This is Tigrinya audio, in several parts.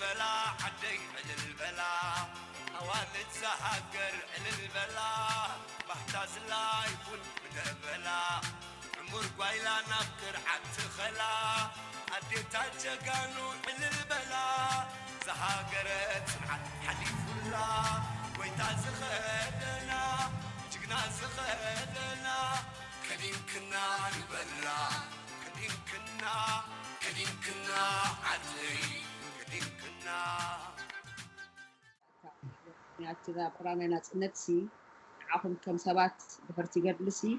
በላ ዓደይ ዕልል በላ ኣዋልድ ዝሃገር ዕልል በላ ባህታ ዝላይ ቡን ምደበላ ዕሙር ጓይላ ናብ ክርዓት ትኸላ ኣዴታት ጀጋኑ ዕልል በላ ዝሃገረ ጽንዓት ሓሊፉላ ጎይታ ዝኸደና ጅግና ዝኸደና ከዲንክና ንበላ ከዲንክና ከዲንክና ዓደይ ከዲንክና ምክንያት እዛ ቁራናይ ናፅነት ሲ ንዓኹም ከም ሰባት ድሕርቲ ገድሊ ሲ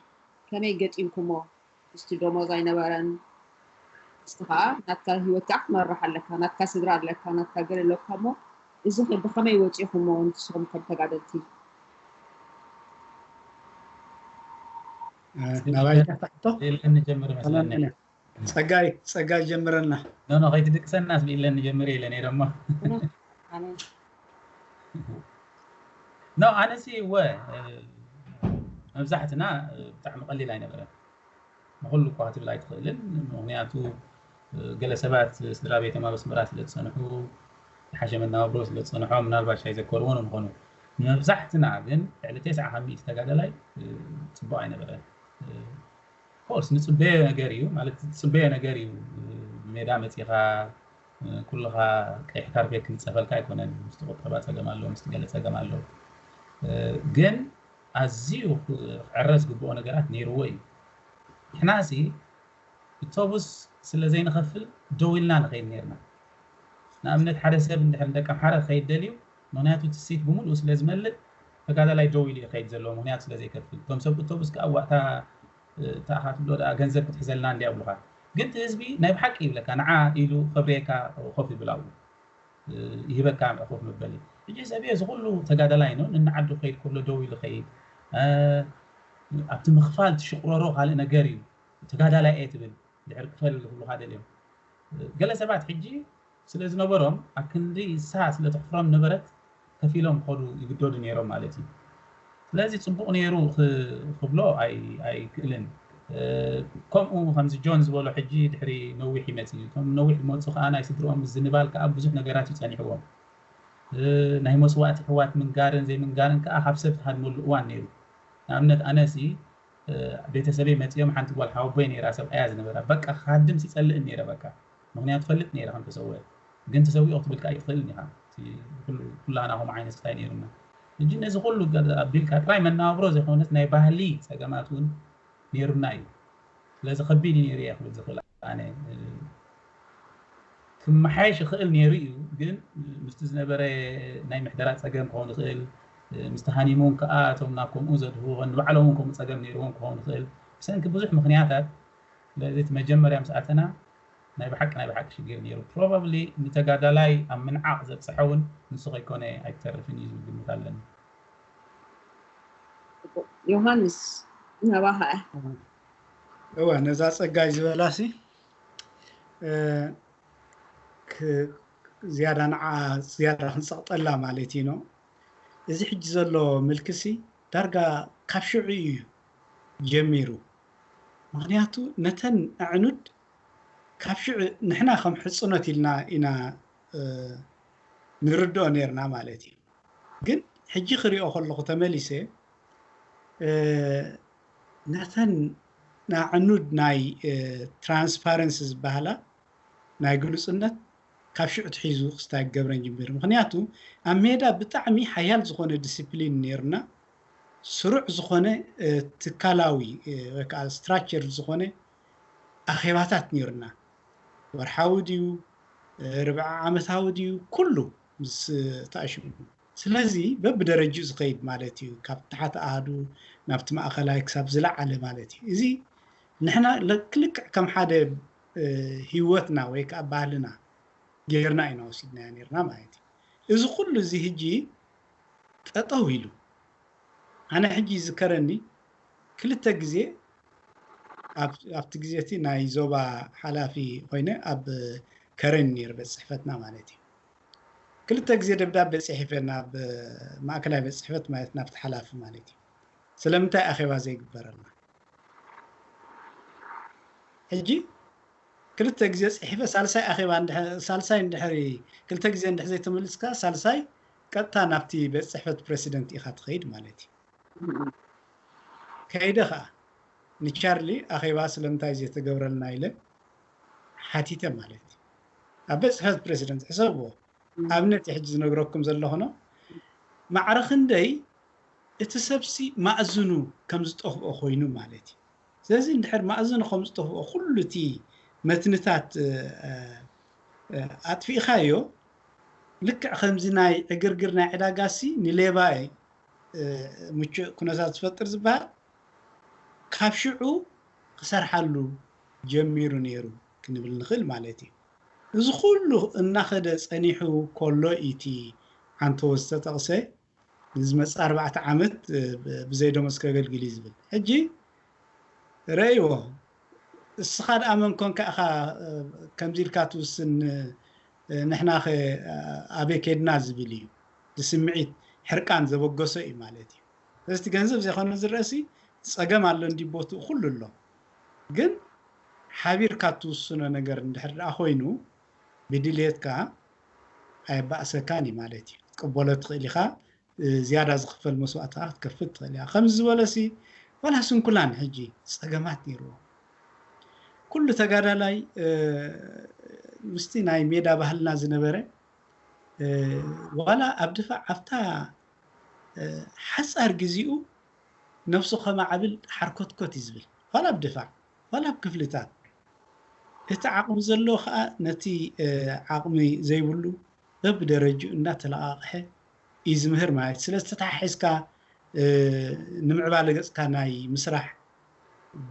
ከመይ ገጢምኩሞ ምስቲ ደሞዝ ኣይነበረን ምስቲ ከዓ ናትካ ህይወት ከዓ ክትመርሕ ኣለካ ናትካ ስድራ ኣለካ ናትካ ገለ ኣለካ እሞ እዚ ከ ብከመይ ወፂኹሞ ንስኹም ከም ተጋደልቲ ናባይ ተሕቶ ኢለን ንጀምር መስለኒ ጸጋይ ጸጋይ ጀምረና ኖ ኖ ከይትድቅሰና ስብ ኢለን ንጀምር ኢለ ነይረ እሞ ኣነ ኖ ኣነሲ እወ መብዛሕትና ብጣዕሚ ቀሊል ኣይነበረን ንኩሉ እኳ ክትብል ኣይትኽእልን ምክንያቱ ገለ ሰባት ስድራ ቤቶም ኣብ ኣስመራ ስለ ዝፀንሑ ዝሓሸ መናብሮ ስለ ዝፀንሖም ምናልባሽ ኣይዘከርዎን ምኾኑ ንመብዛሕትና ግን ልዕሊ ተስዓ ካብ ሚእቲ ተጋደላይ ፅቡቅ ኣይነበረን ኮርስ ንፅበዮ ነገር እዩ ማለት ትፅበዮ ነገር እዩ ሜዳ መፂኻ ኩልኻ ቀይሕ ካርፔት ክንፀፈልካ ኣይኮነን ምስቲ ቁጠባ ፀገም ኣሎ ምስቲ ገለ ፀገም ኣሎ ግን ኣዝዩ ክዕረ ዝግብኦ ነገራት ነይርዎ እዩ ንሕና ሲ እቶቡስ ስለ ዘይንኸፍል ደው ኢልና ንኸይድ ነርና ንኣብነት ሓደ ሰብ እንድሕር ደቂ ኣምሓራ ክኸይድ ደልዩ ምክንያቱ እቲ ሲት ብምሉኡ ስለ ዝመልእ ተጋዳላይ ደው ኢሉ ይኸይድ ዘለዎ ምክንያቱ ስለ ዘይከፍል እቶም ሰብ እቶቡስ ከዓ ዋእታ ተኣኻ ትብሎ ደኣ ገንዘብ ክትሕዘልና እንዲ ኣብሉኻ ግን እቲ ህዝቢ ናይ ብሓቂ ይብለካ ንዓ ኢሉ ከብርየካ ኮፍ ይብል ኣብኡ ይህበካ ኮፍ መበሊ ሕጂ ሰብ እዚ ኩሉ ተጋዳላይ ነው ንንዓዱ ከይድ ከሎ ደው ኢሉ ከይድ ኣብቲ ምኽፋል ትሽቁረሮ ካልእ ነገር እዩ ተጋዳላይ እየ ትብል ድሕር ክፈል ዝብሉካ ደልዮም ገለ ሰባት ሕጂ ስለ ዝነበሮም ኣብ ክንዲ ንስኻ ስለ ተሕፍሮም ነበረት ከፊሎም ክኸዱ ይግደዱ ነይሮም ማለት እዩ ስለዚ ፅቡቅ ነይሩ ክብሎ ኣይክእልን ከምኡ ከምዚ ጆን ዝበሎ ሕጂ ድሕሪ ነዊሕ ይመፅ እዩ እቶም ነዊሕ ዝመፁ ከዓ ናይ ስድርኦም ምዝንባል ከዓ ብዙሕ ነገራት እዩ ፀኒሕዎም ናይ መስዋእቲ ሕዋት ምንጋርን ዘይምንጋርን ከዓ ካብ ሰብ ዝሃድመሉ እዋን ነይሩ ንኣብነት ኣነሲ ቤተሰበይ መፂኦም ሓንቲ ጓል ሓወቦይ ነይራ ሰብኣያ ዝነበራ በቃ ክሃድም ሲፀልእን ነይረ በቃ ምክንያቱ ፈልጥ ነይረ ከም ተሰወ ግን ተሰዊኦ ክትብል ከዓ ይትኽእልን ኢኻ ኩላና ከምኡ ዓይነት ስታይ ነይሩና ሕጂ ነዚ ኩሉ ኣቢልካ ጥራይ መናባብሮ ዘይኮነት ናይ ባህሊ ፀገማት እውን ነይሩና እዩ ስለዚ ከቢድ እዩ ነይሩ እየ ክብል ዝኽእል ኣነ ክመሓየሽ ይኽእል ነይሩ እዩ ግን ምስቲ ዝነበረ ናይ ምሕደራ ፀገም ክኸውን ይኽእል ምስቲ ሃኒሙን ከዓ እቶም ናብ ከምኡ ዘድህቡ ንባዕሎም እውን ከምኡ ፀገም ነይርዎም ክኸውን ይኽእል ብሰንኪ ብዙሕ ምክንያታት ስለዚ እቲ መጀመርያ ምስ ኣተና ናይ ብሓቂ ናይ ብሓቂ ሽግር ነይሩ probably ንተጋዳላይ ኣብ ምንዓቕ ዘብፅሐ እውን ንሱ ከይኮነ ኣይተርፍን እዩ ዝብል ግምት ኣለኒ ዮሃንስ ናባኻ እወ ነዛ ፀጋይ ዝበላሲ ዝያዳ ንዓ ዝያዳ ክንፀቕጠላ ማለት እዩ ነው እዚ ሕጂ ዘሎ ምልክሲ ዳርጋ ካብ ሽዑ እዩ ጀሚሩ ምክንያቱ ነተን ኣዕኑድ ካብ ሽዑ ንሕና ከም ሕፅኖት ኢልና ኢና ንርድኦ ነርና ማለት እዩ ግን ሕጂ ክሪኦ ከለኹ ተመሊሰ ነተን ኣዕኑድ ናይ ትራንስፓረንሲ ዝበሃላ ናይ ግሉፅነት ካብ ሽዑ ትሒዙ ክስታይ ክገብረን ጅሚሩ ምክንያቱ ኣብ ሜዳ ብጣዕሚ ሓያል ዝኾነ ዲስፕሊን ነይርና ስሩዕ ዝኾነ ትካላዊ ወይ ከዓ ስትራክቸር ዝኾነ ኣኼባታት ነይርና ወርሓዊ ድዩ ርብዓ ዓመታዊ ድዩ ኩሉ ምስ ተኣሽሙ ስለዚ በብደረጅኡ ዝኸይድ ማለት እዩ ካብ ታሕቲ ኣሃዱ ናብቲ ማእኸላይ ክሳብ ዝለዓለ ማለት እዩ እዚ ንሕና ክልክዕ ከም ሓደ ህይወትና ወይ ከዓ ባህልና ጌርና ኢና ወሲድናዮ ነርና ማለት እዩ እዚ ኩሉ እዚ ህጂ ጠጠው ኢሉ ኣነ ሕጂ ይዝከረኒ ክልተ ግዜ ኣብቲ ግዜ እቲ ናይ ዞባ ሓላፊ ኮይነ ኣብ ከረን ነይሩ ቤት ፅሕፈትና ማለት እዩ ክልተ ግዜ ደብዳቤ ፅሒፈ ናብ ማእከላይ ቤት ፅሕፈት ማለት ናብቲ ሓላፊ ማለት እዩ ስለምንታይ ኣኼባ ዘይግበረልና ሕጂ ክልተ ግዜ ጽሒፈ ሳልሳይ ኣኼባ እንድሕር ሳልሳይ እንድሕር ክልተ ግዜ እንድሕር ዘይተመልስካ ሳልሳይ ቀጥታ ናብቲ ቤት ጽሕፈት ፕረሲደንት ኢኻ ትኸይድ ማለት እዩ። ከይደ ኸኣ ንቻርሊ ኣኼባ ስለምንታይ ዘይተገብረልና ኢለ ሓቲተ ማለት እዩ። ኣብ ቤት ጽሕፈት ፕረሲደንት ሕሰብዎ። ኣብነት ሕጂ ዝነግረኩም ዘለኹ ነው። ማዕረ ክንደይ እቲ ሰብሲ ማእዝኑ ከም ዝጠፍኦ ኮይኑ ማለት እዩ። ስለዚ እንድሕር ማእዝኑ ከም ዝጠፍኦ ኩሉ እቲ መትንታት ኣጥፊእካዮ ልክዕ ከምዚ ናይ ዕግርግር ናይ ዕዳጋሲ ንሌባ ምቹእ ኩነታት ዝፈጥር ዝበሃል ካብ ሽዑ ክሰርሓሉ ጀሚሩ ነይሩ ክንብል ንኽእል ማለት እዩ። እዚ ኩሉ እናኸደ ጸኒሑ ከሎ እቲ ዓንተዎ ዝተጠቕሰ ንዝመጽእ ኣርባዕተ ዓመት ብዘይ ደሞዝ ከገልግል እዩ ዝብል። ሕጂ ረእይዎ፣ እስኻ ደኣ መን ኮንካ ኢኻ ከምዚ ኢልካ ትውስን፣ ንሕናኸ ኣበይ ከድና ዝብል እዩ። ብስምዒት ሕርቃን ዘበገሶ እዩ ማለት እዩ። ስለዚ እቲ ገንዘብ ዘይኮነ ዝረእሲ ጸገም ኣሎ እንዲ ቦትኡ ኩሉ ኣሎ። ግን ሓቢርካ ትውስኖ ነገር እንድሕር ደኣ ኮይኑ ብድልየትካ ኣየባእሰካን እዩ ማለት እዩ። ክትቅበሎ ትኽእል ኢኻ። ዝያዳ ዝኽፈል መስዋእቲ ከዓ ክትከፍል ትኽእል እያ። ከምዚ ዝበለሲ ዋላ ስንኩላን ሕጂ ጸገማት ነይርዎ። ኩሉ ተጋዳላይ ምስቲ ናይ ሜዳ ባህልና ዝነበረ ዋላ ኣብ ድፋዕ ኣብታ ሓፃር ግዜኡ ነብሱ ከማዕብል ሓርኮትኮት እዩ ዝብል። ዋላ ኣብ ድፋዕ ዋላ ኣብ ክፍልታት እቲ ዓቕሚ ዘለዎ ከዓ ነቲ ዓቕሚ ዘይብሉ በብደረጅኡ እንዳተለቃቕሐ እዩ ዝምህር ማለት እዩ። ስለዚ ተተሓሒዝካ ንምዕባለ ገፅካ ናይ ምስራሕ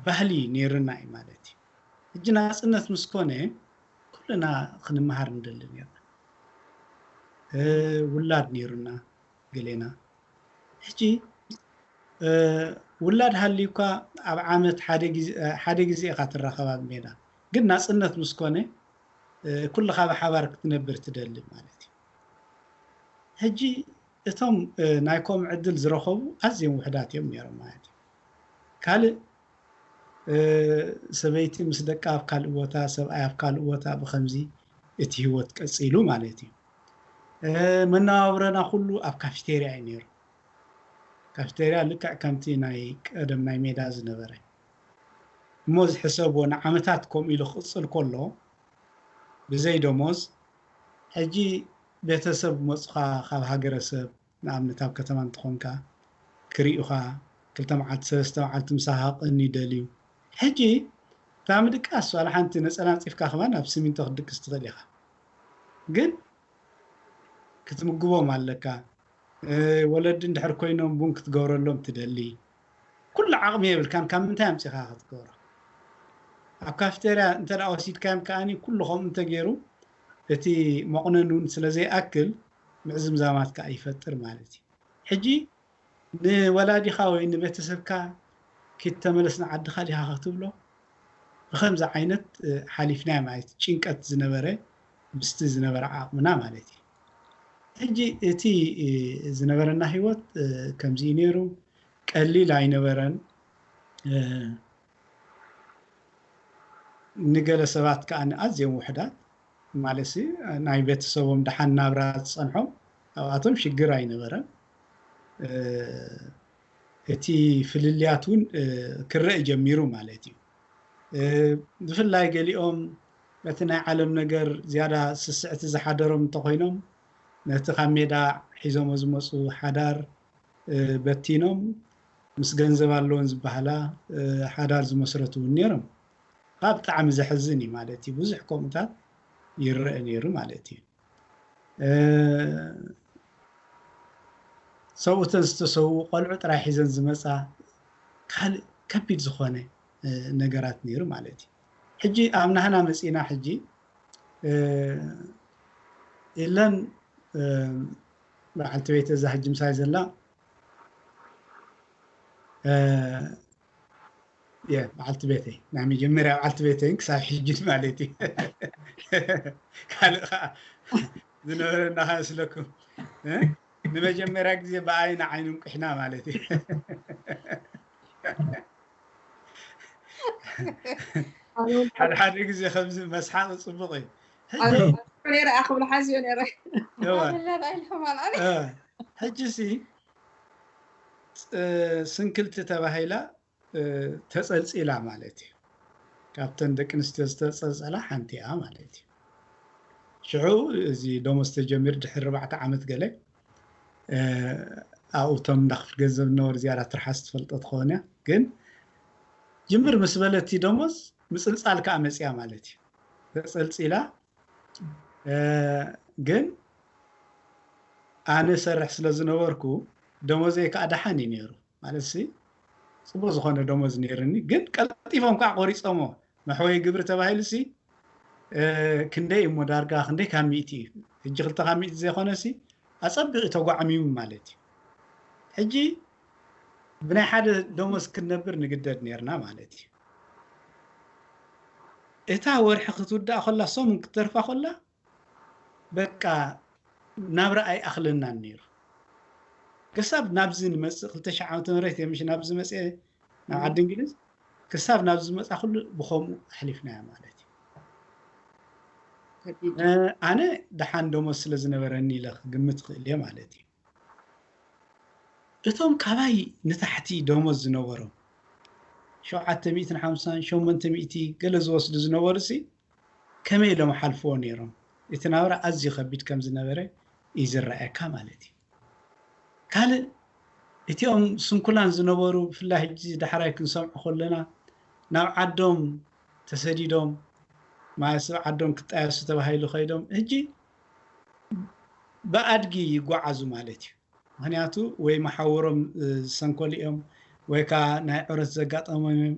ባህሊ ነይርና እዩ ማለት እዩ። ሕጂ ናፅነት ምስ ኮነ ኩልና ክንመሃር ንደሊ ነርና። ውላድ ነይሩና ገሌና። ሕጂ ውላድ ሃልዩካ ኣብ ዓመት ሓደ ግዜ ኢኻ ትራኸብ ኣብ ሜዳ። ግን ናፅነት ምስ ኮነ ኩልኻ ብሓባር ክትነብር ትደሊ ማለት እዩ። ሕጂ እቶም ናይ ከምኡ ዕድል ዝረኸቡ ኣዝዮም ውሕዳት እዮም ነይሮም ማለት እዩ። ካልእ ሰበይቲ ምስ ደቃ ኣብ ካልእ ቦታ፣ ሰብኣይ ኣብ ካልእ ቦታ፣ ብኸምዚ እቲ ህይወት ቀፂሉ ማለት እዩ። መነባብሮና ኩሉ ኣብ ካፊቴርያ እዩ ነይሩ። ካፊቴርያ ልክዕ ከምቲ ናይ ቀደም ናይ ሜዳ ዝነበረ እሞ ዝሕሰብዎ ንዓመታት ከምኡ ኢሉ ክቕፅል ከሎ ብዘይ ደሞዝ ሕጂ ቤተሰብ መፁኻ ካብ ሃገረሰብ ንኣብነት ኣብ ከተማ እንተኾንካ ክርእዩኻ ክልተ መዓልቲ ሰለስተ መዓልቲ ምሳኻ ክቕኒ ይደልዩ። ሕጂ እታ ምድቃስ ዋላ ሓንቲ ነፀላ ኣንፂፍካ ከማን ኣብ ስሚንቶ ክትድቅስ ትኽእል ኢኻ። ግን ክትምግቦም ኣለካ። ወለዲ እንድሕር ኮይኖም ቡን ክትገብረሎም ትደሊ። ኩሉ ዓቕሚ የብልካን፣ ካብ ምንታይ ኣምፂኻ ክትገብሮ? ኣብ ካፍቴርያ እንተ ደኣ ወሲድካዮም ከኣኒ ኩሉ ከምኡ እንተገይሩ እቲ መቑነን እውን ስለ ዘይኣክል ምዕዝምዛማት ከኣ ይፈጥር ማለት እዩ። ሕጂ ንወላዲኻ ወይ ንቤተሰብካ ኪድ ተመለስ ንዓድኻ ዲኻ ክትብሎ ብኸምዚ ዓይነት ሓሊፍናዮ ማለት እዩ። ጭንቀት ዝነበረ ምስቲ ዝነበረ ዓቕምና ማለት እዩ። ሕጂ እቲ ዝነበረና ህይወት ከምዚ እዩ ነይሩ። ቀሊል ኣይነበረን። ንገለ ሰባት ከኣ ኣዝዮም ውሕዳት ማለት ናይ ቤተሰቦም ደሓን ናብራ ዝጸንሖም ኣብኣቶም ሽግር ኣይነበረን። እቲ ፍልልያት እውን ክረእ ጀሚሩ ማለት እዩ። ብፍላይ ገሊኦም በቲ ናይ ዓለም ነገር ዝያዳ ስስዕቲ ዝሓደሮም እንተኾይኖም ነቲ ካብ ሜዳ ሒዞሞ ዝመፁ ሓዳር በቲኖም ምስ ገንዘብ ኣለዎን ዝበሃላ ሓዳር ዝመስረቱ እውን ነይሮም። ካብ ብጣዕሚ ዘሕዝን እዩ ማለት እዩ። ብዙሕ ከምኡታት ይረአ ነይሩ ማለት እዩ። ሰብኡተን ዝተሰዉ ቆልዑ ጥራይ ሒዘን ዝመፃ ካልእ ከቢድ ዝኾነ ነገራት ነይሩ ማለት እዩ። ሕጂ ኣብ ናህና መፂና ሕጂ ኢለን በዓልቲ ቤተ እዛ ሕጂ ምሳይ ዘላ የ በዓልቲ ቤተይ ናይ መጀመርያ በዓልቲ ቤተይን ክሳብ ሕጂ ማለት እዩ። ካልእ ከዓ ዝነበረ እናኸመስለኩም ንመጀመርያ ግዜ ብኣይ ንዓይኑ እንቁሕና ማለት እዩ። ሓደ ሓደ ግዜ ከምዚ መስሓቕ ጽቡቕ እዩ። ሕጂ ኣነ ነይረ ኣኽብል ሓዝዮ ነይረ። እዋ፣ ኣበላ ራእይ ልሕማል ኣነ እ፣ ሕጂ ሲ እ፣ ስንክልቲ ተባሂላ እ፣ ተጸልጺላ ማለት እዩ። ካብተን ደቂ ኣንስትዮ ዝተጸልጸላ ሓንቲ እያ ማለት እዩ። ሽዑ እዚ ደሞዝ ተጀሚሩ ድሕሪ ኣርባዕተ ዓመት ገለ እ፣ ኣብኡ እቶም እንዳ ክፍሊ ገንዘብ ዝነበሩ ዝያዳ ትርሓስ ትፈልጦ ትኸውን እያ። ግን ጅምር ምስ በለት እቲ ደሞዝ ምጽልጻል ከዓ መጽያ ማለት እዩ። ተጸልጺላ እ፣ ግን ኣነ ሰርሕ ስለ ዝነበርኩ ደሞዘይ ከዓ ደሓን እዩ ነይሩ። ማለት ሲ ጽቡቅ ዝኾነ ደሞዝ ነይርኒ፣ ግን ቀልጢፎም ከዓ ቆሪጾሞ። መሕወይ ግብሪ ተባሂሉ ሲ እ፣ ክንደይ እሞ ዳርጋ ክንደይ ካብ ሚእቲ እዩ። ሕጂ ክልተ ካብ ሚእቲ ዘይኮነ ሲ ኣጸቢቑ ተጓዕሚሙ ማለት እዩ። ሕጂ ብናይ ሓደ ደሞዝ ክንነብር ንግደድ ነይርና ማለት እዩ። እታ ወርሒ ክትውዳእ ከላ፣ ሰሙን ክትተርፋ ከላ፣ በቃ ናብራ ኣይኣኽለናን ነይሩ። ክሳብ ናብዚ ንመጽእ፣ ክልተ ሽሕ ዓመተ ምህረት እየ ምሽ ናብዚ መጽአ፣ ናብ ዓዲ እንግሊዝ። ክሳብ ናብዚ መጻ ኩሉ ብኸምኡ ኣሕሊፍናያ ማለት እዩ። ከቢድ። እ፣ ኣነ ደሓን ደሞዝ ስለ ዝነበረኒ ኢለ ክግምት ክእል እየ ማለት እዩ። እቶም ካባይ ንታሕቲ ደሞዝ ዝነበሮም ሸውዓተ ሚእትን ሓምሳን ሸሞንተ ሚእቲ ገለ ዝወስዱ ዝነበሩ ሲ ከመይ ኢሎም ሓልፍዎ ነይሮም? እቲ ናብራ ኣዝዩ ከቢድ ከም ዝነበረ እዩ ዝረኣየካ ማለት እዩ። ካልእ እቲኦም ስንኩላን ዝነበሩ ብፍላይ ሕጂ ዳሕራይ ክንሰምዖ ከለና ናብ ዓዶም ተሰዲዶም ማለት ሰብ ዓዶም ክጣየሱ ተባሂሉ ከይዶም ሕጂ ብኣድጊ ይጓዓዙ ማለት እዩ። ምክንያቱ ወይ መሓውሮም እ፣ ዝሰንከሉ እዮም ወይ ከዓ ናይ ዕረት ዘጋጠሞም እዮም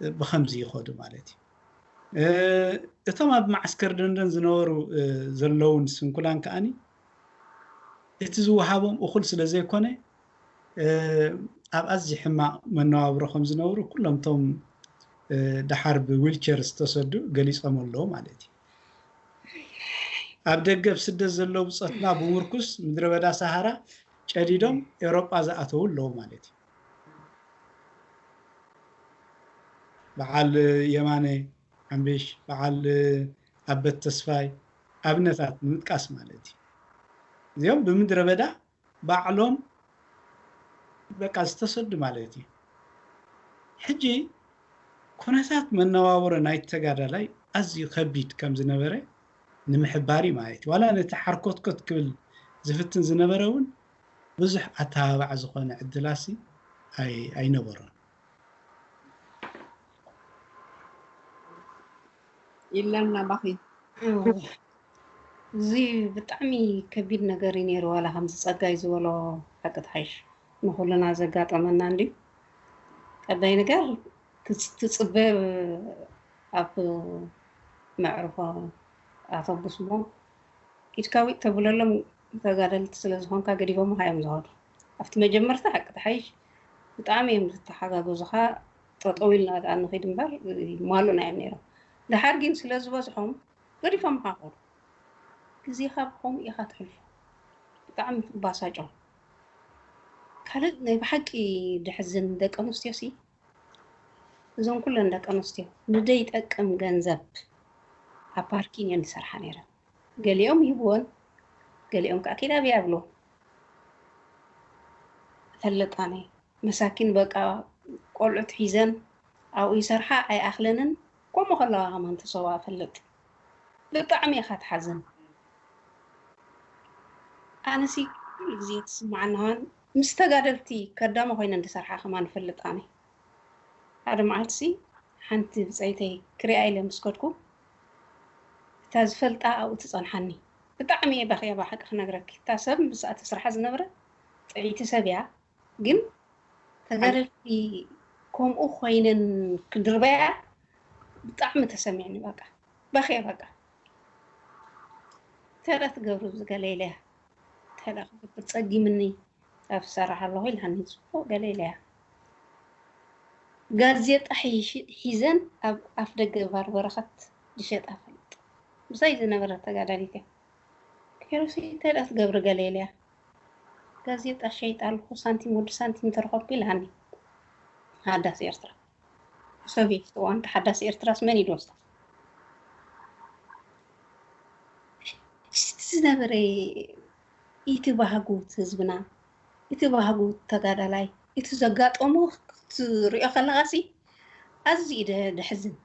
እ፣ ብከምዚ ይኸዱ ማለት እዩ። እ፣ እቶም ኣብ ማዕስከር ደንደን ዝነበሩ እ፣ ዘለውን ስንኩላን ከዓኒ እቲ ዝወሃቦም እኹል ስለ ዘይኮነ እ፣ ኣብ ኣዝዩ ሕማቕ መነባብሮ ከም ዝነብሩ ኩሎም እቶም እ፣ ደሓር ብዊልቸር ዝተሰዱ ገሊጾም ኣለዉ ማለት እዩ። ኣብ ደገ ኣብ ስደት ዘለዉ ብጾትና ብምርኩስ ምድረ በዳ ሰሃራ ጨዲዶም ኤውሮጳ ዝኣተዉ ኣለዉ ማለት እዩ። በዓል የማነ ሓምቢሽ፣ በዓል ኣበት ተስፋይ ኣብነታት ንምጥቃስ ማለት እዩ። እዚኦም ብምድረ በዳ ባዕሎም በቃ ዝተሰዱ ማለት እዩ። ሕጂ ኩነታት መነባብሮ ናይ ተጋዳላይ ኣዝዩ ከቢድ ከም ዝነበረ ንምሕባር እዩ ማለት እዩ። ዋላ ነቲ ሓርኮትኮት ክብል ዝፍትን ዝነበረ እውን ብዙሕ ኣተባባዕ ዝኾነ ዕድላሲ ኣይ- ኣይነበሮን። ኢለና ባኺ እወ። እዚ ብጣዕሚ ከቢድ ነገር እዩ ነይሩ። ዋላ ከምዚ ጸጋይ ዝበሎ ሓቂ ትሓይሽ ንኹልና ዘጋጠመና እንድዩ። ቀዳይ ነገር ትጽ- ትጽበ ኣብ መዕርፎ ኣተቡስ እሞ ኢድካ ዊጥ ተብለሎም ተጋደልቲ ስለ ዝኾንካ ገዲፎምኻ እዮም ዝኸዱ። ኣብቲ መጀመርታ ሓቂ ትሓይሽ ብጣዕሚ እዮም ዝተሓጋገዙኻ። ጠጠው ኢልና ደኣ ንኺድ እምበር ይማሉና እዮም ነይሮም። ደሓር ግን ስለ ዝበዝሖም ገዲፎምኻ ከዱ። ግዜኻ ብኸምኡ ኢኻ ትሕልፎ። ብጣዕሚ ትባሳጮ። ካልእ ናይ ብሓቂ ደሕዝን ደቂ ኣንስትዮ ሲ እዞን ኩለን ደቂ ኣንስትዮ ንደይጠቅም ገንዘብ ኣብ ፓርኪን እየን ዝሰርሓ ነይረን። ገሊኦም ይህብወን፣ ገሊኦም ከዓ ኪድ ኣብያ ኣብልዎ። ፈልጥ ኣነ መሳኪን በቃ ቆልዑት ሒዘን ኣብኡ ይሰርሓ ኣይኣኽለንን። ከምኡ ከለዋ ከማን ተሰዋ ፈልጥ ብጣዕሚ ኢኻ ትሓዝን። ኣነሲ ኩሉ ግዜ ትስማዓኒ ከማን ምስ ተጋደልቲ ከዳሞ ኮይነን ዝሰርሓ ከማን ፈልጥ ኣነ። ሓደ መዓልትሲ ሓንቲ ብፀይተይ ክሪኣ ኢለ ምስ ከድኩ እታ ዝፈልጣ ኣብኡ ትፀንሓኒ። ብጣዕሚ እየ ባክያ ብሓቂ ክነግረኪ። እታ ሰብ ምስኣ ትስርሓ ዝነብረ ጥዕይቲ ሰብ እያ። ግን ተጋደልቲ ከምኡ ኮይነን ክድርበያ ብጣዕሚ ተሰሚዕኒ። በቃ በኽየ በቃ። እንታይ ደኣ ትገብሩ እዚ ገለ ኢለያ። እንታይ ደኣ ክገብር ጸጊምኒ ኣብ ዝሰርሕ ኣለኹ ኢልሃኒ። ጽቡቕ ገለ ኢለያ። ጋዜጣ ሒሽ- ሒዘን ኣብ ኣፍ ደገ ባር በረኸት ዝሸጣ ፈልጥ ምሳይ ዝነበረ ተጋዳሊት እያ። ኬሮሲ እንታይ ደኣ ትገብሪ ገለ ኢለያ። ጋዜጣ ሸይጣ ኣለኹ ሳንቲም ወዲ ሳንቲም ተረኸብኩ ኢልሃኒ። ሃዳስ ኤርትራ ሶቪየት እዋን ተሓዳሲ ኤርትራስ መን እዩ ዝወስዳ? ዝነበረ፣ ኢቲ ባህጉ ህዝብና፣ እቲ ባህጉ ተጋዳላይ፣ እቲ ዘጋጠሞ ክትሪኦ ከለኻሲ ኣዝዩ ደ-፣ ደሕዝን።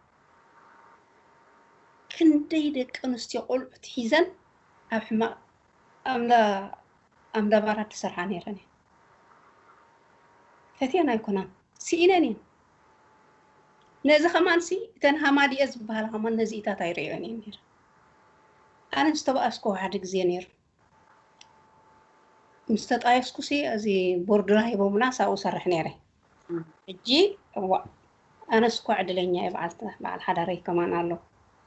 ክንደይ ደቂ ኣንስትዮ ቆልዑት ሒዘን ኣብ ሕማቕ ኣምዳ-፣ ኣምዳ ባራት ዝሰርሓ ነይረን እየን። ፈትየን ኣይኮናን፣ ስኢነን እየን። ነዚ ከማንሲ እተን ሃማዲኤ ዝበሃላ ከማን ነዚ ኢታት ኣይርእዮን እየን ነይረን። ኣነ ዝተባኣስኩ ሓደ ግዜ ነይሩ። ምስ ተጣየስኩሲ፣ እዚ ቦርድና ሂቦምና፣ ሳብኡ ሰርሕ ነይረ። ሕጂ፣ እዋ፣ ኣነስ እኮ ዕድለኛ እየ፣ በዓል፣ በዓል ሓዳረይ ከማን ኣሎ።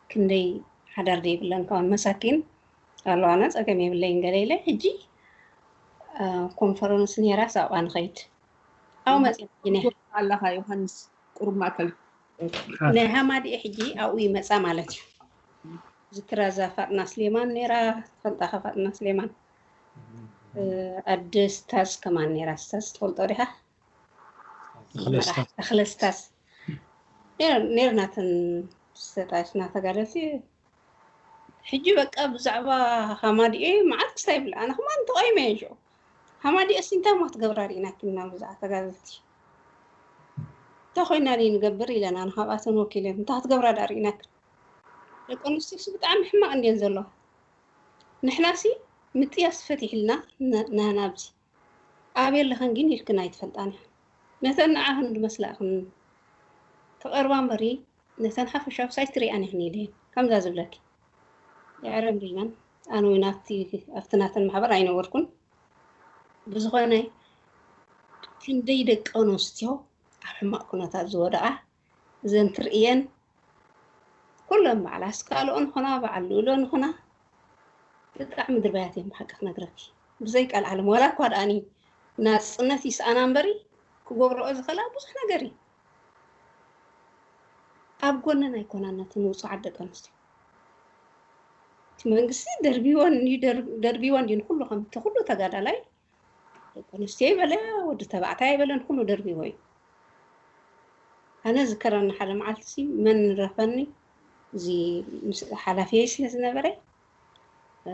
ክንደይ ሓዳር ዘይብለን ከማን መሳኪን ኣሎ። ኣነ ጸገም የብለይን ገለ ኢለ። ሕጂ፣ እ፣ ኮንፈረንስ ነይራ፣ ሳብኣ ንኸይድ። ኣብ መጽእ ነይረ። ኣለኻ ዮሃንስ፣ ቁሩብ ማእከል። ናይ ሃማዲኤ ሕጂ ኣብኡ ይመጻ ማለት እዩ። ዝክራ እዛ ፋጥና ስሌማን ነይራ፣ ትፈልጣኻ ፋጥና ስሌማን? እ፣ ኣደ ስታዝ ከማን ነይራ። ስታዝ ትፈልጦ ዲኻ? ተኽለ ስታዝ። ተኽለ ስታዝ። ነይር-፣ ነይርናተን ዝተጣየስና ተጋደልቲ። ሕጂ በቃ ብዛዕባ ሃማዲኤ መዓት ክስታይ ይብል። ኣነ ከማን ተቓይመ እየ ሽዑ። ሃማዲኤ ሲንታ ማ ትገብራ ርኢናኪ ኢና ብዛዕባ ተጋደልቲ። እንታይ ኮይና ድዩ ንገብር ኢለና ንካብኣተን ወኪለን። እንታይ ክትገብራ ደኣ ርኢናክን? ደቂ ኣንስትዮስ ብጣዕሚ ሕማቕ እንድየን ዘለዋ። ንሕናሲ ምጥያስ ፈቲሕልና ን-፣ ናህና ኣብዚ። ኣበይ ኣለኽን ግን ኢልክን ኣይትፈልጣን ኢኽን። ነተን ንዓኽን ዝመስላ ኢኽን ትቐርባ እምበሪ፣ ነተን ሓፈሻዊ ሳይት ትሪኣን ኢኽን ኢለ እየ ከምዛ ዝብለኪ። የዕረም ሪመን፣ ኣነ እውን ኣብቲ፣ ኣብቲ ናተን ማሕበር ኣይነበርኩን። ብዝኾነ፣ ክንደይ ደቂ ኣንስትዮ ኣብ ሕማቕ ኩነታት ዝወደቓ፣ እዘን ትርእየን ኩለን በዓል ኣስካልኦን ኾና፣ በዓል ልኡሎን ኾና፣ ብጣዕሚ ድርባያት እዮም ብሓቂ ክነግረኪ። ብዘይ ቀልዓለም፣ ዋላ እኳ ደኣኒ ናጽነት ይስኣና እምበሪ፣ ክገብረኦ ዝኽእላ ብዙሕ ነገር እዩ። ኣብ ጎነን ኣይኮናን ነተን ውጹዓት ደቂ ኣንስትዮ። እቲ መንግስቲ ደርቢወን እዩ፣ ደር-፣ ደርቢወን ድዩ ንኹሉ፣ ከምቲ ኩሉ ተጋዳላይ፣ ደቂ ኣንስትዮ ይበለ፣ ወዲ ተባዕታይ ይበለ፣ ንኹሉ ደርቢዎ እዩ። ኣነ ዝከረኒ ሓደ መዓልቲ ሲ መን ረፈኒ፣ እዚ ምስ-፣ ሓላፊየይ ስለ ዝነበረ፣ እ፣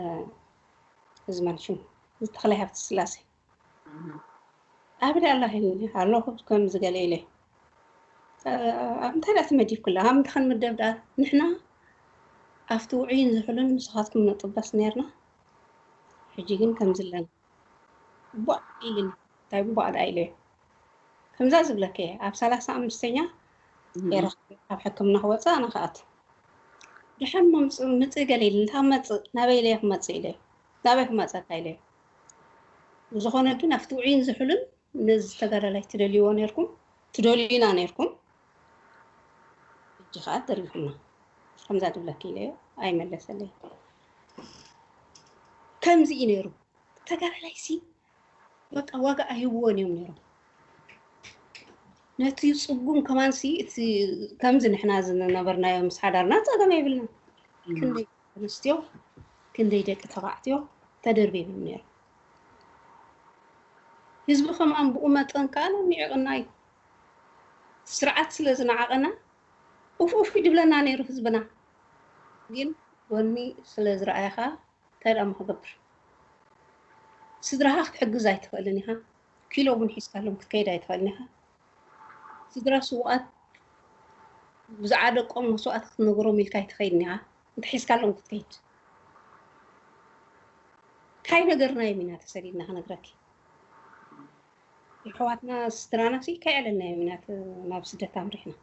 እዚ ማን ሽሙ? እዚ ተኽላይ ሃብተስላሴ። እህ። ኣብ ዳ ኣላ ሂኒ ኣለኹ ከምዚ ገለ ኢለ። እ፣ ኣብ እንታይ ደኣ ተመዲብክላ? ኣብ ምንታይ ክንምደብ ደኣ? ንሕና ኣብቲ ውዑይን ዝሑልን ንስኻትኩም ነጥበስ ነርና። ሕጂ ግን ከምዚ ኣለና። ቧዕ ኢልን፣ እንታይ ቧዕ ደኣ ኢለ። ከምዛ ዝብለከ እየ፣ ኣብ ሰላሳ ኣምስተኛ እህ። ኤረ ካብ ሕክምና ክወፅእ ኣነ ክኣቱ። ድሓን መምፅ-፣ ምፅእ ገለ ኢሉ፣ እንታይ ክመፅእ? ናበይ ኢለ ክመፅእ ኢለ? ናበይ ክመፀካ ኢለ? ብዝኾነ ግን ኣብቲ ውዑይን ዝሑልን ነዚ ተጋዳላይ ትደልይዎ ነርኩም፣ ትደልዩና ነርኩም። ሕጂ ከዓ ደርቢኹምና። ከምዛ ትብለኪ ኢለዮ፣ ኣይመለሰለይ። ከምዚ እዩ ነይሩ። ተጋዳላይሲ በቃ ዋጋ ኣይህብዎን እዮም ነይሮም። ነቲ ጽጉም ከማንሲ እቲ ከምዚ ንሕና ዝነበርናዮ ምስ ሓዳርና ጸገም የብልና። እም። ክንደይ ኣንስትዮ፣ ክንደይ ደቂ ተባዕትዮ ተደርቢቦም ነይሮም። ህዝቢ ከማን ብኡ መጠን ከኣ ንዒቕና እዩ። ስርዓት ስለ ዝነዓቐና ኡፍ ኡፍ ይድብለና ነይሩ ህዝብና። ግን ጎኒ ስለ ዝረኣየ ከኣ እንታይ ደኣ እሞ ክገብር? ስድራኻ ክትሕግዝ ኣይትኽእልን ኢኻ። ኪሎ ቡን ሒዝካሎም ክትከይድ ኣይትኽእልን ኢኻ። ስድራ ስዉኣት ብዛዕባ ደቆም መስዋእቲ ክትነግሮም ኢልካ ኣይትኸይድን ኢኻ። እንተሒዝካሎም ክትከይድ። ካይ ነገርና እዮም ኢና ተሰዲድና ክነግረኪ። የሕዋትና ስድራና ሲ ካይ ዕለልና እዮም ኢና ተ-፣ ናብ ስደት ኣምሪሕና።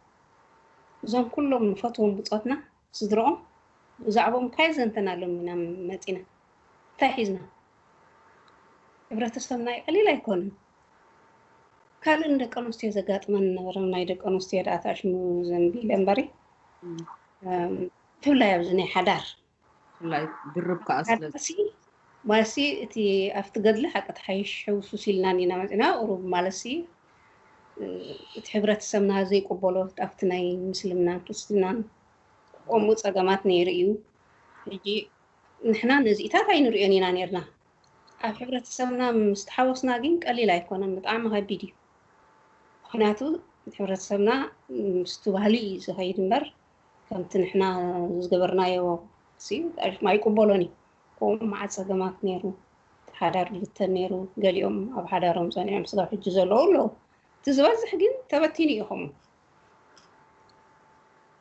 እዞም ኩሎም ንፈትዎም ብጾትና ስድርኦም ብዛዕባኦም ካይ ዘንተናሎም ኢና መጺና። እንታይ ሒዝና? ሕብረተሰብና ቀሊል ኣይኮነን። ካልእ ንደቂ ኣንስትዮ ዘጋጥመን ነበረ፣ ናይ ደቂ ኣንስትዮ ደኣ ተኣሽሙ ዘንቢለ እምበሪ። እም። እም፣ ብፍላይ ኣብዚ ናይ ሓዳር። ብፍላይ ድርብ ከኣ ስለ ሓዳርሲ፣ ማለትሲ እቲ ኣብቲ ገድሊ ሓቂ ትሓይሽ ሕውሱስ ኢልናን ኢና መጺና። ቁሩብ ማለትሲ፣ እ፣ እቲ ሕብረተሰብና ዘይቅበሎ ኣብቲ ናይ ምስልምናን ክርስትናን ከምኡ ጸገማት ነይሩ እዩ። ሕጂ ንሕና ነዚኢታት ኣይንሪኦን ኢና ነይርና። ኣብ ሕብረተሰብና ምስ ተሓወስና ግን ቀሊል ኣይኮነን፣ ብጣዕሚ ከቢድ እዩ። ምኽንያቱ ሕብረተሰብና ምስቲ ባህሊ እዩ ዝኸይድ እምበር፣ ከምቲ ንሕና ዝገበርናዮ ሲ ኣይቅበሎን እዩ። ከምኡ መዓት ጸገማት ነይሩ። ሓዳር ይብተን ነይሩ። ገሊኦም ኣብ ሓዳሮም ጸኒዖም ስጋብ ሕጂ ዘለዉ ኣለዉ። እቲ ዝበዝሕ ግን ተበቲኑ እዩ ከምኡ።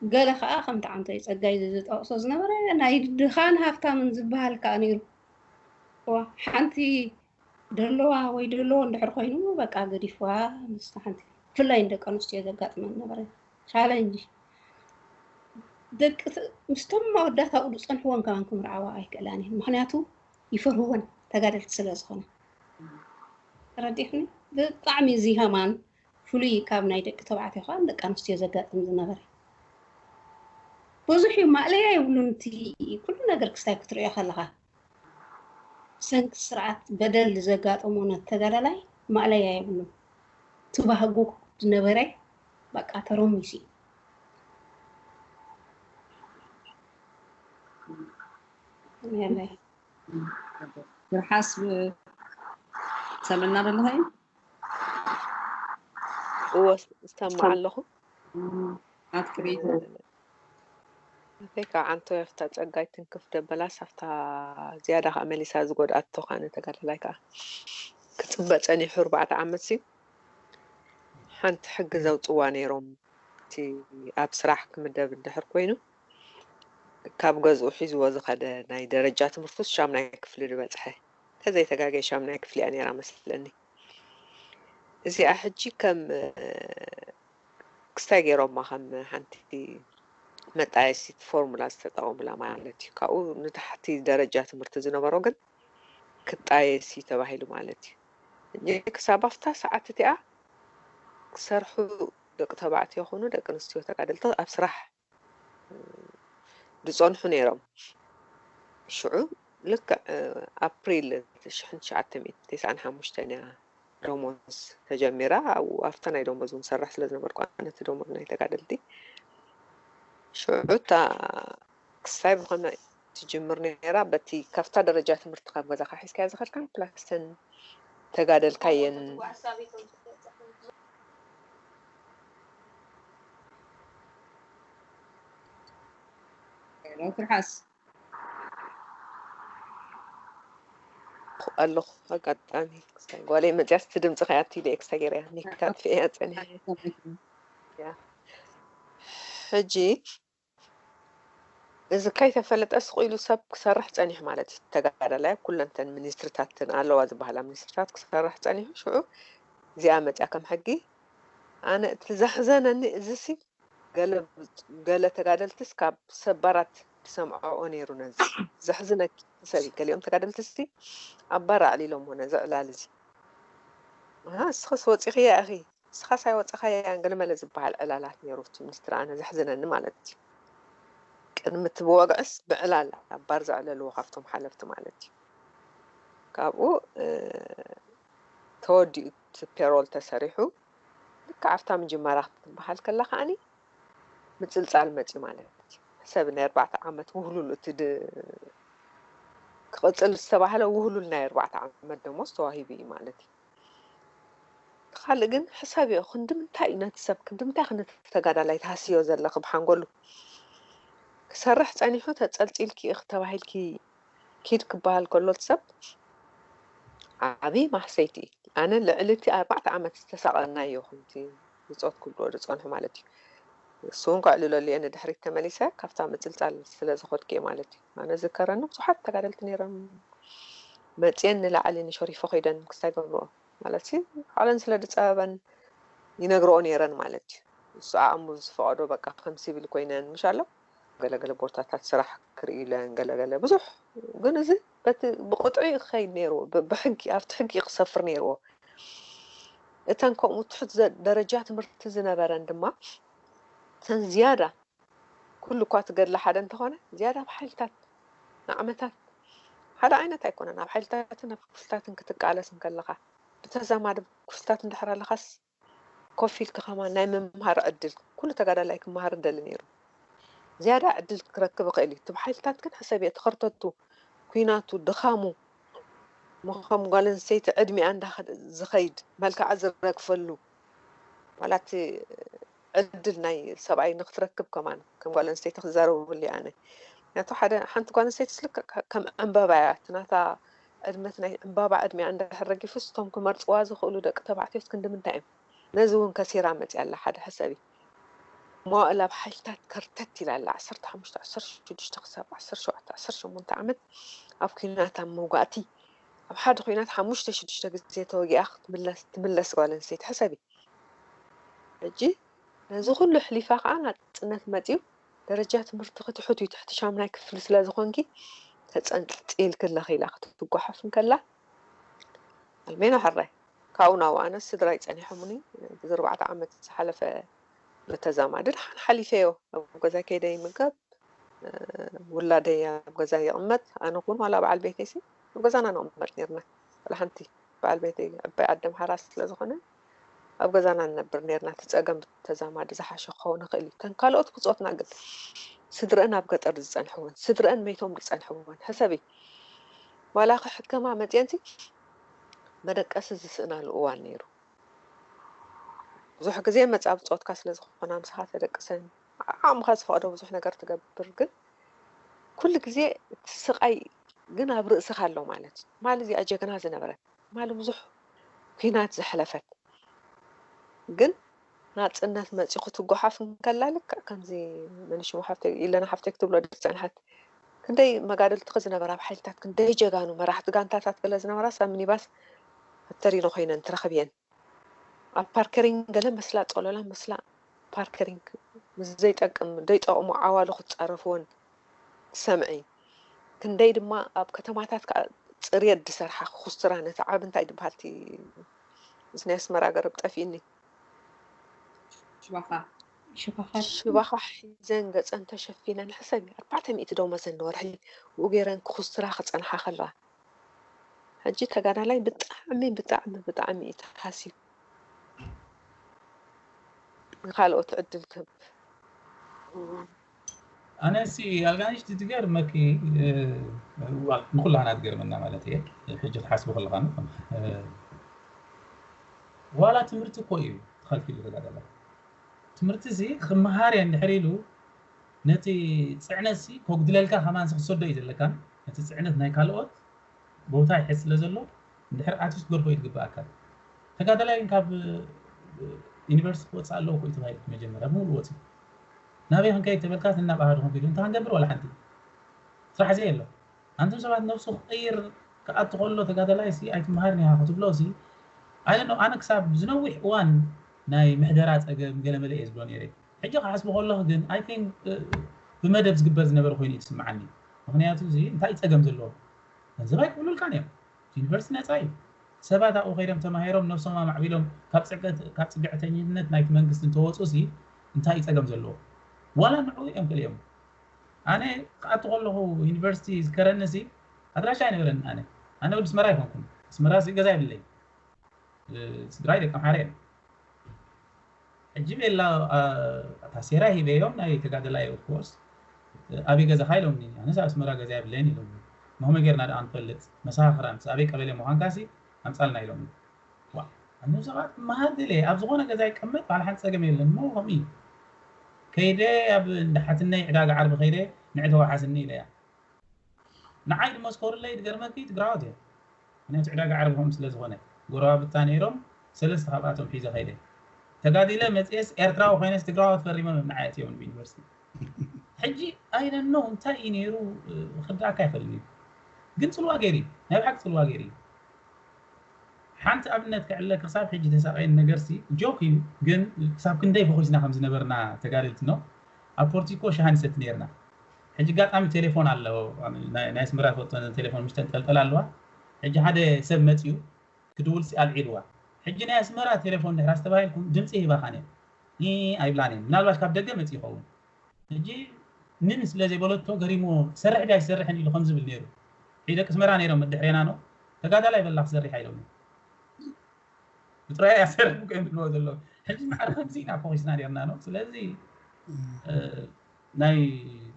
ገለ ከኣ ከምቲ ዓንቶይ ጸጋይ ዝጠቕሶ ዝነበረ ናይ ድኻን ሃብታምን ዝበሃል ከኣ ነይሩ። እዋ፣ ሓንቲ ደለዋ ወይ ደለዎ እንድሕር ኮይኑ በቃ ገዲፍዋ ምስታ ሓንቲ፣ ብፍላይ ንደቂ ኣንስትዮ ዘጋጥመን ነበረ ቻለንጅ። ደቂ ምስቶም መወዳት ኣብኡ ዝጸንሕወን ከማን ክምርዓዋ ኣይክእላን እየን። ምኽንያቱ ይፈርህወን ተጋደልቲ ስለ ዝኾነ። ተረዲእክኒ? ብጣዕሚ እዚ ከማን ፍሉይ ካብ ናይ ደቂ ተባዕትዮ ከዓ ደቂ ኣንስትዮ ዘጋጥም ዝነበረ ብዙሕ እዩ። ማእለያ የብሉን። እቲ ኩሉ ነገር ክስታይ ክትሪኦ ከለኻ ብሰንኪ ስርዓት በደል ዘጋጠሞ ተጋዳላይ ማእለያ የብሉን። እቲ ባህጉ ዝነበረ በቃ ተረሚሱ እዩ። ያለይ። ትርሓስ ሰምዕና ዘለኻ እዩ? እወ፣ እሰምዕ ኣለኹ። ኣፍቅሪት ኣተይ ከዓ ዓንቶ ያፍታ ጸጋይ ትንክፍ ደበላስ ኣብታ ዝያዳ ከዓ መሊሳ ዝጎድኣቶ ከዓ ነተጋዳላይ ከዓ ክጽበ ጸኒሑ ኣርባዕተ ዓመት ሲ ሓንቲ ሕጊ ዘውጽዋ ነይሮም። እቲ ኣብ ስራሕ ክምደብ እንድሕር ኮይኑ ካብ ገዝኡ ሒዝዎ ዝኸደ ናይ ደረጃ ትምህርቱስ ሻምናይ ክፍሊ ዝበጽሐ ተዘይተጋገየ ሻምናይ ክፍሊ እያ ነይራ መስለኒ። እዚኣ ሕጂ ከም ክስታይ ገይሮማ ከም ሓንቲ መጣየሲት ፎርሙላ ዝተጠቐሙላ ማለት እዩ። ካብኡ ንታሕቲ ደረጃ ትምህርቲ ዝነበሮ ግን ክጣየስ እዩ ተባሂሉ ማለት እዩ። እኔ ክሳብ ኣብታ ሰዓት እቲኣ ክሰርሑ ደቂ ተባዕትዮ ይኹኑ ደቂ ኣንስትዮ ተጋደልቲ ኣብ ስራሕ ዝፀንሑ ነይሮም። ሽዑ ልክዕ ኣፕሪል ሽሕን ትሽዓተ ሚእትን ተስዓን ሓሙሽተን እያ ደሞዝ ተጀሚራ። ኣብኡ ኣብታ ናይ ደሞዝ እውን ሰርሕ ስለ ዝነበርኩ ነቲ ደሞዝ ናይ ተጋደልቲ ሽዑ እታ ክሳይ ብኸመ ትጅምር ነይራ በቲ ካብታ ደረጃ ትምህርቲ ካብ ገዛኻ ሒዝካያ ዝኸድካን ፕላስተን ተጋደልካየን ትርሓስ ኣለኹ ኣጋጣሚ ጓለይ መፅያስ እቲ ድምፂ ከያት ኢለ ክሳይ ገይረ ኔት ካጥፍኤ እያ ፀኒሐ ሕጂ እዚ ከይተፈለጠ ስቕ ኢሉ ሰብ ክሰርሕ ፀኒሑ ማለት እዩ። ተጋዳላይ ኩለንተን ሚኒስትሪታትን ኣለዋ ዝበሃላ ሚኒስትሪታት ክሰርሕ ፀኒሑ ሽዑ እዚኣ መፅያ ከም ሕጊ ኣነ እቲ ዘሕዘነኒ እዚ ሲ ገለ ተጋደልትስ ካብ ሰባራት ዝሰምዐኦ ነይሩ ነዚ ዘሕዝነኪ ሰብ ገሊኦም ተጋደልትስ ኣባር ኣዕሊሎሞ ነዚ ዕላል እዚ እስኸስ ወፂኽያ ኢኺ እስኻስ ኣይወፃኻያን ገለመለ ዝበሃል ዕላላት ነይሩ እቲ ሚኒስትሪ ኣነ ዘሕዝነኒ ማለት እዩ ቅድሚ እቲ ብወግዕስ ብዕላል ኣባር ዘዕለልዎ ካብቶም ሓለፍቲ ማለት እዩ ካብኡ ተወዲኡ እቲ ፔሮል ተሰሪሑ ልክዕ ኣብታ ምጅማራ ክትበሃል ከላ ከዓኒ ምፅልፃል መፅዩ ማለት እዩ ሰብ ናይ ኣርባዕተ ዓመት ውህሉል እቲ ክቕፅል ዝተባህለ ውህሉል ናይ ኣርባዕተ ዓመት ደሞዝ ተዋሂቡ እዩ ማለት እዩ እቲ ካልእ ግን ሕሳብ ዮ ክንዲ ምንታይ እዩ ነቲ ሰብ ክንዲ ምንታይ ክነቲ ተጋዳላይ ትሃስዮ ዘለኺ ብሓንጎሉ ክሰርሕ ፀኒሑ ተፀልፂልኪ ኢኺ ተባሂልኪ ኪድ ክበሃል ከሎ እቲ ሰብ ዓብዪ ማህሰይቲ እዩ ኣነ ልዕሊ እቲ ኣርባዕተ ዓመት ዝተሳቐናዮ ከምቲ ብፆት ክብልዎ ዝፀንሑ ማለት እዩ እሱ እውን ከዕልለሉ እየ ንድሕሪት ተመሊሰ ካብታ ምፅልፃል ስለ ዝኸድኩ እየ ማለት እዩ ኣነ ዝከረኒ ብዙሓት ተጋደልቲ ነይሮም መፅየን ንላዕሊ ንሸሪፎ ከይደን ክስታይ ገብርኦ ማለት ሲ ባዕለን ስለ ዝፀበበን ይነግርኦ ነይረን ማለት እዩ እሱ ዓቕሙ ዝፈቐዶ በቃ ከም ሲቪል ኮይነን ምሽ ኣሎ ገለገለ ቦታታት ስራሕ ክርኢ ኢለን ገለገለ ብዙሕ ግን እዚ በቲ ብቁጥዒ ክኸይድ ነይርዎ ብሕጊ ኣብቲ ሕጊ ክሰፍር ነይርዎ እተን ከምኡ ትሑት ደረጃ ትምህርቲ ዝነበረን ድማ እተን ዝያዳ ኩሉ እኳ ትገድላ ሓደ እንተኾነ ዝያዳ ኣብ ሓይልታት ንዓመታት ሓደ ዓይነት ኣይኮነን ኣብ ሓይልታትን ኣብ ክፍልታትን ክትቃለስ እንከለኻ ብተዛማዲ ክፍልታት እንድሕር ኣለኻስ ኮፍ ኢልኪ ከማን ናይ ምምሃር ዕድል ኩሉ ተጋዳላይ ክመሃር ደሊ ነይሩ ዝያዳ ዕድል ክረክብ ይኽእል እዩ እቲ ብሓይልታት ግን ሕሰብ እየ ተኸርተቱ ኩናቱ ድኻሙ ምኸም ጓል ኣንስተይቲ ዕድሚኣ እንዳ ዝኸይድ መልክዓ ዝረግፈሉ ማለት ዕድል ናይ ሰብኣይ ንክትረክብ ከማን ከም ጓል ኣንስተይቲ ክዛረበሉ እየ ኣነ። ምክንያቱ ሓደ ሓንቲ ጓል ኣንስተይቲ ስልክ ከም ዕምበባ እያ። እቲ ናታ ዕድመት ናይ ዕምባባ ዕድሚያ እንድሕር ረጊፉ ስቶም ክመርፅዋ ዝኽእሉ ደቂ ተባዕትዮ ክንዲ ምንታይ እዮም? ነዚ እውን ከሲራ መፅያ ኣላ። ሓደ ሕሰቢ። መዋእል ኣብ ሓይልታት ከርተት ኢላ ኣላ። ዓሰርተ ሓሙሽተ ዓሰርተ ሽዱሽተ ክሳብ ዓሰርተ ሸውዓተ ዓሰርተ ሸሞንተ ዓመት ኣብ ኩናት ኣብ መውጋእቲ ኣብ ሓደ ኩናት ሓሙሽተ ሽዱሽተ ግዜ ተወጊኣ ክትምለስ ትምለስ ጓል ኣንስተይቲ ሕሰቢ። ሕጂ ነዚ ኩሉ ኣሕሊፋ ከዓ ናፅነት መፅዩ ደረጃ ትምህርቲ ክትሕቱ ትሕቲ ሻምናይ ክፍሊ ስለ ዝኾንኪ ተፀንፂልኪ ኣለኺ ኢላ ክትጓሓፍ እንከላ ኣልሜና ሕራይ ካብኡ ናብኡ ኣነስ ስድራይ ፀኒሖምኒ ብዚ ኣርባዕተ ዓመት ዝሓለፈ ብተዛማዲ ደሓን ሓሊፈዮ ኣብ ገዛ ከይደ ይምገብ ውላደይ ኣብ ገዛ ይቕመጥ ኣነ ኩን ዋላ በዓል ቤተይ ሲ ኣብ ገዛና ንቕመጥ ነርና ዋላ ሓንቲ በዓል ቤተይ ዕባይ ዓዲ ኣምሓራ ስለ ዝኾነ ኣብ ገዛና ንነብር ነርና እቲ ፀገም ብተዛማዲ ዝሓሸ ክኸውን ይኽእል እዩ ተን ካልኦት ብፆትና ግን ስድረአን ኣብ ገጠር ዝፀንሕወን ስድረአን መይቶም ዝፀንሕወን ሕሰቢ ዋላ ክሕከማ መፅየን ሲ መደቀሲ ዝስእናሉ እዋን ነይሩ ብዙሕ ግዜ መፃ ብፆትካ ስለ ዝኾና ምሳኻ ተደቅሰን ዓቕምኻ ዝፈቕዶ ብዙሕ ነገር ትገብር ግን ኩሉ ግዜ እቲ ስቓይ ግን ኣብ ርእስኻ ኣሎ ማለት እዩ ማል እዚኣ ጀግና ዝነበረት ማል ብዙሕ ኩናት ዘሕለፈት ግን ናፅነት መፂኹ ትጓሓፍ እንከላ ልክዕ ከምዚ መንሽሙ ሓፍተይ ኢለና ሓፍተይ ክትብሎ ዝፀንሐት ክንደይ መጋድልትኺ ዝነበራ ኣብ ሓይልታት ክንደይ ጀጋኑ መራሕቲ ጋንታታት ገለ ዝነበራ ሳብ ሚኒባስ ኣተሪኖ ኮይነን ትረኽብየን ኣብ ፓርከሪንግ ገለ መስላ ጸሎላ መስላ ፓርከሪንግ ምስ ዘይጠቅም ዘይጠቕሙ ዓዋሉ ክትጻረፍወን ትሰምዒ። ክንደይ ድማ ኣብ ከተማታት ከዓ ጽርየት ዝሰርሓ ክኹስትራ ነቲ ዓብ እንታይ ዝበሃል እቲ እዚ ናይ ኣስመራ ገረብ ጠፊእኒ ሽባኻ ሽፋኻ ሽባኻ ሒዘን ገጸን ተሸፊነን ሕሰቢ ኣርባዕተ ሚእቲ ዶመዘን ንወርሒ ብኡ ገይረን ክኹስትራ ክጸንሓ ከለዋ ሕጂ ተጋዳላይ ብጣዕሚ ብጣዕሚ ብጣዕሚ እዩ ተሃስዩ ንካልኦት ዕድል ክህብ ኣነሲ ኣልጋንሽ ትትገርመኪ ንኩላህና ትገርመና ማለት እየ ሕጂ ክትሓስቡ ከለካ ዋላ ትምህርቲ እኮ እዩ ተኸልኪሉ ተጋዳላይ ትምህርቲ እዚ ክመሃር እየ እንድሕር ኢሉ ነቲ ፅዕነት ሲ ከጉድለልካ ከማን ክትሰዶ እዩ ዘለካ ነቲ ፅዕነት ናይ ካልኦት ቦታ ይሕዝ ስለ ዘሎ እንድሕር ኣትስ ክትገድፎ እዩ ትግበኣካ ተጋዳላይ ካብ ዩኒቨርሲቲ ክወፅእ ኣለዎ ኮዩ ተባሂሉ መጀመርያ ብምሉ ወፂኡ ናበይ ክንከይድ ተበልካ እናባህር ኾንኩ እንታይ ክንገብር ዋላ ሓንቲ ስራሕ ዘይ ኣሎ ኣንቱም ሰባት ነብሱ ክቕይር ክኣቱ ከሎ ተጋዳላይ ሲ ኣይትመሃርን ኢኻ ክትብሎ ሲ ኣይ ነው ኣነ ክሳብ ዝነዊሕ እዋን ናይ ምሕደራ ፀገም ገለመለ እየ ዝብሎ ነይረ ሕጂ ክሓስቡ ከለኹ ግን ኣይ ቲንክ ብመደብ ዝግበር ዝነበረ ኮይኑ እዩ ትስምዓኒ ምክንያቱ እዚ እንታይ እዩ ፀገም ዘለዎ ገንዘብ ኣይክብሉልካን እዮም ዩኒቨርሲቲ ነፃ እዩ ሰባት ኣብኡ ከይዶም ተማሂሮም ነብሶም ኣማዕቢሎም ካብ ፅግዕተኝነት ናይቲ መንግስቲ እንተወፁ ሲ እንታይ እዩ ፀገም ዘለዎ ዋላ ንዕኡ እዮም ክልኦም ኣነ ክኣቱ ከለኹ ዩኒቨርሲቲ ዝከረኒ ሲ ኣድራሻ ኣይነበረኒ ኣነ ኣነ ወዲ ስመራ ኣይኮንኩን ስመራ ሲ ገዛ የብለይ ስድራይ ደቂ ኣምሓራ እዮም ሕጂ ቤላ ታሴራ ሂበዮም ናይ ተጋደላይ ኦፍኮርስ ኣበይ ገዛኻ ኢሎምኒ ኣነስ ኣስመራ ገዛ የብለይን ኢሎምኒ ንኸመይ ጌርና ደኣ ንፈልጥ መሳኻኽራ ምስ ኣበይ ቀበሌ ምዃንካሲ ኣምጻልና ኢሎምኒ ዋ ኣንቱም ሰባት ክመሃር ደልየ ኣብ ዝኾነ ገዛ ይቀመጥ ባል ሓንቲ ጸገም የለን እሞ ከምኡ እዩ ከይደ ኣብ እንዳ ሓትነይ ዕዳጋ ዓርቢ ከይደ ንዕተዋሓስኒ ኢለያ ንዓይ ድመስከሩለይ ድገርመኪ ትግራዎት እዮም ምክንያቱ ዕዳጋ ዓረብ ሆም ስለ ዝኾነ ጎረባብታ ነይሮም ሰለስተ ካብኣቶም ሒዘ ከይደ ተጋዲለ መፅኤስ ኤርትራዊ ኮይነስ ትግራዎት ፈሪሞም እዮም ንዓይ ኣትዮም ዩኒቨርሲቲ ሕጂ ኣይነኖ እንታይ እዩ ነይሩ ክርዳእካ ይኽእል እዩ ግን ፅልዋ ገይሩ እዩ ናይ ብሓቂ ፅልዋ ገይሩ እዩ ሓንቲ ኣብነት ክዕለ ክሳብ ሕጂ ተሳቀየን ነገርሲ ጆክ እዩ ግን ክሳብ ክንደይ ፈኺስና ከም ዝነበርና ተጋደልቲ ነው ኣብ ፖርቲኮ ሻሃ ንሰቲ ነይርና ሕጂ ኣጋጣሚ ቴሌፎን ኣለዎ ናይ ኣስመራ ትፈልጦ ቴሌፎን ምስ ተንጠልጠል ኣለዋ ሕጂ ሓደ ሰብ መፅዩ ክድውል ሲ ኣልዒልዋ ሕጂ ናይ ኣስመራ ቴሌፎን ድሕር ኣስተባሂልኩም ድምፂ ሂባኻን እየ ኣይብላን እየ ምናልባሽ ካብ ደገ መፂ ይኸውን ሕጂ ንን ስለ ዘይበለቶ ገሪሞ ትሰርሕ ዲ ኣይሰርሕን ኢሉ ከም ዝብል ነይሩ ሕጂ ደቂ ኣስመራ ነይሮም ድሕሬና ነው ተጋዳላይ በላ ክሰርሕ ኣይሎም ብጥራይ ኣሰርሕ ብቀም ዝብልዎ ዘለዉ ሕጂ ማዕረ ከምዚ ኢና ፈኺስና ነርና ነው ስለዚ ናይ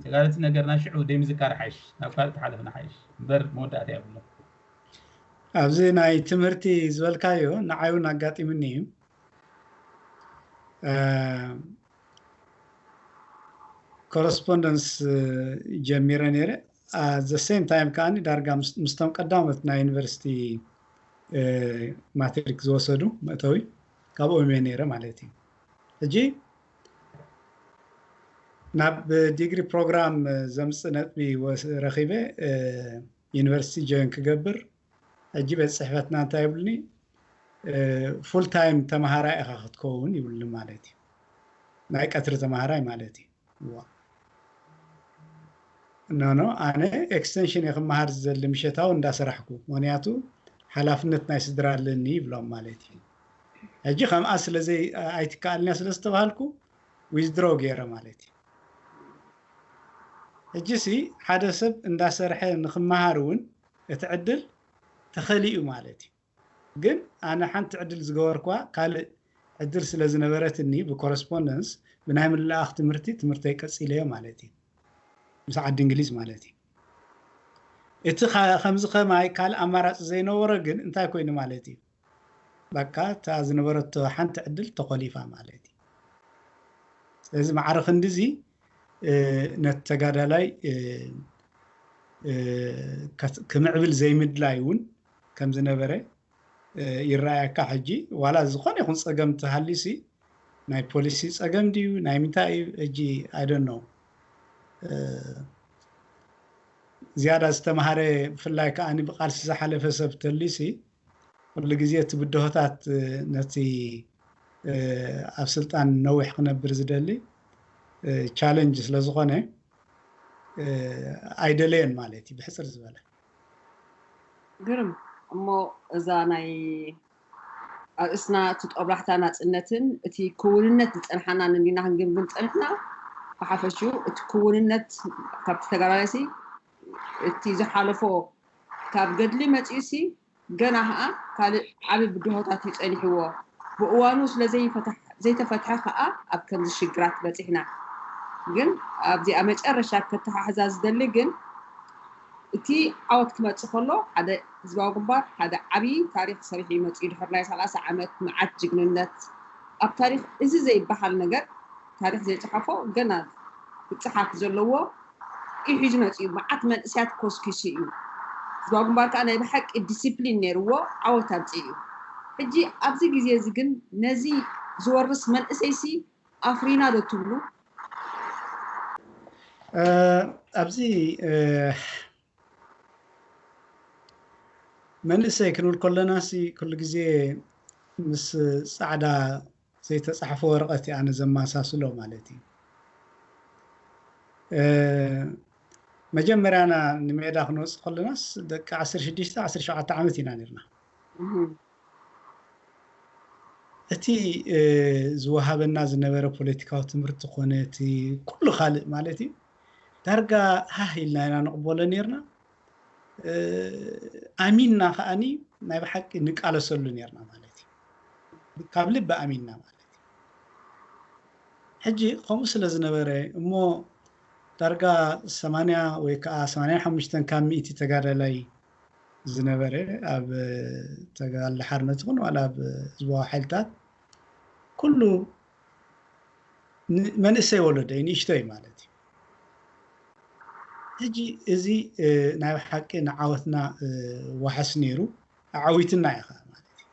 ተጋደልቲ ነገርና ሽዑ ደይ ምዝካር ሓይሽ ናብ ካልእ ተሓለፍና ሓይሽ እምበር መወዳእታ የብሎ ኣብዚ ናይ ትምህርቲ ዝበልካዮ ንዓይ እውን ኣጋጢምኒ እዩ ኮረስፖንደንስ ጀሚረ ነይረ። ዘ ሴም ታይም ከዓኒ ዳርጋ ምስቶም ቀዳሞት ናይ ዩኒቨርሲቲ ማትሪክ ዝወሰዱ መእተዊ ካብኦም እየ ነይረ ማለት እዩ። ሕጂ ናብ ዲግሪ ፕሮግራም ዘምፅእ ነጥቢ ረኺበ ዩኒቨርሲቲ ጆይን ክገብር፣ ሕጂ ቤት ፅሕፈትና እንታይ ይብልኒ፣ ፉል ታይም ተምሃራይ ኢኻ ክትከውን ይብልኒ ማለት እዩ። ናይ ቀትሪ ተምሃራይ ማለት እዩ። ኖ ኖ፣ ኣነ ኤክስተንሽን እየ ክመሃር ዝደሊ፣ ምሸታዊ እንዳሰራሕኩ፣ ምክንያቱ ሓላፍነት ናይ ስድራ ኣለኒ ይብሎም ማለት እዩ። ሕጂ ከምኣ ስለዘይ ኣይትከኣልንያ ስለ ዝተባሃልኩ ዊዝድሮ ገይረ ማለት እዩ። ሕጂ ሲ ሓደ ሰብ እንዳሰርሐ ንክመሃር እውን እቲ ዕድል ተኸሊኡ ማለት እዩ። ግን ኣነ ሓንቲ ዕድል ዝገበርኳ ካልእ ዕድል ስለ ዝነበረትኒ ብኮረስፖንደንስ ብናይ ምልኣኽ ትምህርቲ ትምህርተይ ቀፂለዮ ማለት እዩ። ምስ ዓዲ እንግሊዝ ማለት እዩ። እቲ ከምዚ ከማይ ካልእ ኣማራፂ ዘይነበሮ ግን እንታይ ኮይኑ ማለት እዩ? በቃ እታ ዝነበረቶ ሓንቲ ዕድል ተኾሊፋ ማለት እዩ። ስለዚ ማዕረ ክንድዚ ነቲ ተጋዳላይ ክምዕብል ዘይምድላይ እውን ከም ዝነበረ ይረኣየካ። ሕጂ ዋላ ዝኾነ ይኹን ፀገም ተሃልዩሲ ናይ ፖሊሲ ፀገም ድዩ ናይ ምንታይ እዩ ሕጂ ኣይደኖ ዝያዳ ዝተምሃረ ብፍላይ ከዓኒ ብቃልሲ ዝሓለፈ ሰብ ተልዩሲ ኩሉ ግዜ እቲ ብድሆታት ነቲ ኣብ ስልጣን ነዊሕ ክነብር ዝደሊ ቻለንጅ ስለ ዝኾነ ኣይደለየን ማለት እዩ። ብሕፅር ዝበለ ግርም እሞ እዛ ናይ ኣርእስና እቲ ጦብላሕታ ናፅነትን እቲ ክውንነት ዝፀንሓና ንዲና ክንግምግም ፀንሕና። ብሓፈሽኡ እቲ ክውንነት ካብቲ ተጋዳላይሲ እቲ ዝሓለፎ ካብ ገድሊ መፂኡሲ ገና ከዓ ካልእ ዓቢ ብድሆታት እዩ ፀኒሕዎ። ብእዋኑ ስለ ዘይተፈትሐ ከዓ ኣብ ከምዚ ሽግራት በፂሕና። ግን ኣብዚኣ መጨረሻ ከተሓሕዛ ዝደሊ ግን እቲ ዓወት ክመፅእ ከሎ ሓደ ህዝባዊ ግንባር ሓደ ዓብዪ ታሪክ ሰሪሑ ይመፅእ እዩ። ድሕር ናይ ሰላሳ ዓመት መዓት ጅግንነት ኣብ ታሪክ እዚ ዘይበሃል ነገር ታሪክ ዘይፅሓፎ ገና ክፅሓፍ ዘለዎ እዩ ሒዙ መፅኡ። መዓት መንእሰያት ኮስኪሱ እዩ። ህዝባዊ ግንባር ከዓ ናይ ብሓቂ ዲሲፕሊን ነይርዎ ዓወት ኣምፅኡ እዩ። ሕጂ ኣብዚ ግዜ እዚ ግን ነዚ ዝወርስ መንእሰይሲ ኣፍሪና ዶ ትብሉ? ኣብዚ መንእሰይ ክንብል ከለና ሲ ኩሉ ግዜ ምስ ፃዕዳ ዘይተፃሕፈ ወረቐት እዩ ኣነ ዘመሳስሎ ማለት እዩ። መጀመርያና ንሜዳ ክንወፅእ ከለናስ ደቂ ዓሰርተ ሽዱሽተ ዓሰርተ ሸውዓተ ዓመት ኢና ነርና። እቲ ዝወሃበና ዝነበረ ፖለቲካዊ ትምህርቲ ኮነ እቲ ኩሉ ካልእ ማለት እዩ ዳርጋ ሃህ ኢልና ኢና ንቕበሎ ነርና። ኣሚንና ከዓኒ ናይ ብሓቂ ንቃለሰሉ ነርና ማለት እዩ። ካብ ልቢ ኣሚንና ማለት እዩ። ሕጂ ከምኡ ስለ ዝነበረ እሞ ዳርጋ ሰማንያ ወይ ከዓ ሰማንያ ሓሙሽተ ካብ ሚእቲ ተጋዳላይ ዝነበረ ኣብ ተጋድሎ ሓርነት ይኹን ዋላ ኣብ ህዝባዊ ሓይልታት ኩሉ መንእሰይ ወለዶ እዩ፣ ንእሽቶ እዩ ማለት እዩ። ሕጂ እዚ ናይ ብሓቂ ንዓወትና ዋሕስ ነይሩ፣ ኣዓዊትና እዩ ከዓ ማለት እዩ።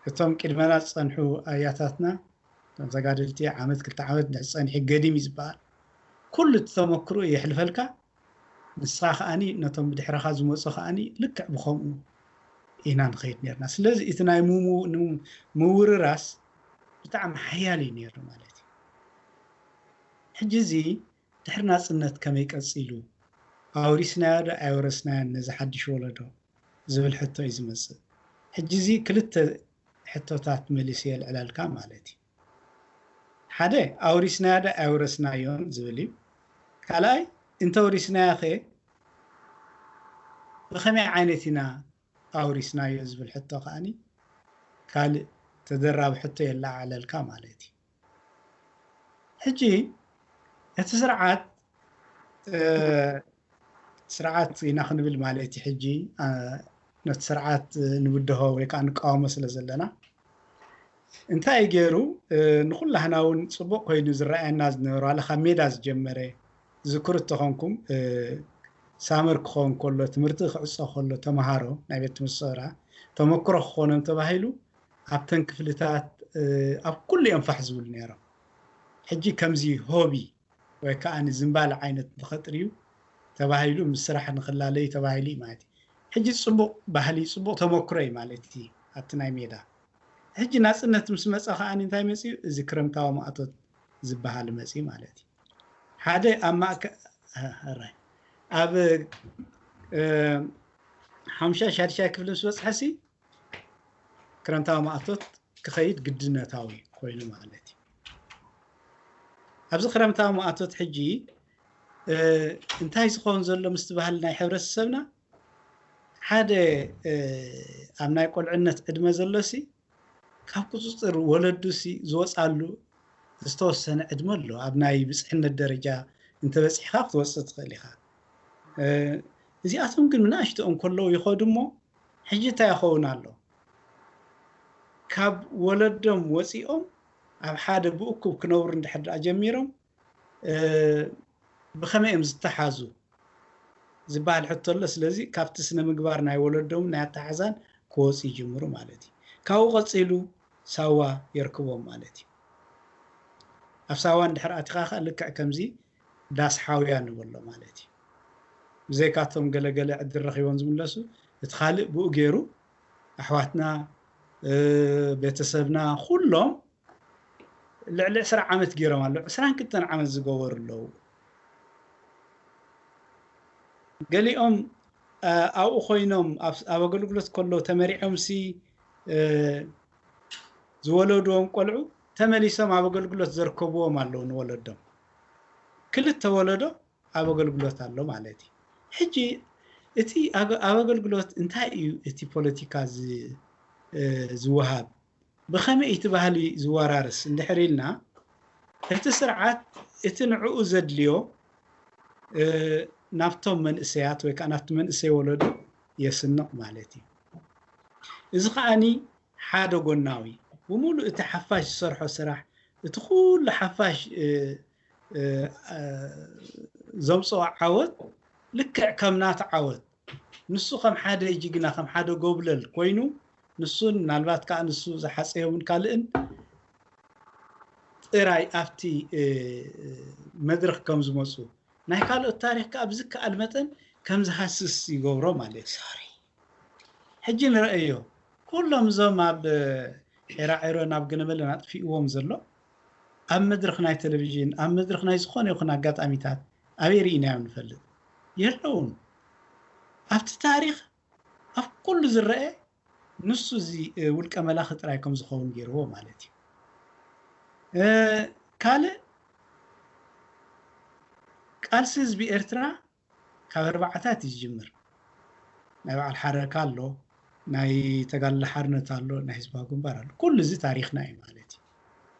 እቶም ቅድመና ዝፀንሑ ኣያታትና እቶም ተጋደልቲ ዓመት ክልተ ዓመት እንድሕር ፀኒሑ ገዲም እዩ ዝበሃል። ኩሉ እቲ ተመክሮ የሕልፈልካ። ንስኻ ከዓኒ ነቶም ብድሕረኻ ዝመፁ ከዓኒ ልክዕ ብኸምኡ ኢና ንኸይድ ነርና። ስለዚ እቲ ናይ ምውርራስ ብጣዕሚ ሓያል እዩ ነይሩ ማለት እዩ። ሕጂ እዚ ድሕሪ ናፅነት ከመይ ቀፂሉ ኣውሪስናዮ ዶ ኣይወረስናዮን ነዚ ሓድሽ ወለዶ ዝብል ሕቶ እዩ ዝመፅእ። ሕጂ እዚ ክልተ ሕቶታት መሊሱ የልዕለልካ ማለት እዩ። ሓደ ኣውሪስናዮ ዶ ኣይወረስናዮን ዝብል እዩ። ካልኣይ እንተወሪስናዮ ኸ ብኸመይ ዓይነት ኢና ኣውሪስናዮ ዝብል ሕቶ ከዓኒ ካልእ ተደራቢ ሕቶ የለዓዕለልካ ማለት እዩ። ሕጂ እቲ ስርዓት ስርዓት ኢና ክንብል ማለት እዩ። ሕጂ ነቲ ስርዓት ንብድሆ ወይ ከዓ ንቃወሞ ስለ ዘለና እንታይ ገይሩ ንኩላህና እውን ፅቡቅ ኮይኑ ዝረኣየና ዝነበረ ዋላ ካብ ሜዳ ዝጀመረ ዝክሩ ተኾንኩም ሳመር ክኸውን ከሎ ትምህርቲ ክዕፆ ከሎ ተምሃሮ ናይ ቤት ትምህርቲ ሰራ ተመክሮ ክኾኖም ተባሂሉ ኣብተን ክፍልታት ኣብ ኩሉ እዮም ፋሕ ዝብሉ ነይሮም። ሕጂ ከምዚ ሆቢ ወይ ከዓ ዝንባለ ዓይነት ንኸጥርዩ ተባሂሉ ምስ ስራሕ ንክላለዩ ተባሂሉ እዩ ማለት እዩ። ሕጂ ፅቡቅ ባህሊ ፅቡቅ ተመክሮ እዩ ማለት እዩ ኣብቲ ናይ ሜዳ። ሕጂ ናፅነት ምስ መፀ ከዓ እንታይ መፅዩ? እዚ ክረምታዊ ማእቶት ዝበሃል መፅዩ ማለት እዩ። ሓደ ኣብ ማእከ ራይ ኣብ ሓምሻ ሻድሻይ ክፍሊ ምስ በፅሐሲ ክረምታዊ ማእቶት ክኸይድ ግድነታዊ ኮይኑ ማለት እዩ። ኣብዚ ክረምታዊ ማእቶት ሕጂ እንታይ ዝኸውን ዘሎ ምስቲ ባህሊ ናይ ሕብረተሰብና ሓደ ኣብ ናይ ቆልዕነት ዕድመ ዘሎሲ ካብ ቁፅፅር ወለዱሲ ዝወፃሉ ዝተወሰነ ዕድመ ኣሎ። ኣብ ናይ ብፅሕነት ደረጃ እንተበፂሕካ ክትወፅእ ትኽእል ኢኻ። እዚኣቶም ግን ንኣሽትኦም ከለዉ ይኸዱ እሞ ሕጂ እንታይ ይኸውን ኣሎ? ካብ ወለዶም ወፂኦም ኣብ ሓደ ብእኩብ ክነብሩ እንድሕር ደኣ ጀሚሮም ብኸመይ እዮም ዝተሓዙ ዝበሃል ሕቶ ኣሎ። ስለዚ ካብቲ ስነ ምግባር ናይ ወለዶም ናይ ኣተሓዛን ክወፁ ይጅምሩ ማለት እዩ። ካብኡ ቀፂሉ ሳዋ የርክቦም ማለት እዩ። ኣብ ሳዋ እንድሕር ኣቲኻ ከ ልክዕ ከምዚ ዳስ ሓውያ ንበሎ ማለት እዩ። ብዘይካቶም ገለገለ ዕድል ረኺቦም ዝምለሱ እቲ ካልእ ብኡ ገይሩ ኣሕዋትና ቤተሰብና ኩሎም ልዕሊ ዕስራ ዓመት ገይሮም ኣለዉ። ዕስራን ክልተን ዓመት ዝገበሩ ኣለዉ። ገሊኦም ኣብኡ ኮይኖም ኣብ ኣገልግሎት ከለዉ ተመሪዖምሲ ዝወለድዎም ቆልዑ ተመሊሶም ኣብ ኣገልግሎት ዘርከብዎም ኣለዉ። ንወለዶም ክልተ ወለዶ ኣብ ኣገልግሎት ኣሎ ማለት እዩ። ሕጂ እቲ ኣብ ኣገልግሎት እንታይ እዩ እቲ ፖለቲካ ዝወሃብ? ብኸመይ እቲ ባህሊ ዝወራርስ እንድሕር ኢልና እቲ ስርዓት እቲ ንዕኡ ዘድልዮ ናብቶም መንእሰያት ወይ ከዓ ናብቲ መንእሰይ ወለዶ የስንቕ ማለት እዩ። እዚ ከዓኒ ሓደ ጎናዊ ብምሉእ እቲ ሓፋሽ ዝሰርሖ ስራሕ እቲ ኩሉ ሓፋሽ ዘምፅኦ ዓወት ልክዕ ከም ናቱ ዓወት ንሱ ከም ሓደ ጅግና ከም ሓደ ጎብለል ኮይኑ ንሱን ምናልባት ከዓ ንሱ ዝሓፀዮምን ካልእን ጥራይ ኣብቲ መድረክ ከም ዝመፁ ናይ ካልኦት ታሪክ ከዓ ብዝከኣል መጠን ከም ዝሃስስ ይገብሮ ማለት እዩ። ሕጂ ንረአዮ ኩሎም እዞም ኣብ ዒራዒሮን ኣብ ገለመለን ኣጥፊእዎም ዘሎ ኣብ መድረኽ ናይ ቴሌቪዥን ኣብ መድረኽ ናይ ዝኾነ ይኹን ኣጋጣሚታት ኣበይ ርኢናዮም ንፈልጥ? የለውን። ኣብቲ ታሪኽ ኣብ ኩሉ ዝረአ ንሱ እዚ ውልቀ መላኺ ጥራይ ከም ዝኸውን ገይርዎ ማለት እዩ። ካልእ ቃልሲ ህዝቢ ኤርትራ ካብ ኣርባዓታት እዩ ዝጅምር። ናይ በዓል ሓረካ ኣሎ፣ ናይ ተጋድሎ ሓርነት ኣሎ፣ ናይ ህዝባዊ ግንባር ኣሎ። ኩሉ እዚ ታሪኽና እዩ ማለት እዩ።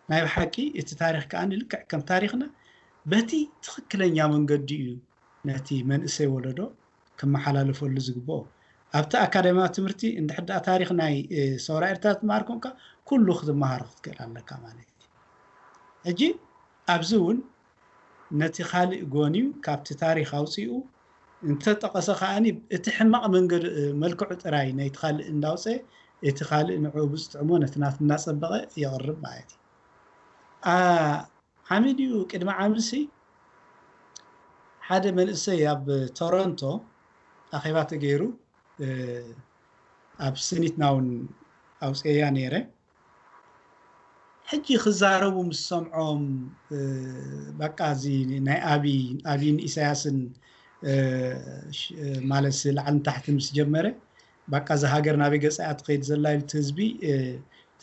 ናይ ብሓቂ እቲ ታሪኽ ከዓ ልክዕ ከም ታሪኽና በቲ ትኽክለኛ መንገዲ እዩ ነቲ መንእሰይ ወለዶ ክመሓላለፈሉ ዝግብኦ። ኣብቲ ኣካዳሚያዊ ትምህርቲ እንድሕር ደኣ ታሪኽ ናይ ሰውራ ኤርትራ ትመሃር ኮንካ ኩሉ ክትመሃሮ ክትክእል ኣለካ ማለት እዩ። ሕጂ ኣብዚ እውን ነቲ ካልእ ጎንዩ ካብቲ ታሪኽ ኣውፂኡ እንተጠቐሰ ከዓኒ እቲ ሕማቕ መንገዲ መልክዑ ጥራይ ናይቲ ካልእ እንዳውፀ እቲ ካልእ ንዕኡ ብዝጥዕሞ ነቲ ናቱ እናፀበቐ የቕርብ ማለት እዩ። ዓሚ ድዩ ቅድሚ ዓምሲ ሓደ መንእሰይ ኣብ ቶሮንቶ ኣኼባ ተገይሩ ኣብ ስኒትና እውን ኣውፅኤያ ነይረ። ሕጂ ክዛረቡ ምስ ሰምዖም በቃ እዚ ናይ ኣብይን ኢሳያስን ማለት ላዕልን ታሕትን ምስ ጀመረ በቃ እዛ ሃገር ናበይ ገፃ እያ ትኸይድ ዘላ ኢሉ እቲ ህዝቢ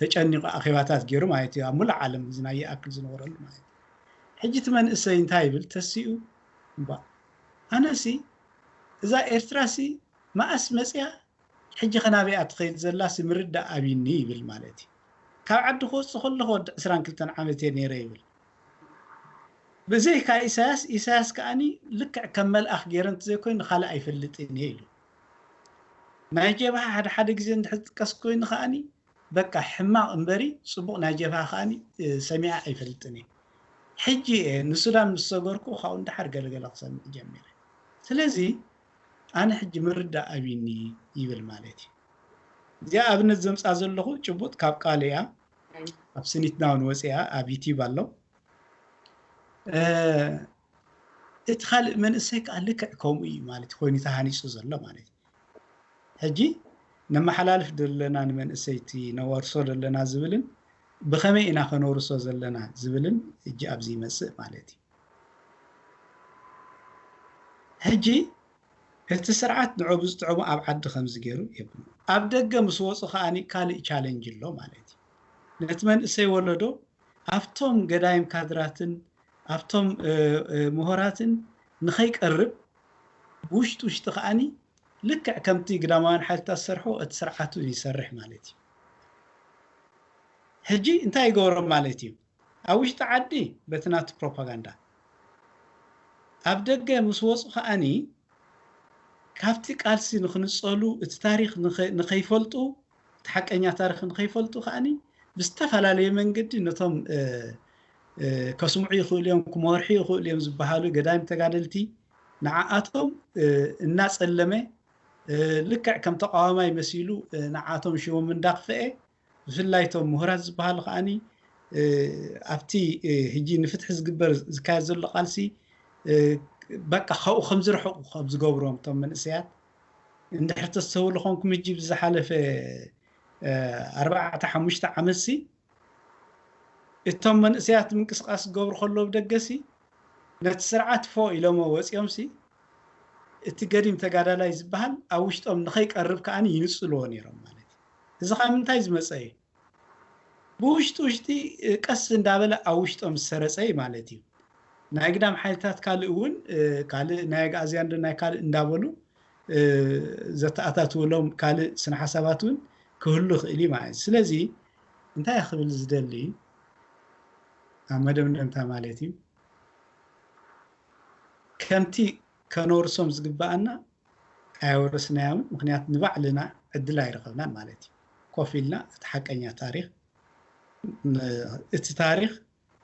ተጨኒቑ ኣኼባታት ገይሩ ማለት እዩ ኣብ ሙሉእ ዓለም እዚ ናይ ይኣክል ዝነበረሉ ማለት እዩ። ሕጂ እቲ መንእሰይ እንታይ ይብል ተሲኡ እባ ኣነሲ እዛ ኤርትራሲ መኣስ መፅያ ሕጂ ከ ናበይ እያ ትኸይድ ዘላሲ ምርዳእ ኣብይኒ ይብል ማለት እዩ። ካብ ዓዲ ክወፅእ ከለኹ ወዲ ዕስራን ክልተን ዓመት እየ ነይረ ይብል። ብዘይካ ኢሳያስ ኢሳያስ ከዓኒ ልክዕ ከም መልኣኽ ገይረ እንተዘይኮይኑ ንኻልእ ኣይፈልጥን እየ ኢሉ። ናይ ጀብሃ ሓደ ሓደ ግዜ እንድሕር ዝጥቀስ ኮይኑ ከዓኒ በቃ ሕማቕ እምበሪ ጽቡቕ ናይ ጀብሃ ከኣኒ ሰሚዐ ኣይፈልጥን እየ። ሕጂ እየ ንሱዳን ምስ ሰገርኩ ካብኡ ንደሓር ገለገለ ክሰምዕ ጀሚረ። ስለዚ ኣነ ሕጂ ምርዳእ ኣብዩኒ ይብል ማለት እዩ። እዚኣ ኣብነት ዘምጻ ዘለኹ ጭቡጥ ካብ ቃል እያ። ኣብ ስኒትና እውን ወፂኣ ኣብ ዩቲዩብ ኣሎ። እቲ ካልእ መንእሰይ ከዓ ልክዕ ከምኡ እዩ ማለት ኮይኑ ተሃኒፁ ዘሎ ማለት እዩ። ሕጂ ነመሓላልፍ ዘለና ንመንእሰይ እቲ ነወርሶ ዘለና ዝብልን ብኸመይ ኢና ከነውርሶ ዘለና ዝብልን ሕጂ ኣብዚ ይመፅእ ማለት እዩ። ሕጂ እቲ ስርዓት ንዕኡ ብዝጥዕሙ ኣብ ዓዲ ከምዚ ገይሩ የብሉ። ኣብ ደገ ምስ ወፁ ከዓኒ ካልእ ቻለንጅ ኣሎ ማለት እዩ። ነቲ መንእሰይ ወለዶ ኣብቶም ገዳይም ካድራትን ኣብቶም ምሁራትን ንኸይቀርብ ብውሽጢ ውሽጢ ከዓኒ ልክዕ ከምቲ ግዳማውያን ሓይልታት ዝሰርሑ እቲ ስርዓት እውን ይሰርሕ ማለት እዩ። ሕጂ እንታይ ይገብሮም ማለት እዩ? ኣብ ውሽጢ ዓዲ በቲ ናቱ ፕሮፓጋንዳ፣ ኣብ ደገ ምስ ወፁ ከዓኒ ካብቲ ቃልሲ ንክንፀሉ እቲ ታሪክ ንኸይፈልጡ እቲ ሓቀኛ ታሪክ ንኸይፈልጡ ከዓኒ ብዝተፈላለየ መንገዲ ነቶም ከስምዑ ይኽእሉ እዮም፣ ክመርሑ ይኽእሉ እዮም ዝበሃሉ ገዳይም ተጋደልቲ ንዓኣቶም እናፀለመ ልክዕ ከም ተቃዋማይ መሲሉ ንዓቶም ሽሞም እንዳክፈአ ብፍላይ እቶም ምሁራት ዝበሃሉ ከዓኒ ኣብቲ ሕጂ ንፍትሒ ዝግበር ዝካየድ ዘሎ ቃልሲ በቃ ካብኡ ከም ዝርሕቁ ከም ዝገብሮም እቶም መንእሰያት እንድሕር ተስተውሉ ኮንኩም ሕጂ ብዝሓለፈ ኣርባዕተ ሓሙሽተ ዓመት ሲ እቶም መንእሰያት ምንቅስቃስ ዝገብሩ ከለዉ ብደገ ሲ ነቲ ስርዓት ፎእ ኢሎሞ ወፂኦም ሲ እቲ ገዲም ተጋዳላይ ዝበሃል ኣብ ውሽጦም ንኸይቀርብ ከዓኒ ይንፅልዎ ነይሮም ማለት እዩ። እዚ ካብ ምንታይ ዝመፀ እዩ? ብውሽጢ ውሽጢ ቀስ እንዳበለ ኣብ ውሽጦም ዝሰረፀ እዩ ማለት እዩ። ናይ ግዳም ሓይልታት ካልእ እውን ካልእ ናይ ኣግኣዝያን ዶ ናይ ካልእ እንዳበሉ ዘተኣታትውሎም ካልእ ስነ ሓሳባት እውን ክህሉ ይኽእል እዩ ማለት እዩ። ስለዚ እንታይ ክብል ዝደሊ ኣብ መደምደምታ ማለት እዩ ከምቲ ከነወርሶም ዝግበኣና ኣየወረስናዮምን። ምክንያቱ ንባዕልና ዕድል ኣይረኸብናን ማለት እዩ። ኮፍ ኢልና እቲ ሓቀኛ ታሪክ እቲ ታሪክ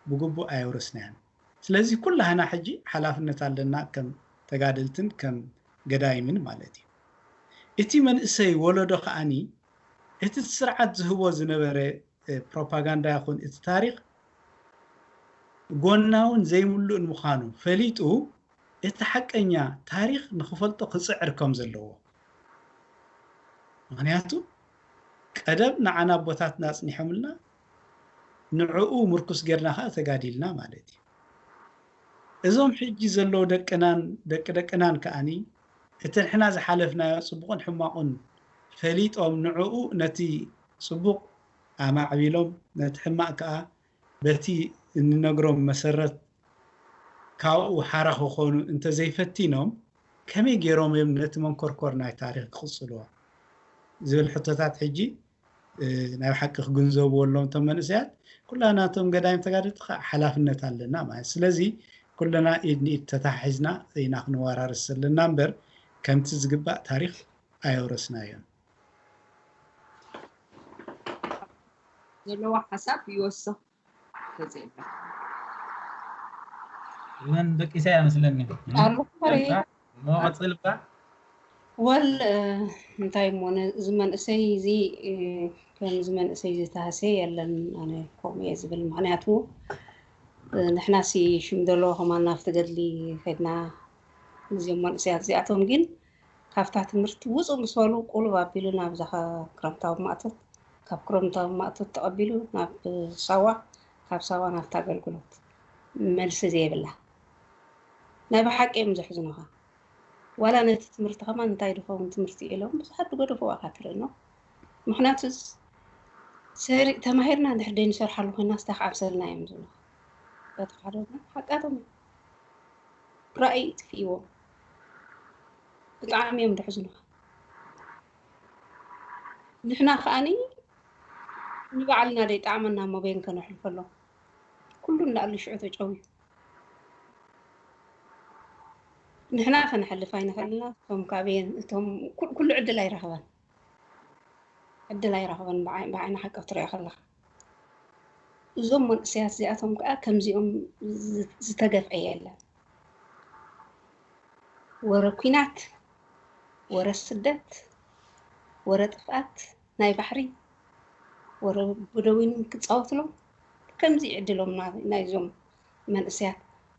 ብግቡእ ኣየወረስናዮን። ስለዚ ኩላህና ሕጂ ሓላፍነት ኣለና ከም ተጋደልትን ከም ገዳይምን ማለት እዩ። እቲ መንእሰይ ወለዶ ከዓኒ እቲ ስርዓት ዝህቦ ዝነበረ ፕሮፓጋንዳ ይኹን እቲ ታሪክ ጎናውን ዘይምሉእን ምዃኑ ፈሊጡ እቲ ሓቀኛ ታሪክ ንክፈልጦ ክፅዕር ከም ዘለዎ። ምክንያቱ ቀደም ንዓና ኣቦታትና ኣፅኒሖምልና ንዕኡ ምርኩስ ጌርና ከዓ ተጋዲልና ማለት እዩ። እዞም ሕጂ ዘለዉ ደቅናን ደቂ ደቅናን ከዓኒ እቲ ንሕና ዝሓለፍናዮ ፅቡቕን ሕማቑን ፈሊጦም ንዕኡ ነቲ ፅቡቕ ኣማዕቢሎም ነቲ ሕማቕ ከዓ በቲ እንነግሮም መሰረት ካብኡ ሓራ ክኾኑ እንተዘይፈቲኖም ከመይ ገይሮም እዮም ነቲ መንኮርኮር ናይ ታሪክ ክቕፅልዎ ዝብል ሕቶታት ሕጂ ናይ ብሓቂ ክግንዘብዎ ኣለዎም እቶም መንእሰያት። ኩላና እቶም ገዳይም ተጋደልቲ ከዓ ሓላፍነት ኣለና ማለት ስለዚ ኩልና ኢድ ንኢድ ተተሓሒዝና ኢና ክንወራረስ ዘለና እምበር ከምቲ ዝግባእ ታሪክ ኣየውረስናዮን። ዘለዎ ሓሳብ ይወስኽ ተዘይለ መን ደቂሳ እያ መስለኒ። ኣርባዕተ መቐፅል እባ ወል እንታይ እሞ እዚ መንእሰይ እዚ ከምዚ መንእሰይ ዝተሃሰ የለን። ኣነ ከምኡ እየ ዝብል። ምክንያቱ ንሕና ሲ ሽም ዘለዎ ከማን ናብቲ ገድሊ ከድና እዚኦም መንእሰያት እዚኣቶም ግን ካብታ ትምህርቲ ውፁ ምስ በሉ ቁልብ ኣቢሉ ናብዛ ክረምታዊ ማእቶት ካብ ክረምታዊ ማእቶት ተቐቢሉ ናብ ሳዋ ካብ ሳዋ ናብታ ኣገልግሎት መልሲ ዘይብላ ናይ ብሓቂ እዮም ዘሕዝኑኻ። ዋላ ነቲ ትምህርቲ ከማን እንታይ ድኸውን ትምህርቲ ኢሎም ብዙሓት ዝገደፍዋ ኢኻ ትርኢ እሞ ምኽንያቱ ሰሪ ተማሂርና እንድሕር ደይንሰርሓሉ ኮይና ስታኽ ዓብሰልና እዮም ዝብሉ። በቲ ሓደ ወገን ሓቃቶም እዮም። ራእይ ይጥፍእዎም ብጣዕሚ እዮም ድሕዝኑኻ። ንሕና ከኣኒ ንባዕልና ደይጠዓመና እሞ በየን ከነሕልፈሎም? ኩሉ እንዳኣሉ ሽዑ ተጨውዩ ንሕና ከነሕልፍ ኣይንኽእልና። እቶም ካበየን እቶም ኩሉ ዕድል ኣይረኸበን። ዕድል ኣይረኽበን ብዓይኒ ሓቂ ክትሪኦ ከለኻ። እዞም መንእሰያት እዚኣቶም ከዓ ከምዚኦም ዝተገፍዐ የለን። ወረ ኲናት፣ ወረ ስደት፣ ወረ ጥፍኣት ናይ ባሕሪ፣ ወረ በደዊን ክፃወትሎም ከምዚ ዕድሎም ናይዞም መንእሰያት።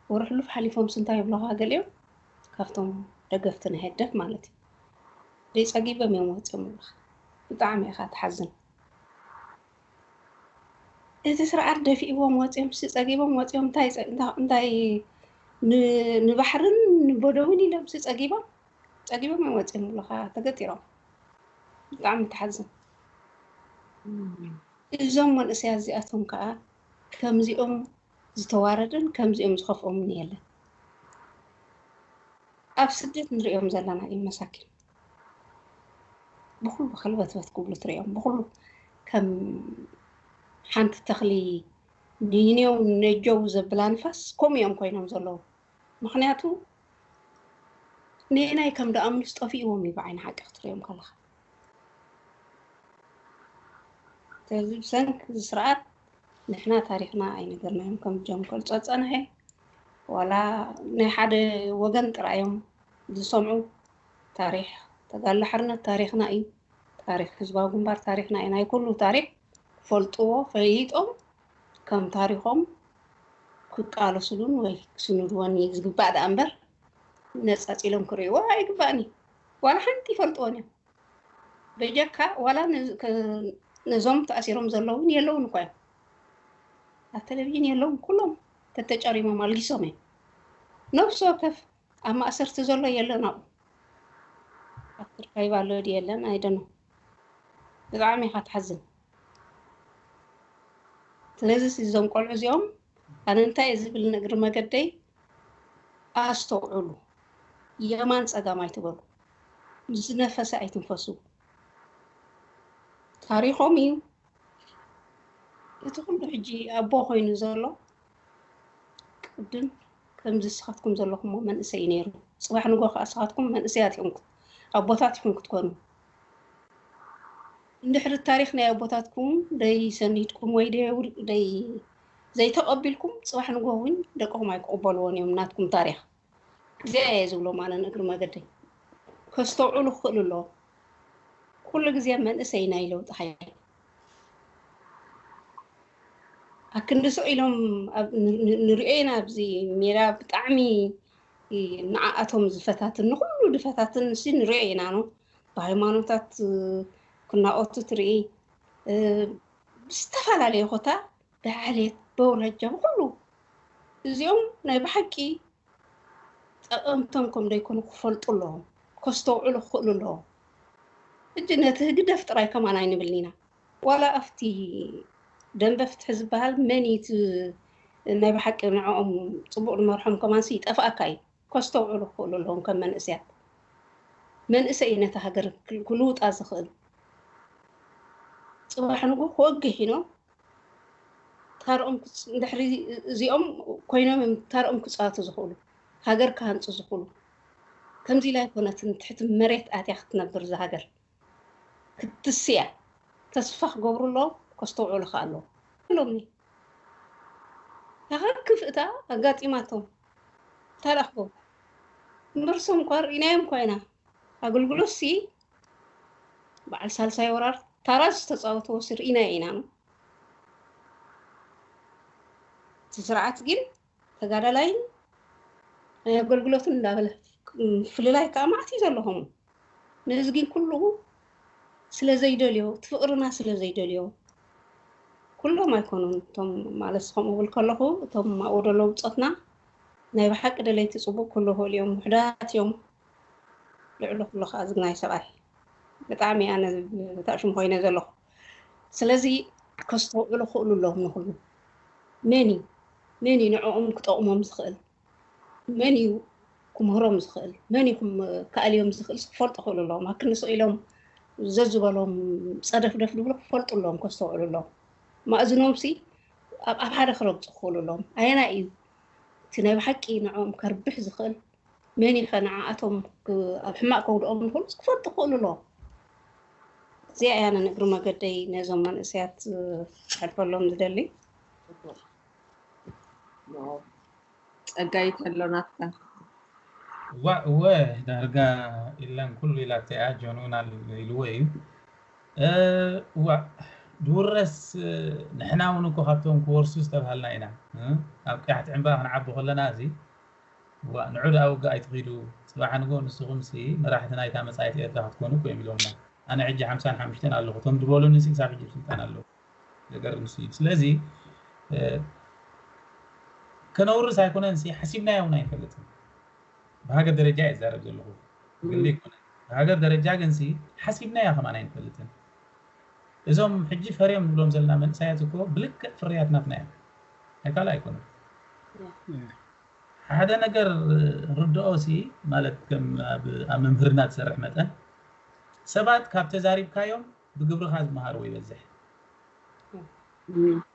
ወረ ሕሉፍ ሓሊፎምስ እንታይ ይብለኻ ገሊኦም ካብቶም ደገፍቲ ናይ ህግደፍ ማለት እዩ። ደይ ፀጊቦም እዮም ወፂኦም ኣለኻ። ብጣዕሚ ኢኻ ትሓዝን። እቲ ስርዓት ደፊእዎም ወፂኦም ሲ ፀጊቦም ወፂኦም እንታይ ንባሕርን ንበደዊን ኢሎም ሲ ፀጊቦም ፀጊቦም እዮም ወፂኦም ኣለኻ ተገጢሮም። ብጣዕሚ ትሓዝን። እዞም መንእሰያት እዚኣቶም ከዓ ከምዚኦም ዝተዋረደን ከምዚኦም ዝኸፍኦምን የለን። ኣብ ስደት ንሪኦም ዘለና እዩ መሳኪን። ብኩሉ ከልበትበት ክብሉ ትሪኦም። ብኩሉ ከም ሓንቲ ተኽሊ ንይንየው ነጀው ዘብላ ንፋስ ከምኡ እዮም ኮይኖም ዘለዉ። ምኽንያቱ ንየናይ ከም ደኣምኑስ ጠፊእዎም እዩ ብዓይኒ ሓቂ ክትሪኦም ከለኻ። ስለዚ ብሰንኪ እዚ ስርዓት ንሕና ታሪኽና ኣይነገርናዮም ከም ጀንኮል ጸጸንሐ ዋላ ናይ ሓደ ወገን ጥራዮም ዝሰምዑ። ታሪኽ ተጋድሎ ሓርነት ታሪኽና እዩ። ታሪኽ ህዝባዊ ግንባር ታሪኽና እዩ። ናይ ኩሉ ታሪኽ ክፈልጥዎ ፈሊጦም ከም ታሪኾም ክቃለስሉን ወይ ክስንድዎን እዩ ዝግባእ ደኣ እምበር ነጻጺሎም ክርእይዎ ኣይግባእን እዩ። ዋላ ሓንቲ ይፈልጥዎን እዮም። በጀካ ዋላ ነዞም ተኣሲሮም ዘለውን የለውን እኳ እዮም። ኣብ ቴሌቪዥን የለውን፣ ኩሎም ተተጨሪሞም ኣልጊሶም እዮም። ነብሲ ወከፍ ኣብ ማእሰርቲ ዘሎ የለን ኣብኡ። ኣብ ትርካይብ ኣሎ ድዩ የለን ኣይደኖ። ብጣዕሚ ኢኻ ትሓዝን። ስለዚ እዞም ቆልዑ እዚኦም ኣነ እንታይ እየ ዝብል ንእግሪ መገደይ ኣስተውዕሉ። የማን ጸጋም ኣይትበሉ። ዝነፈሰ ኣይትንፈሱ። ታሪኾም እዩ። እቲ ኩሉ ሕጂ ኣቦ ኮይኑ ዘሎ ቅድም ከምዚ ስኻትኩም ዘለኹሞ መንእሰይ ነይሩ። ጽባሕ ንጎ ከዓ ስኻትኩም መንእሰያት ኢኹም ኣቦታት ኢኹም ክትኮኑ። እንድሕሪ ታሪኽ ናይ ኣቦታትኩም ደይ ሰኒድኩም ወይ ደይ ዘይተቐቢልኩም ጽባሕ ንጎ እውን ደቅኹም ኣይክቕበልዎን እዮም ናትኩም ታሪኽ። እዚኣ እየ ዝብሎም ኣነ ንእግሪ መገደይ ከስተውዕሉ ክኽእሉ ኣለዎም። ኩሉ ግዜ መንእሰይ ናይ ለውጢ ሓይሊ ኣክንዲ ስቕ ኢሎም ንሪኦ ኢና ኣብዚ ሜዳ ብጣዕሚ ንዓኣቶም ዝፈታትን ንኩሉ ዝፈታትን ንሲ ንሪኦ ኢና ኖ ብሃይማኖታት ክናቆቱ ትርኢ ብዝተፈላለየ ኮታ ብዓሌት በውረጃ ብኩሉ እዚኦም ናይ ብሓቂ ጠቐምቶም ከም ደይኮኑ ክፈልጡ ኣለዎም፣ ከስተውዕሉ ክኽእሉ ኣለዎም። ሕጂ ነቲ ህግደፍ ጥራይ ከማን ኣይንብልን ኢና። ዋላ ኣብቲ ደንበ ፍትሒ ዝበሃል መን እዩ እቲ ናይ ብሓቂ ንዕኦም ጽቡቕ ንመርሖም ከማንሲ ይጠፍኣካ እዩ። ከስተውዕሉ ክኽእሉ ኣለዎም ከም መንእሰያት። መንእሰይ እዩ ነታ ሃገር ክልውጣ ዝኽእል። ጽባሕ ንግሆ ክወግሕ ኢኖ ታርኦም ድሕሪ እዚኦም ኮይኖም እዮም ታርኦም ክፃወቱ ዝኽእሉ፣ ሃገር ክሃንፁ ዝኽእሉ። ከምዚ ኢላ ኣይኮነትን ትሕቲ መሬት ኣትያ ክትነብር እዛ ሃገር ክትስያ ተስፋ ክገብሩ ኣለዎም፣ ከስተውዕሉ ከ ኣለዎም። ሎሚ ያኸ ክፍእታ ኣጋጢማቶም ታላኽቦ ምርሶም እኳ ርኢናዮም እኳ ኢና ኣገልግሎት ሲ በዓል ሳልሳይ ወራር ታራ ዝተፃወትዎ ሲ ርኢናዮ ኢና ነው። እቲ ስርዓት ግን ተጋዳላይን ናይ ኣገልግሎትን እንዳበለ ምፍልላይ ከዓ ማዕት እዩ ዘለኹም። ነዚ ግን ኩሉ ስለ ዘይደልዮ እቲ ፍቅርና ስለ ዘይደልዮ ኩሎም ኣይኮኑን እቶም ማለት ከምኡ ብል ከለኹ እቶም ኣብኡ ደሎ ብፆትና ናይ ብሓቂ ደለይቲ ፅቡቅ ክህልው ይኽእሉ እዮም። ውሕዳት እዮም። ልዕሊ ኩሉ ከዓ ዝግናይ ሰብኣይ ብጣዕሚ ኣነ ብታሽም ኮይነ ዘለኹ። ስለዚ ከስተውዕሉ ክእሉ ኣለዎም ንኩሉ መን እዩ መን እዩ ንዕኦም ክጠቕሞም ዝኽእል መን እዩ ክምህሮም ዝኽእል መን እዩ ከኣልዮም ዝኽእል ክፈልጡ ክእሉ ኣለዎም። ኣብ ክንዲ ስቕ ኢሎም ዘዝበሎም ፀደፍደፍ ድብሉ ክፈልጡ ኣለዎም ከስተውዕሉ ኣለዎም። ማእዝኖም ሲ ኣብ ሓደ ክረግፁ ክኽእሉ ኣለዎም። ኣየናይ እዩ እቲ ናይ ብሓቂ ንዕኦም ከርብሕ ዝኽእል መን እዩ ከ ንዓኣቶም ኣብ ሕማቕ ከውድኦም ንኽእሉ ክፈልጡ ክኽእሉ ኣለዎም። እዚኣ እያ ንእግሪ መገደይ ነዞም መንእሰያት ክሕልፈሎም ዝደሊ። ጸጋይ ከሎ ናትካ። እዋ እወ፣ ዳርጋ ኢለን ኩሉ ኢላተያ ጆን እውን ኣል- ኢልዎ እዩ። እ፣ እዋ ድውረስ፣ ንሕና እውን እኮ ካብቶም ክወርሱ ዝተባሃልና ኢና። እ፣ ኣብ ቅያሕቲ ዕምባ ክንዓቢ ከለና እዚ እዋ ንዑ ደኣ ውግእ ኣይትኺዱ፣ ጽባሕ ንጎ ንስኹም ሲ መራሕቲ ናይታ መጻኢት ኤርትራ ክትኮኑ እኮ እዮም ኢሎምና። ኣነ ሕጂ ሓምሳን ሓሙሽተን ኣለኹ፣ እቶም ዝበሉኒ ሲ ክሳብ ሕጂ ስልጣን ኣለኹ። ነገር ንሱ እዩ። ስለዚ እ፣ ከነውርስ ኣይኮነን ሲ ሓሲብናዮ እውን ኣይንፈልጥን። ብሃገር ደረጃ እየ ዝዛረብ ዘለኹ፣ ግሊ ኣይኮነን። ብሃገር ደረጃ ግን ሲ ሓሲብናዮ ከማን ኣይንፈልጥን። እዞም ሕጂ ፈርዮም ንብሎም ዘለና መንእሰያት እኮ ብልክዕ ፍርያት ናትና እዮም። ኣይካል ኣይኮነን። ሓደ ነገር ርድኦ ሲ ማለት ከም ኣብ ኣብ ምምህርና ትሰርሕ መጠን ሰባት ካብ ተዛሪብካዮም ብግብርኻ ዝመሃርዎ ይበዝሕ።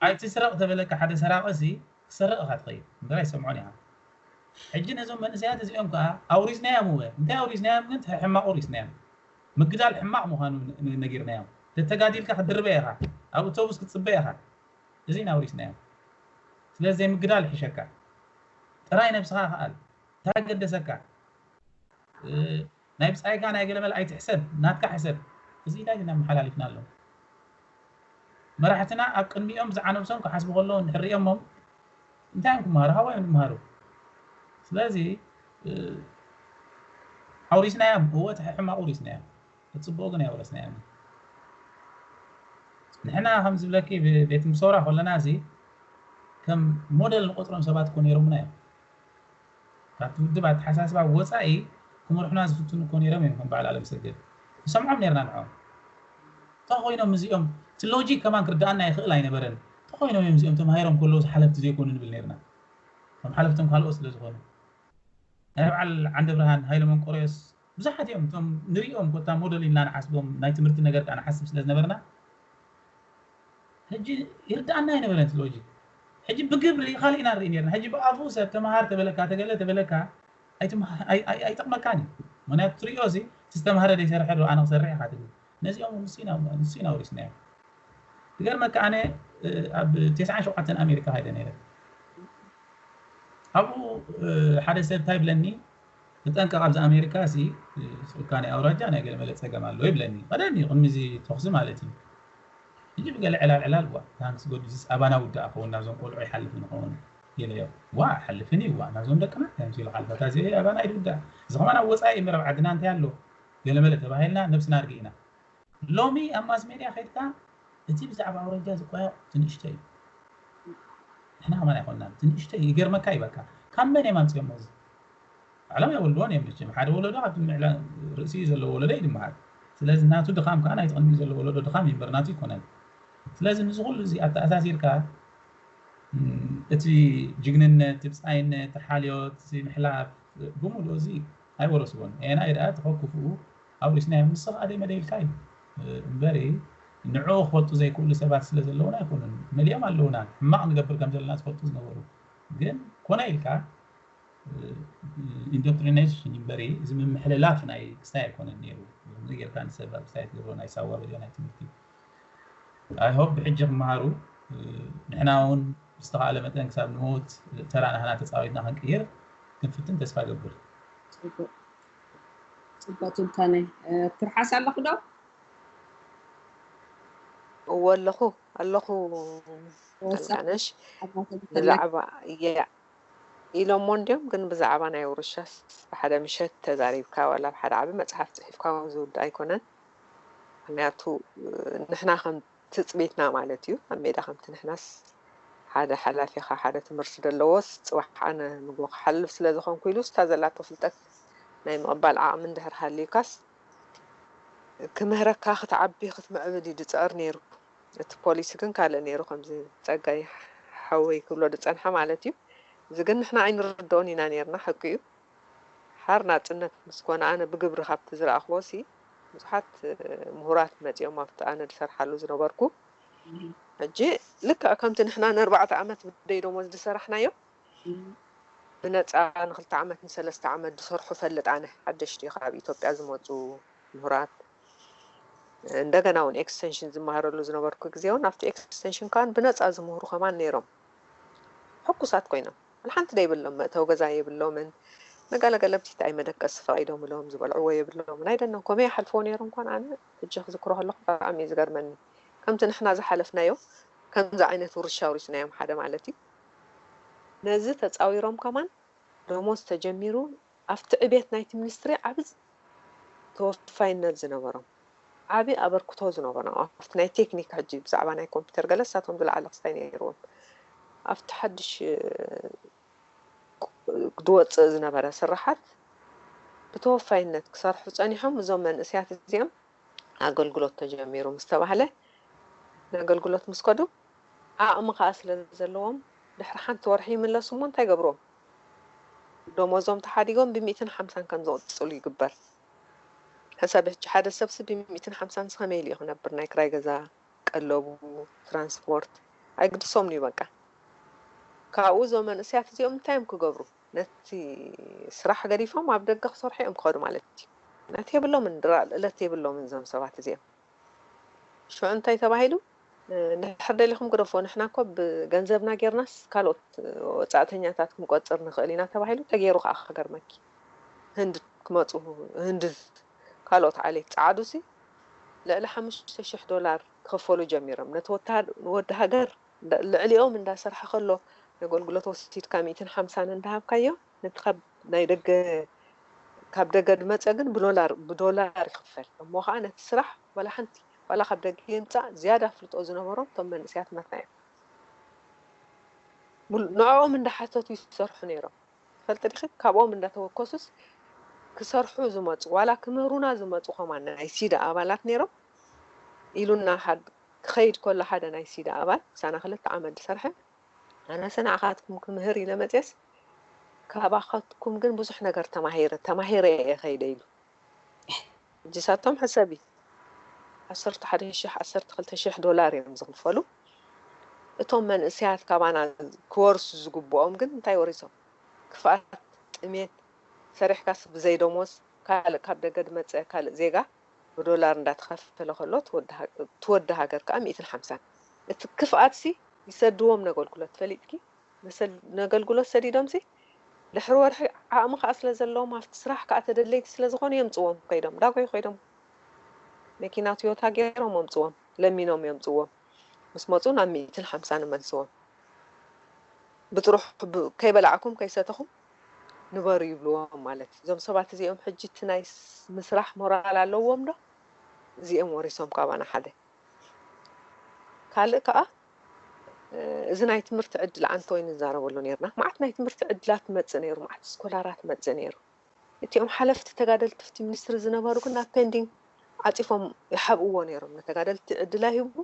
ኣይትስረቕ ተበለካ ሓደ ሰራቒ ሲ ክሰርቕ ኢኻ ትኸይድ እምበር ኣይሰምዖን ኢኻ። ሕጂ ነዞም መንእሰያት እዚኦም ከዓ ኣውሪስናዮም እወ። እንታይ ኣውሪስናዮም ግን? ሕማቕ ኣውሪስናዮም። ምግዳል ሕማቕ ምዃኑ ነ- ነጊርናዮም። ተተጋዲልካ ክትድርበ ኢኻ፣ ኣብ ኣውቶቡስ ክትፅበ ኢኻ። እዚ ኢና ኣውሪስናዮም። ስለዚ ዘይምግዳል ይሕሸካ። ጥራይ ነብስኻ ክኣል። እንታይ ገደሰካ? እ፣ ናይ ብጻይካ ናይ ገለ መለ ኣይትሕሰብ፣ ናትካ ሕሰብ። እዚ ኢልና ኢና መሓላሊፍና ኣሎ። መራሕትና ኣብ ቅድሚኦም ብዛዕባ ነብሶም ክሓስቡ ከለዉ እንድሕር ሪኦሞም እንታይ እዮም ክመሃሩ? ካባይ እዮም ዝመሃሩ። ስለዚ እ፣ ኣውሪስናዮም፣ እወ እቲ ሕማቕ ኣውሪስናዮም፣ እቲ ጽቡቕ ግን ኣይወረስናዮም። ንሕና ከም ዝብለኪ ብ- ቤት ምሶራ ከለና እዚ ከም ሞዴል ንቆጽሮም ሰባት እኮ ነይሮምና እዮም። ካብቲ ውድብ ኣተሓሳስባ ወፃኢ ክመርሑና ዝፍትኑ እኮ ነይሮም እዮም። ከም በዓል ኣለም ሰገድ ንሰምዖም ነይርና ንዖም። እንተኾይኖም እዚኦም እቲ ሎጂክ ከማን ክርድኣና ይኽእል ኣይነበረን። እንተኾይኖም እዮም እዚኦም ተማሂሮም ከለዉ ሓለፍቲ ዘይኮኑ ንብል ነይርና። ከም ሓለፍቶም ካልኦት ስለ ዝኾኑ ናይ በዓል ዓንደ ብርሃን ሃይለ መንቆርዮስ ብዙሓት እዮም እቶም ንሪኦም ኮታ ሞዴል ኢልና ንሓስቦም ናይ ትምህርቲ ነገር ከዓ ንሓስብ ስለ ዝነበርና ሕጂ ይርድኣና ኣይነበረን እቲ ሎጂክ። ሕጂ ብግብሪ ካልእ ኢና ንርኢ ነርና። ሕጂ ብኣፉ ሰብ ተምሃር ተበለካ ተገለ ተበለካ ኣይትምሃ- ኣይ- ኣይ- ኣይጠቕመካን እዩ። ምክንያቱ ትሪኦ እዚ እቲ ዝተምሃረ ዘይሰርሐ ዶ ኣነ ክሰርሕ ኢኻ ትብል። ነዚኦም ንሱ ኢና ንሱ ኢና ወሪስናዮ። ዝገርመካ ኣነ እ፣ ኣብ ተስዓን ሸውዓተን ኣሜሪካ ከይደ ነይረ። ኣብኡ እ፣ ሓደ ሰብ እንታይ ብለኒ ተጠንቀቕ ኣብዚ ኣሜሪካ ሲ እ፣ ስልካ ናይ ኣውራጃ ናይ ገለመለ ፀገም ኣሎ ይብለኒ። ቀደም እዩ ቅድሚ እዚ ተኹሲ ማለት እዩ። ሕጂ ብገለ ዕላል ዕላል ዋ ታንክስ ጎድ ዚስ ኣባና ውዳእ ኸውን ናብዞም ቆልዑ ይሓልፍ ንኸውን ኢለዮ። ዋ ሓልፍን እዩ ዋ ናብዞም ደቅና ከምዚ ኢሉ ሓልፈታ እዚ ኣባና ኢሉ ውዳእ እዚ ከማን ኣብ ወፃኢ እምበር ኣብ ዓድና እንታይ ኣሎ ገለመለ ተባሂልና ነብስና ኣርጊእና። ሎሚ ኣብ ማስ ሜድያ ከድካ እቲ ብዛዕባ ኣውራጃ ዝቆያ ትንእሽቶ እዩ። ንሕና ከማን ኣይኮንና ትንእሽቶ እዩ ይገርመካ ይበካ ካብ መን እዮም ኣምፅኦም እዚ ባዕሎም የወልድዎን እዮም መቸም ሓደ ወለዶ ካብቲ ምዕላ ርእሲኡ ዘለዎ ወለዶ እዩ ድመሃር። ስለዚ ናቱ ድኻም ከዓ ናይቲ ቅድሚኡ ዘሎ ወለዶ ድኻም እዩ እምበር ናቱ ይኮነን። ስለዚ ንዚ ኩሉ እዚ ኣተኣሳሲርካ እቲ ጅግንነት፣ እቲ ብፃይነት፣ እቲ ሓልዮት፣ እቲ ምሕላፍ ብምሉእ እዚ ኣይወረስዎን። ኤና ደኣ ተኸኩፍኡ ኣውሪስናዮም ንስኻ ኣደይ መደይ ኢልካ እዩ እምበሪ ንዕኡ ክፈልጡ ዘይክእሉ ሰባት ስለ ዘለውና ኣይኮኑን። መሊኦም ኣለውና ሕማቕ ንገብር ከም ዘለና ዝፈልጡ ዝነበሩ ግን ኮነ ኢልካ ኢንዶክትሪኔሽን እምበሪ እዚ ምምሕልላፍ ናይ ክስታይ ኣይኮነን ነይሩ። ከምዚ ጌርካ ንሰብ ኣብ ክስታይ ትገብሮ ናይ ሳዋ በልዮ ናይ ትምህርቲ ኣይሆፕ ብሕጂ ክመሃሩ ንሕና እውን ብዝተኻእለ መጠን ክሳብ ንሞት ተራ ናህና ተፃዊትና ክንቅይር ክንፍትን ተስፋ ገብር። ፅቡቅ ትንታነ። ትርሓስ ኣለኹ ዶ? እወ ኣለኹ ኣለኹ። ኣልጋነሽ ብዛዕባ ኢሎሞ እንድዮም ግን ብዛዕባ ናይ ውርሻስ ብሓደ ምሸት ተዛሪብካ ዋላ ኣብ ሓደ ዓቢ መጽሓፍ ጽሒፍካ እውን ዝውዳእ ኣይኮነን። ምክንያቱ ንሕና ከም ትጽቢትና ማለት እዩ ኣብ ሜዳ ከምቲ ንሕናስ ሓደ ሓላፊኻ ሓደ ትምህርቲ ዘለዎስ ጽባሕ ኣነ ምግቢ ክሓልፍ ስለ ዝኾንኩ ኢሉ ስታ ዘላቶ ፍልጠት ናይ ምቕባል ዓቕሚ እንድሕር ሃልዩካስ ክምህረካ ክትዓቢ ክትምዕብል እዩ ዝጽዕር ነይሩ። እቲ ፖሊሲ ግን ካልእ ነይሩ ከምዚ ጸጋይ ሓወይ ክብሎ ዝጸንሐ ማለት እዩ። እዚ ግን ንሕና ኣይንርድኦን ኢና ነይርና ሓቂ እዩ። ሓር ናጽነት ምስ ኮነ ኣነ ብግብሪ ካብቲ ዝረኣኽዎ ሲ ብዙሓት ምሁራት መጺኦም ኣብቲ ኣነ ዝሰርሓሉ ዝነበርኩ ሕጂ ልክዕ ከምቲ ንሕና ንኣርባዕተ ዓመት ብደይ ደሞዝ ዝሰራሕናዮ ብነፃ ንክልተ ዓመት ንሰለስተ ዓመት ዝሰርሑ ፈልጥ ኣነ ሓደሽቲ ካብ ኢትዮጵያ ዝመፁ ምሁራት እንደገና እውን ኤክስቴንሽን ዝመሃረሉ ዝነበርኩ ግዜ እውን ኣብቲ ኤክስቴንሽን ከማን ብነፃ ዝምህሩ ከማን ነይሮም። ሕጉሳት ኮይኖም፣ ሓንቲ ዶ የብሎም፣ መእተዊ ገዛ የብሎምን። መጋለገለብቲ እንታይ መደቀሲ ፈቒዶምሎም፣ ዝበልዕዎ የብሎምን። ኣይደኖም ከመይ ይሓልፍዎ ነይሮም። እንኳን ኣነ ሕጂ ክዝክሮ ከለኹ ብጣዕሚ እዩ ዝገርመኒ። ከምቲ ንሕና ዝሓለፍናዮ ከምዚ ዓይነት ውርሻ ውሪስናዮም ሓደ ማለት እዩ። ነዚ ተፃዊሮም ከማን ደሞዝ ተጀሚሩ ኣብቲ ዕቤት ናይቲ ሚኒስትሪ ዓቢ ተወፋይነት ዝነበሮም፣ ዓቢ ኣበርክቶ ዝነበሮም ኣብቲ ናይ ቴክኒክ፣ ሕጂ ብዛዕባ ናይ ኮምፒውተር ገለ ንሳቶም ዝለዓለ ክስታይ ነይርዎም። ኣብቲ ሓድሽ ዝወፅእ ዝነበረ ስራሓት ብተወፋይነት ክሰርሑ ፀኒሖም። እዞም መንእሰያት እዚኦም ኣገልግሎት ተጀሚሩ ምስ ተባህለ፣ ንኣገልግሎት ምስ ከዱ ዓቕሚ ከዓ ስለ ዘለዎም፣ ድሕሪ ሓንቲ ወርሒ ይምለሱ እሞ እንታይ ገብሮም? ደሞዞም ተሓዲጎም ብሚእትን ሓምሳን ከም ዝቕፅሉ ይግበር። ሕሳብ ሕጂ ሓደ ሰብሲ ብሚእትን ሓምሳን ከመይ ኢሉ እዩ ክነብር? ናይ ክራይ ገዛ፣ ቀለቡ፣ ትራንስፖርት ኣይግድሶምን እዩ በቃ። ካብኡ እዞም መንእሰያት እዚኦም እንታይ እዮም ክገብሩ? ነቲ ስራሕ ገዲፎም ኣብ ደገ ክሰርሑ እዮም ክኸዱ ማለት እዩ። ናት የብሎምን፣ ድራር ዕለት የብሎምን እዞም ሰባት እዚኦም። ሽዑ እንታይ ተባሂሉ? "እ፣ እንድሕር ደሊኹም ግደፎ፣ ንሕና እኮ ብገንዘብና ጌርናስ ካልኦት ወጻእተኛታት ክንቆጽር ንኽእል ኢና" ተባሂሉ። ተገይሩ ከኣ ክገርመኪ፣ ህንድ ክመጹ፣ ህንድ ካልኦት ዓሌት ጸዓዱሲ ልዕሊ ሓሙሽተ ሽሕ ዶላር ክኸፈሉ ጀሚሮም። ነቲ ወተሃድ-፣ ወዲ ሃገር እንዳ-፣ ልዕሊኦም እንዳሰርሐ ከሎ፣ ነገልግሎት ወሲድካ ሚእትን ሓምሳን እንዳሃብካዮ፣ ነቲ ካብ ናይ ደገ፣ ካብ ደገ ዝመጸ ግን ብዶላር፣ ብዶላር ይኽፈል። እሞ ኸዓ ነቲ ስራሕ ዋላ ሓንቲ፣ ዋላ ካብ ደገ ይምጻእ፣ ዝያዳ ኣፍልጦ ዝነበሮም እቶም መንእሰያት ናትና እዮም። ሙሉ-፣ ንዕኦም እንዳሓተቱ ይሰርሑ ነይሮም። ትፈልጢ ዲኺ? ካብኦም እንዳተወከሱስ ክሰርሑ ዝመጹ፣ ዋላ ክምህሩና ዝመጹ ከማን ናይ ሲዳ ኣባላት ነይሮም። ኢሉና ሓድ-፣ ክኸይድ ከሎ ሓደ ናይ ሲዳ ኣባል፣ ምሳና ክልተ ዓመት ዝሰርሐ፣ "ኣነሰ ንዓኻትኩም ክምህር ኢለ መጽየስ፣ ካባኻትኩም ግን ብዙሕ ነገር ተማሂረ፣ ተማሂረ እየ ከይደ" ኢሉ። ሕጂ ሳቶም ሕሰቢ፣ ዓሰርተ ሓደ ሽሕ፣ ዓሰርተ ክልተ ሽሕ ዶላር እዮም ዝኽፈሉ። እቶም መንእሰያት ካባና ክወርሱ ዝግብኦም ግን እንታይ ወሪሶም? ክፍኣት፣ ጥሜት፣ ሰሪሕካስ ብዘይ ደሞዝ፣ ካልእ ካብ ደገ ዝመጸ ካልእ ዜጋ ብዶላር እንዳተኸፈለ ከሎ፣ እቲ ወዲ ሃ-፣ እቲ ወዲ ሃገር ከኣ ሚእትን ሓምሳን። እቲ ክፍኣትሲ ይሰድዎም ነገልግሎት፣ ፈሊጥኪ? መሰል-፣ ነገልግሎት ሰዲዶምሲ ድሕሪ ወርሒ ዓቕሚ ከኣ ስለ ዘለዎም፣ ኣብቲ ስራሕ ከኣ ተደለይቲ ስለ ዝኾኑ የምጽዎም ከይዶም፣ ዳጎዩ ከይዶም መኪና ቶዮታ ገይሮም ኣምጽዎም፣ ለሚኖም የምጽዎም። ምስ መጹ ናብ ሚእትን ሓምሳን መልስዎም። ብጥሩሕ ብ-፣ ከይበላዕኩም ከይሰተኹም ንበሩ ይብልዎም ማለት እዩ። እዞም ሰባት እዚኦም ሕጂ እቲ ናይ ስ-፣ ምስራሕ ሞራል ኣለዎም ዶ? እዚኦም ወሪሶም ካባና ሓደ። ካልእ ከኣ፣ እ፣ እዚ ናይ ትምህርቲ ዕድል ኣንተ ወይ ንዛረበሉ ነይርና። መዓት ናይ ትምህርቲ ዕድላት ትመጽእ ነይሩ፣ መዓት ስኮላራት ትመጽእ ነይሩ። እቲኦም ሓለፍቲ ተጋደልቲ ኣብቲ ሚኒስትሪ ዝነበሩ ግን ኣብ ፔንዲንግ ዓጺፎም ይሓብእዎ ነይሮም። ንተጋደልቲ ዕድል ኣይህቡ፣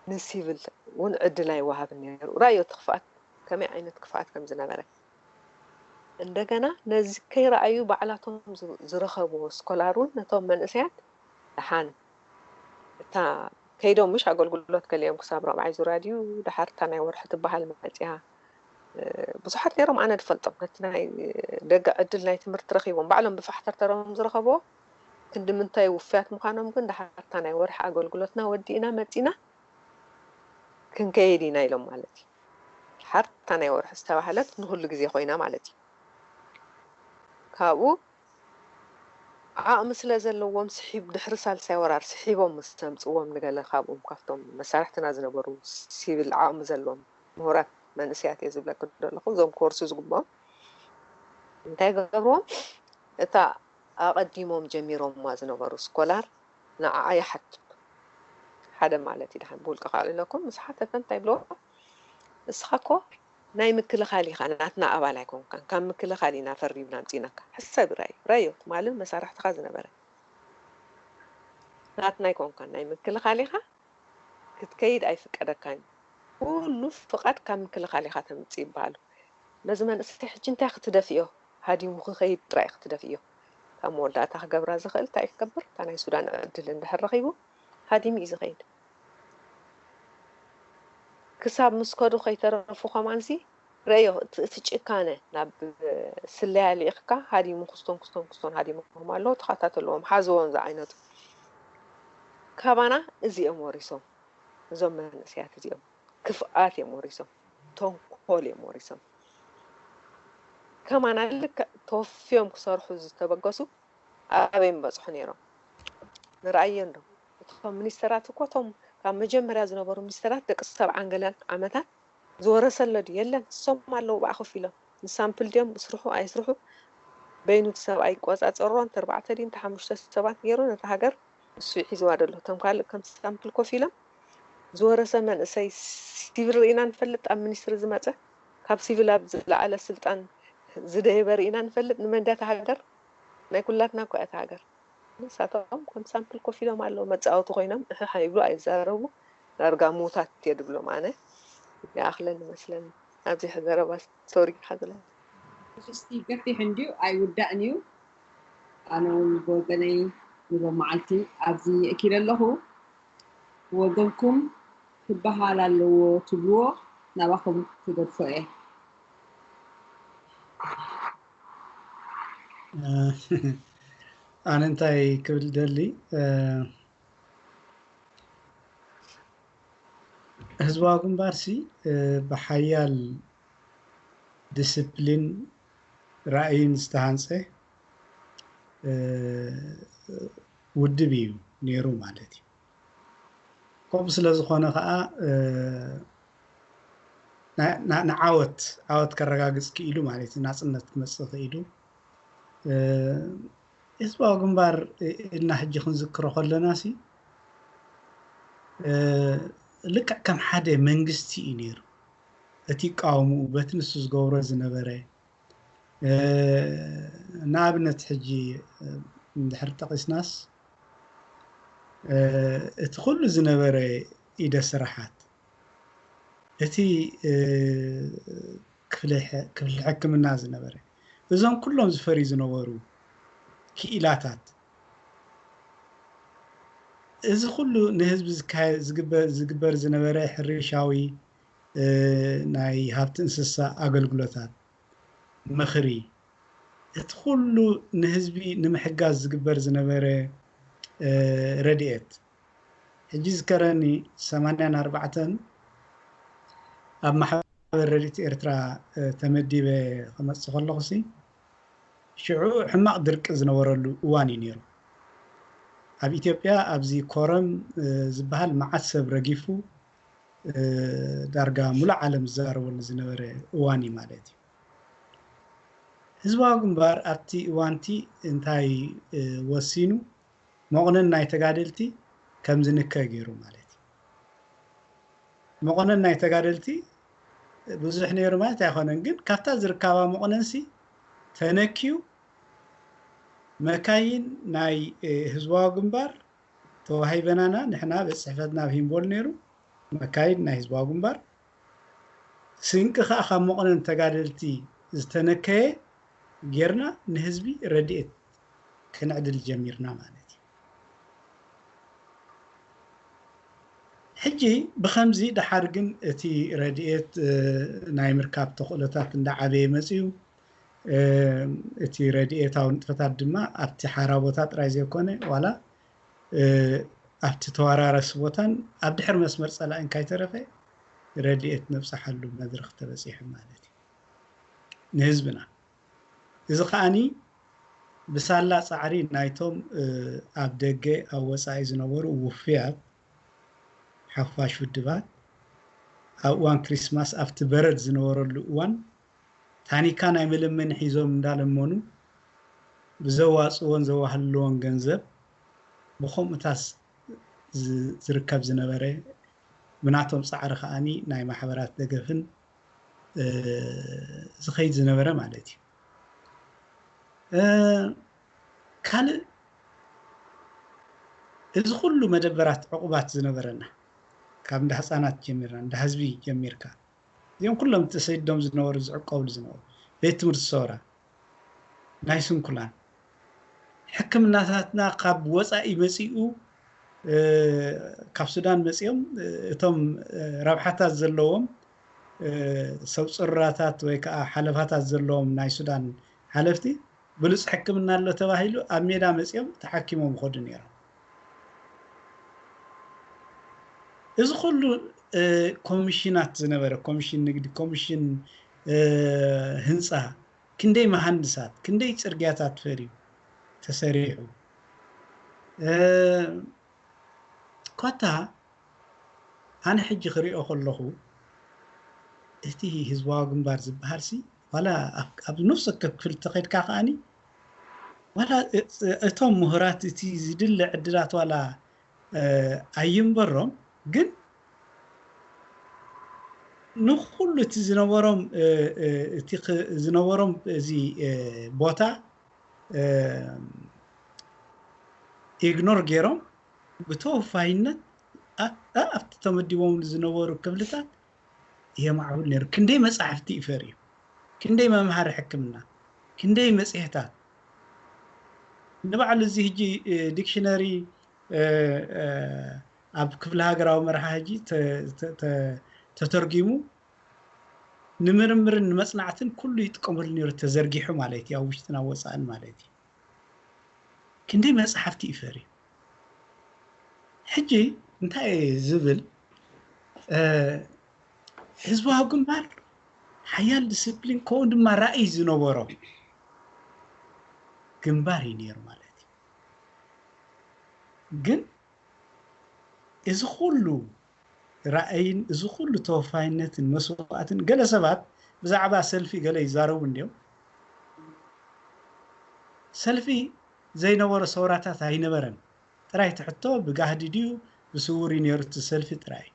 ንሲቪል እውን ዕድል ኣይወሃብን ነይሩ። ራእዮ እቲ ክፍኣት ከመይ ዓይነት ክፍኣት ከም ዝነበረ። እንደገና ነዚ ከይረኣዩ ባዕላቶም ዝ-፣ ዝረኸብዎ ስኮላር እውን ነቶም መንእሰያት ደሓን እታ ከይዶም ምሽ ኣገልግሎት ገሊኦም ክሳብ ራብዓይ ዙርያ ድዩ ደሓር እታ ናይ ወርሒ ትበሃል መጽያ፣ እ፣ ብዙሓት ነይሮም ኣነ ዝፈልጦም። ነቲ ናይ ደገ ዕድል ናይ ትምህርቲ ረኺቦም ባዕሎም ብፋሕተርተሮም ዝረኸብዎ ክንዲ ምንታይ ውፍያት ምዃኖም ግን ደሓር እታ ናይ ወርሒ ኣገልግሎትና ወዲእና መጺና ክንከይድ ኢና ኢሎም ማለት እዩ። ደሓር እታ ናይ ወርሒ ዝተባህለት ንኹሉ ግዜ ኮይና ማለት እዩ። ካብኡ ዓቕሚ ስለ ዘለዎም ስሒብ-፣ ድሕሪ ሳልሳይ ወራር ስሒቦም ምስ ተምጽዎም ንገለ ካብኦም ካብቶም መሳርሕትና ዝነበሩ ሲቪል ዓቕሚ ዘለዎም ምሁራት መንእሰያት እየ ዝብለኪ ዘለኹ። እዞም ኮርሱ ዝግብኦም እንታይ ገብርዎም? እታ ኣቐዲሞም ጀሚሮማ ዝነበሩ ስኮላር ንዓኣ ይሓትት። ሓደ ማለት እዩ። ደሓን ብውልቂ ከዕልለኩም ምስ ሓተተ እንታይ ብሎ? "እስኻ እኮ ናይ ምክልኻል ኢኻ፣ ናትና ኣባል ኣይኮንካን። ካብ ምክልኻል ኢና ፈሪምና ኣምጺእናካ። ሕሰብ ራይ-፣ ራዮ ትማልን መሳርሕትኻ ዝነበረ ናትና ኣይኮንካን። ናይ ምክልኻል ኢኻ፣ ክትከይድ ኣይፍቀደካን። ኩሉ ፍቓድ ካብ ምክልኻል ኢኻ ተምጽእ" ይበሃሉ። ነዚ መንእሰይ ሕጂ እንታይ ክትደፍዮ? ሃዲሙ ክኸይድ ጥራይ ክትደፍዮ። ካብ መወዳእታ ክገብራ ዝኽእል እንታይ ክገብር? እታ ናይ ሱዳን ዕድል እንድሕር ረኺቡ ሃዲሙ እዩ ዝኸይድ። ክሳብ ምስ ከዱ ከይተረፉ ከማንሲ ረዮ፣ እቲ፣ እቲ ጭካነ ናብ ስለያ ልኢኽካ ሃዲሙ ክስቶን፣ ክስቶን፣ ክስቶን ሃዲሞም ኣለዉ። ተኸታተልዎም፣ ሓዝዎም ዝዓይነቱ። ካባና እዚ እዮም ወሪሶም። እዞም መንእሰያት እዚኦም ክፍኣት እዮም ወሪሶም፣ ተንኮል እዮም ወሪሶም። ከማና ልክዕ ተወፍዮም ክሰርሑ ዝተበገሱ ኣበይ ምበፅሑ ነይሮም? ንረኣየን ዶ? እቶም ሚኒስተራት እኮ እቶም ካብ መጀመርያ ዝነበሩ ሚኒስተራት ደቂ ሰብዓን ገለን ዓመታት ዝወረሰ ኣሎ ድዩ? የለን። እሶም ኣለዉ ብኣ ኮፍ ኢሎም ንሳምፕል ድዮም ስርሑ ኣይስርሑ በይኑ እቲ ሰብኣይ ይቆፃፀሮ። እንተ ኣርባዕተ ድዩ እንተ ሓሙሽተ ሰባት ገይሩ ነታ ሃገር እሱ ሒዝዋ ደሎ። እቶም ካልእ ከም ሳምፕል ኮፍ ኢሎም ዝወረሰ መንእሰይ ሲቪል ርኢና ንፈልጥ። ኣብ ሚኒስትሪ ዝመፀ ካብ ሲቪል ኣብ ዝለዓለ ስልጣን ዝደየበ ርኢና ንፈልጥ። ንመን ድያ እታ ሃገር? ናይ ኩላትና እኮ እያ እታ ሃገር። ንሳቶም ከም ሳምፕል ኮፍ ኢሎም ኣለዉ መፃወቲ ኮይኖም እሕሕ ይብሉ ኣይዛረቡ። ዳርጋ ምዉታት እየ ድብሎም ኣነ። ይኣኽለኒ መስለኒ ኣብዚ ዘረባ። ሶሪ ሓዘለ። እስቲ ገፊሕ እንድዩ ኣይውዳእን እዩ። ኣነ እውን ብወገነይ ንሎመዓልቲ ኣብዚ የእኪለ ኣለኹ። ብወገንኩም ክበሃል ኣለዎ ትብልዎ ናባኹም ክገድፎ እየ። ኣነ እንታይ ክብል ደሊ፣ ህዝባዊ ግንባርሲ ብሓያል ዲስፕሊን ራእይን ዝተሃንፀ ውድብ እዩ ነይሩ ማለት እዩ። ከምኡ ስለ ዝኾነ ከዓ ንዓወት ዓወት ከረጋግፅ ክኢሉ ማለት እዩ። ናፅነት ክመፅእ ክኢሉ። ህዝባዊ ግንባር ኢልና ሕጂ ክንዝክሮ ከለና ሲ ልክዕ ከም ሓደ መንግስቲ እዩ ነይሩ። እቲ ይቃወምኡ በቲ ንሱ ዝገብሮ ዝነበረ ንኣብነት ሕጂ እንድሕር ጠቒስናስ እቲ ኩሉ ዝነበረ ኢደ ስራሓት እቲ ክፍሊ ሕክምና ዝነበረ እዞም ኩሎም ዝፈርዩ ዝነበሩ ክኢላታት እዚ ኩሉ ንህዝቢ ዝግበር ዝነበረ ሕርሻዊ ናይ ሃብቲ እንስሳ ኣገልግሎታት ምኽሪ እቲ ኩሉ ንህዝቢ ንምሕጋዝ ዝግበር ዝነበረ ረድኤት ሕጂ ዝከረኒ ሰማንያን ኣርባዕተን ኣብ ማሕበር ረድኤት ኤርትራ ተመዲበ ክመፅእ ከለኹሲ ሽዑ ሕማቕ ድርቂ ዝነበረሉ እዋን እዩ ነይሩ። ኣብ ኢትዮጵያ ኣብዚ ኮረም ዝበሃል መዓት ሰብ ረጊፉ ዳርጋ ሙሉእ ዓለም ዝዛረበሉ ዝነበረ እዋን እዩ ማለት እዩ። ህዝባዊ ግንባር ኣብቲ እዋንቲ እንታይ ወሲኑ መቑነን ናይ ተጋደልቲ ከም ዝንከ ገይሩ ማለት እዩ። መቑነን ናይ ተጋደልቲ ብዙሕ ነይሩ ማለት ኣይኮነን፣ ግን ካብታ ዝርከባ መቑነንሲ ተነክዩ መካይን ናይ ህዝባዊ ግንባር ተዋሂበናና ንሕና ቤት ፅሕፈትና ኣብ ሂምቦል ነይሩ መካይን ናይ ህዝባዊ ግንባር ስንቂ ከዓ ካብ መቑነን ተጋደልቲ ዝተነከየ ጌርና ንህዝቢ ረድኤት ክንዕድል ጀሚርና ማለት እዩ። ሕጂ ብኸምዚ ደሓር ግን እቲ ረድኤት ናይ ምርካብ ተኽእሎታት እንዳዓበየ መፅዩ። እቲ ረድኤታዊ ንጥፈታት ድማ ኣብቲ ሓራ ቦታ ጥራይ ዘይኮነ ዋላ ኣብቲ ተወራረሲ ቦታን ኣብ ድሕሪ መስመር ፀላእን ካይተረፈ ረድኤት ነብፅሓሉ መድረኽ ተበፂሑ ማለት እዩ። ንህዝብና እዚ ከዓኒ ብሳላ ፃዕሪ ናይቶም ኣብ ደገ ኣብ ወፃኢ ዝነበሩ ውፍያት ሓፋሽ ውድባት ኣብ እዋን ክሪስማስ ኣብቲ በረድ ዝነበረሉ እዋን ታኒካ ናይ መለመኒ ሒዞም እንዳለመኑ ብዘዋፅዎን ዘዋህልልዎን ገንዘብ ብከምኡታት ዝርከብ ዝነበረ ብናቶም ፃዕሪ ከዓኒ ናይ ማሕበራት ደገፍን ዝኸይድ ዝነበረ ማለት እዩ። ካልእ እዚ ኩሉ መደበራት ዕቑባት ዝነበረና ካብ እንዳ ህፃናት ጀሚርና እንዳ ህዝቢ ጀሚርካ እዚኦም ኩሎም ተሰዲዶም ዝነበሩ ዝዕቀብሉ ዝነበሩ ቤት ትምህርቲ ሰውራ ናይ ስንኩላን ሕክምናታትና ካብ ወፃኢ መፂኡ ካብ ሱዳን መፂኦም እቶም ረብሓታት ዘለዎም ሰብ ፅሩራታት ወይ ከዓ ሓለፋታት ዘለዎም ናይ ሱዳን ሓለፍቲ ብሉፅ ሕክምና ኣሎ ተባሂሉ ኣብ ሜዳ መፂኦም ተሓኪሞም ይኸዱ ነይሮም። እዚ ኩሉ ኮሚሽናት ዝነበረ፣ ኮሚሽን ንግዲ፣ ኮሚሽን ህንፃ፣ ክንደይ መሃንድሳት፣ ክንደይ ፅርግያታት ፈርዩ ተሰሪሑ። ኮታ ኣነ ሕጂ ክሪኦ ከለኹ እቲ ህዝባዊ ግንባር ዝበሃል ሲ ዋላ ኣብ ነፍሲ ወከፍ ክፍሊ ተኸድካ ከኣኒ ዋላ እቶም ምሁራት እቲ ዝድለ ዕድላት ዋላ ኣይንበሮም፣ ግን ንኩሉ እቲ ዝነበሮም እቲ ዝነበሮም እዚ ቦታ ኢግኖር ገይሮም ብተወፋይነት ኣብቲ ተመዲቦም ዝነበሩ ክፍልታት የማዕብል ነይሩ። ክንደይ መፃሕፍቲ እዩ ፈርዩ፣ ክንደይ መምሃሪ ሕክምና፣ ክንደይ መፅሄታት። ንባዕሉ እዚ ህጂ ዲክሽነሪ ኣብ ክፍለ ሃገራዊ መርሓ ህጂ ተተርጊሙ ንምርምርን ንመፅናዕትን ኩሉ ይጥቀመሉ ነይሩ፣ ተዘርጊሑ ማለት እዩ፣ ኣብ ውሽጥን ኣብ ወፃእን ማለት እዩ። ክንደይ መፅሓፍቲ እዩ ፈርዩ። ሕጂ እንታይ ዝብል ህዝባዊ ግንባር ሓያል ዲስፕሊን ከምኡ ድማ ራእይ ዝነበሮ ግንባር እዩ ነይሩ ማለት እዩ። ግን እዚ ኩሉ ራእይን እዚ ኩሉ ተወፋይነትን መስዋእትን ገለ ሰባት ብዛዕባ ሰልፊ ገለ ይዛረቡ እንዲዮም። ሰልፊ ዘይነበሮ ሰውራታት ኣይነበረን። ጥራይ ትሕቶ ብጋህዲ ድዩ ብስውር እዩ ነይሩ እቲ ሰልፊ ጥራይ።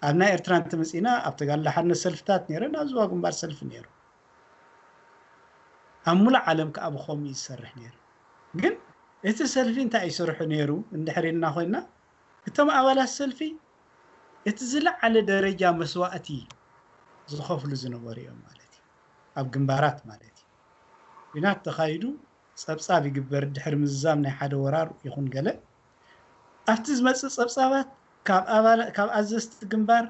ኣብ ናይ ኤርትራ እንተመፂና ኣብ ተጋድሎ ሓርነት ሰልፍታት ነይረን፣ ኣብ ዝዋ ግንባር ሰልፊ ነይሩ። ኣብ ሙሉእ ዓለም ከዓ ብኸምኡ እዩ ዝሰርሕ ነይሩ። ግን እቲ ሰልፊ እንታይ ይሰርሑ ነይሩ እንድሕር ኢልና ኮይና እቶም ኣባላት ሰልፊ እቲ ዝለዓለ ደረጃ መስዋእቲ ዝኸፍሉ ዝነበሩ እዮም ማለት እዩ። ኣብ ግንባራት ማለት እዩ። ኲናት ተኻይዱ ጸብጻብ ይግበር ድሕሪ ምዝዛም ናይ ሓደ ወራር ይኹን ገለ ኣብቲ ዝመጽእ ጸብጻባት ካብ ኣባላ- ካብ ኣዘዝቲ ግንባር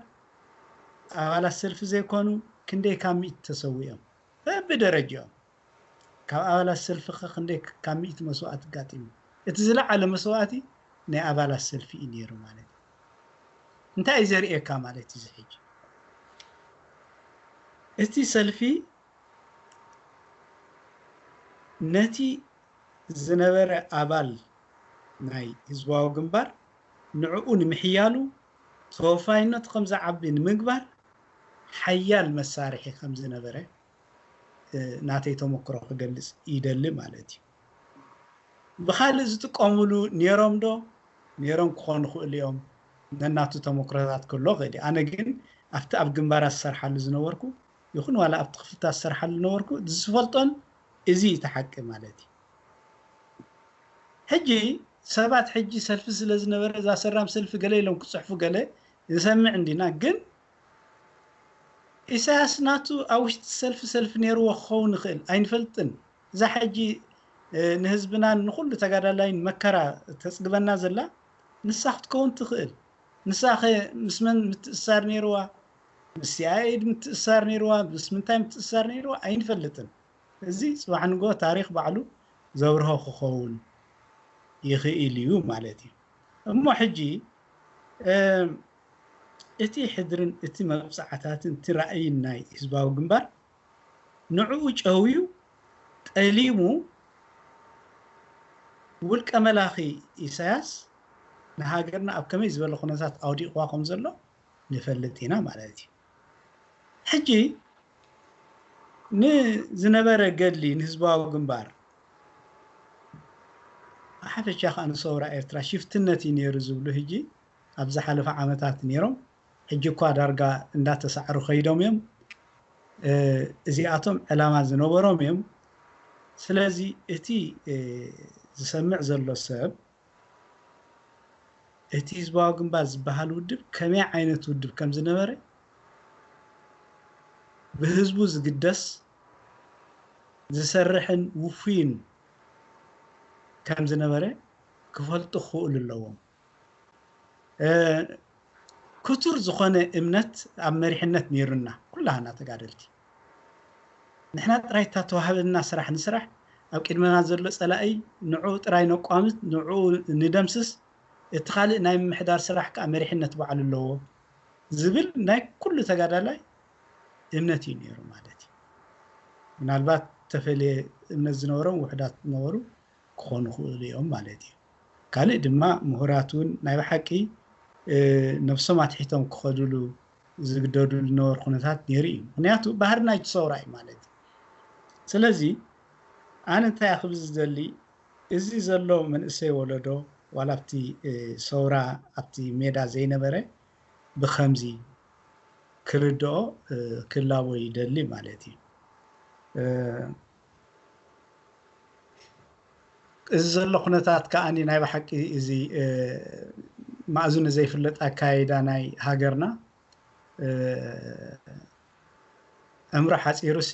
ኣባላት ሰልፊ ዘይኮኑ ክንደይ ካብ ሚእቲ ተሰዊኦም በብደረጃኦም ካብ ኣባላት ሰልፊ ከ ክንደይ ካብ ሚእቲ መስዋእቲ ኣጋጢሙ? እቲ ዝለዓለ መስዋእቲ ናይ ኣባላት ሰልፊ እዩ ነይሩ ማለት እዩ። እንታይ እዩ ዘርእየካ ማለት እዩ? ሕጂ እቲ ሰልፊ ነቲ ዝነበረ ኣባል ናይ ህዝባዊ ግንባር ንዕኡ ንምሕያሉ ተወፋይነቱ ከም ዝዓቢ ንምግባር ሓያል መሳርሒ ከም ዝነበረ ናተይ ተመክሮ ክገልጽ ይደሊ ማለት እዩ። ብኻልእ ዝጥቀምሉ ነይሮም ዶ? ነይሮም ክኾኑ ይኽእሉ እዮም። ነናቱ ተመክሮታት ክህሎ ይኽእል እዩ። ኣነ ግን ኣብቲ ኣብ ግንባራት ዝሰርሓሉ ዝነበርኩ ይኹን ዋላ ኣብቲ ክፍልታት ዝሰርሓሉ ዝነበርኩ ዝፈልጦን እዚ እዩ እቲ ሓቂ ማለት እዩ። ሕጂ ሰባት ሕጂ ሰልፊ ስለ ዝነበረ እዛ ሰራም ሰልፊ ገለ ኢሎም ክፅሕፉ ገለ ንሰምዕ እንዲና፣ ግን ኢሳያስ ናቱ ኣብ ውሽጢ ሰልፊ ሰልፊ ነይርዎ ክኸውን ይኽእል ኣይንፈልጥን። እዛ ሕጂ ንህዝብናን ንኹሉ ተጋዳላይን መከራ ተፅግበና ዘላ ንሳ ክትከውን ትኽእል። ንሳኸ ምስ መን ምትእሳር ነይርዋ? ምስ ሲኣይኤ ምትእሳር ነይርዋ? ምስ ምንታይ ምትእሳር ነይርዋ ኣይንፈልጥን። እዚ ፅባሕ ንጎ ታሪክ ባዕሉ ዘብርሆ ክኸውን ይኽእል እዩ ማለት እዩ። እሞ ሕጂ እቲ ሕድርን እቲ መብፃዕታትን እቲ ራእይን ናይ ህዝባዊ ግንባር ንዕኡ ጨውዩ ጠሊሙ ውልቀ መላኺ ኢሳያስ ንሃገርና ኣብ ከመይ ዝበለ ኩነታት ኣውዲቕዋ ከም ዘሎ ንፈልጥ ኢና ማለት እዩ። ሕጂ ንዝነበረ ገድሊ ንህዝባዊ ግንባር ብሓፈሻ ከዓ ንሰውራ ኤርትራ ሽፍትነት እዩ ነይሩ ዝብሉ ሕጂ ኣብ ዝሓለፈ ዓመታት ነይሮም። ሕጂ እኳ ዳርጋ እንዳተሳዕሩ ከይዶም እዮም። እዚኣቶም ዕላማ ዝነበሮም እዮም። ስለዚ እቲ ዝሰምዕ ዘሎ ሰብ እቲ ህዝባዊ ግንባር ዝበሃል ውድብ ከመይ ዓይነት ውድብ ከም ዝነበረ ብህዝቡ ዝግደስ ዝሰርሕን ውፉይን ከም ዝነበረ ክፈልጡ ክኽእሉ ኣለዎም። ክቱር ዝኾነ እምነት ኣብ መሪሕነት ነይሩና ኩላህና ተጋደልቲ። ንሕና ጥራይ እታ ተዋህበና ስራሕ ንስራሕ፣ ኣብ ቅድመና ዘሎ ጸላኢ ንዕኡ ጥራይ ነቋምት፣ ንዕኡ ንደምስስ፣ እቲ ካልእ ናይ ምምሕዳር ስራሕ ከዓ መሪሕነት ባዕሉ ኣለዎ ዝብል ናይ ኩሉ ተጋዳላይ እምነት እዩ ነይሩ ማለት እዩ። ምናልባት ተፈለየ እምነት ዝነበሮም ውሕዳት ነበሩ ክኾኑ ይኽእሉ እዮም ማለት እዩ። ካልእ ድማ ምሁራት እውን ናይ ብሓቂ ነብሶም ኣትሒቶም ክኸድሉ ዝግደዱ ዝነበሩ ኩነታት ነይሩ እዩ። ምክንያቱ ባህሪ ናይቲ ሰውራ እዩ ማለት እዩ። ስለዚ ኣነ እንታይ ክብል ዝደሊ፣ እዚ ዘሎ መንእሰይ ወለዶ ዋላ ኣብቲ ሰውራ ኣብቲ ሜዳ ዘይነበረ ብከምዚ ክርድኦ ክላቦ ይደሊ ማለት እዩ። እዚ ዘሎ ኩነታት ከዓኒ ናይ ብሓቂ እዚ ማእዝኑ ዘይፍለጥ ኣካይዳ ናይ ሃገርና ዕምሪ ሓፂሩሲ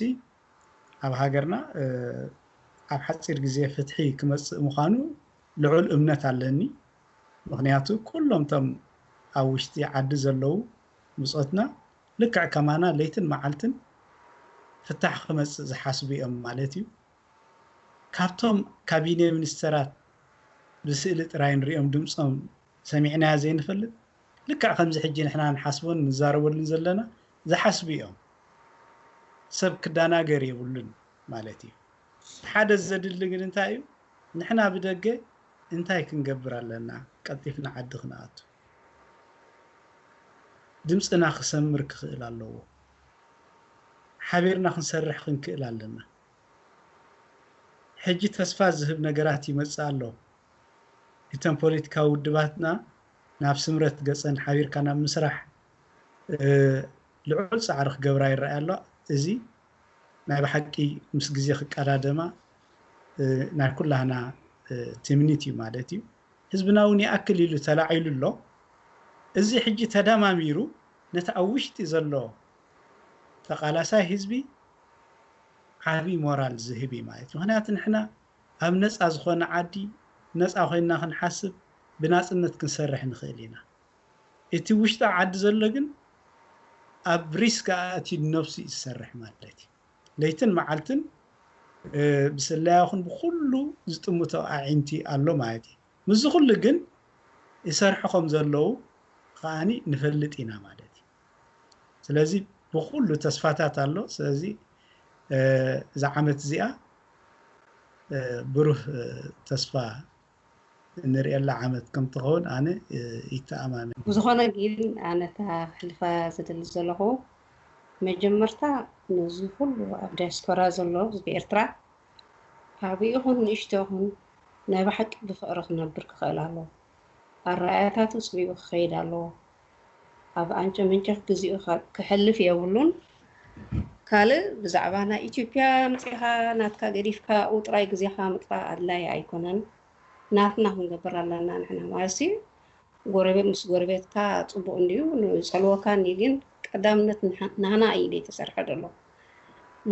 ኣብ ሃገርና ኣብ ሓፂር ግዜ ፍትሒ ክመፅእ ምዃኑ ልዑል እምነት ኣለኒ። ምክንያቱ ኩሎም እቶም ኣብ ውሽጢ ዓዲ ዘለዉ ብፆትና ልክዕ ከማና ለይትን መዓልትን ፍታሕ ክመፅእ ዝሓስቡ እዮም ማለት እዩ። ካብቶም ካቢነ ሚኒስተራት ብስእሊ ጥራይ ንሪኦም ድምፆም ሰሚዕናያ ዘይንፈልጥ ልክዕ ከምዚ ሕጂ ንሕና ንሓስቦን ንዛረበሉን ዘለና ዝሓስቡ እዮም። ሰብ ክዳናገር የብሉን ማለት እዩ። ሓደ ዘድሊ ግን እንታይ እዩ? ንሕና ብደገ እንታይ ክንገብር ኣለና? ቀልጢፍና ዓዲ ክንኣቱ ድምፅና ክሰምር ክኽእል ኣለዎ። ሓቢርና ክንሰርሕ ክንክእል ኣለና። ሕጂ ተስፋ ዝህብ ነገራት ይመፅእ ኣሎ። እተን ፖለቲካዊ ውድባትና ናብ ስምረት ገፀን ሓቢርካ ናብ ምስራሕ ልዑል ፃዕሪ ክገብራ ይረኣይ ኣሎ። እዚ ናይ ብሓቂ ምስ ግዜ ክቀዳደማ ናይ ኩላህና ትምኒት እዩ ማለት እዩ። ህዝብና እውን ይኣክል ኢሉ ተላዒሉ ኣሎ። እዚ ሕጂ ተደማሚሩ ነቲ ኣብ ውሽጢ ዘሎ ተቓላሳይ ህዝቢ ዓብዪ ሞራል ዝህብ እዩ ማለት እዩ። ምክንያቱ ንሕና ኣብ ነፃ ዝኾነ ዓዲ ነፃ ኮይንና ክንሓስብ ብናፅነት ክንሰርሕ ንኽእል ኢና። እቲ ውሽጢ ዓዲ ዘሎ ግን ኣብ ሪስክ ኣእትዩ ነብሱ እዩ ዝሰርሕ ማለት እዩ። ለይትን መዓልትን ብስለያ ይኹን ብኩሉ ዝጥምቶ ኣዒንቲ ኣሎ ማለት እዩ። ምስዚ ኩሉ ግን ይሰርሑ ከም ዘለዉ ከዓኒ ንፈልጥ ኢና ማለት እዩ። ስለዚ ብኩሉ ተስፋታት ኣሎ። ስለዚ እዛ ዓመት እዚኣ ብሩህ ተስፋ እንርእየላ ዓመት ከም ትኸውን ኣነ ይተኣማመን። ብዝኾነ ግን ኣነ እታ ክሕልፋ ዝደሊ ዘለኹ መጀመርታ ነዚ ኩሉ ኣብ ዲያስፖራ ዘሎ ህዝቢ ኤርትራ ዓብዪ ይኹን ንእሽቶ ይኹን ናይ ብሓቂ ብፍቕሪ ክነብር ክኽእል ኣለዎ። ኣረኣእያታቱ ጽቢቑ ክኸይድ ኣለዎ። ኣብ ኣንጨ መንጨ ግዜኡ ክሕልፍ የብሉን። ካልእ ብዛዕባ ናይ ኢትዮጵያ መጺኻ ናትካ ገዲፍካ ኣብኡ ጥራይ ግዜኻ ምጥፋእ ኣድላዪ ኣይኮነን። ናትና ክንገብር ኣለና ንሕና ማለት እዩ። ጎረቤት ምስ ጎረቤትካ ጽቡቕ እንድዩ ንጸልወካ እንድዩ፣ ግን ቀዳምነት ናህና እዩ ዘይተሰርሐ ዘሎ።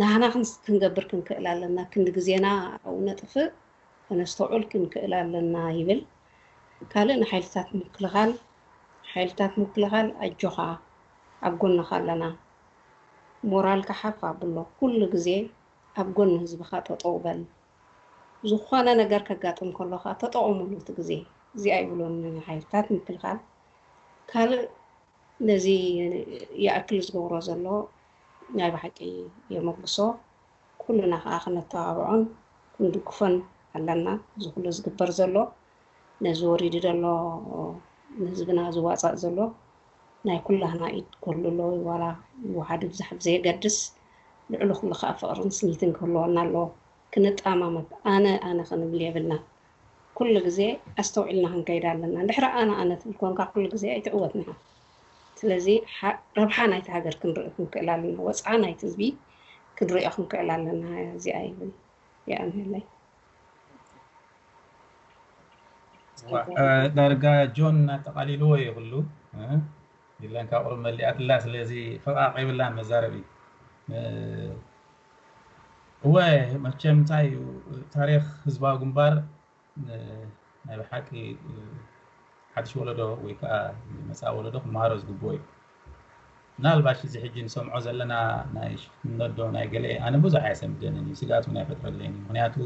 ናህና ክንገብር ክንክእል ኣለና። ክንዲ ግዜና ኣብኡ ነጥፍእ ከነስተውዕል ክንክእል ኣለና ይብል። ካልእ ንሓይልታት ምክልኻል ሓይልታት ምክልኻል ኣጆኻ ኣብ ጎንኻ ኣለና። ሞራልካ ሓፍ ኣብሎ። ኩሉ ግዜ ኣብ ጎኒ ህዝብኻ ጠጠው በል። ዝኾነ ነገር ከጋጥም ከሎ ከዓ ተጠቐሙሉ እቲ ግዜ። እዚኣ ይብሎ ንሓይልታት ምክልኻል። ካልእ ነዚ ይኣክል ዝገብሮ ዘሎ ናይ ብሓቂ የመጉሶ። ኩልና ከዓ ክነተባብዖን ክንድግፎን ኣለና። እዚ ኩሉ ዝግበር ዘሎ ነዚ ወሪዱ ዘሎ ንህዝብና ዝዋፃእ ዘሎ ናይ ኩላህና ኢድ ክህሉ ኣለዎ። ዋላ ይወሓድ ይብዛሕ ብዘየገድስ ልዕሊ ኩሉ ከዓ ፍቕርን ስኒትን ክህልወና ኣለዎ። ክንጠማመት ኣነ ኣነ ክንብል የብልና። ኩሉ ግዜ ኣስተውዒልና ክንከይድ ኣለና። እንድሕሪ ኣነ ኣነ ትብል ኮንካ ኩሉ ግዜ ኣይትዕወትን ኢኻ። ስለዚ ረብሓ ናይቲ ሃገር ክንርኢ ክንክእል ኣለና። ወፅዓ ናይቲ ህዝቢ ክንሪኦ ክንክእል ኣለና። እዚኣ ይብል። የቐንየለይ። ዳርጋ ጆን ኣጠቓሊልዎ ይኽሉ ኢለን ካብ ቁሩብ መሊኣትላ። ስለዚ ፈቓቕ የብላን መዛረቢ። እወ፣ መቸም እንታይ እዩ፣ ታሪኽ ህዝባዊ ግንባር ናይ ብሓቂ ሓድሽ ወለዶ ወይ ከዓ መፃኢ ወለዶ ክመሃሮ ዝግብኦ እዩ። ምናልባሽ እዚ ሕጂ ንሰምዖ ዘለና ናይ ሽፍትነት ዶ ናይ ገለ፣ ኣነ ብዙሕ ኣየሰምደንን እዩ፣ ስግኣት እውን ኣይፈጥረለይን እዩ። ምክንያቱ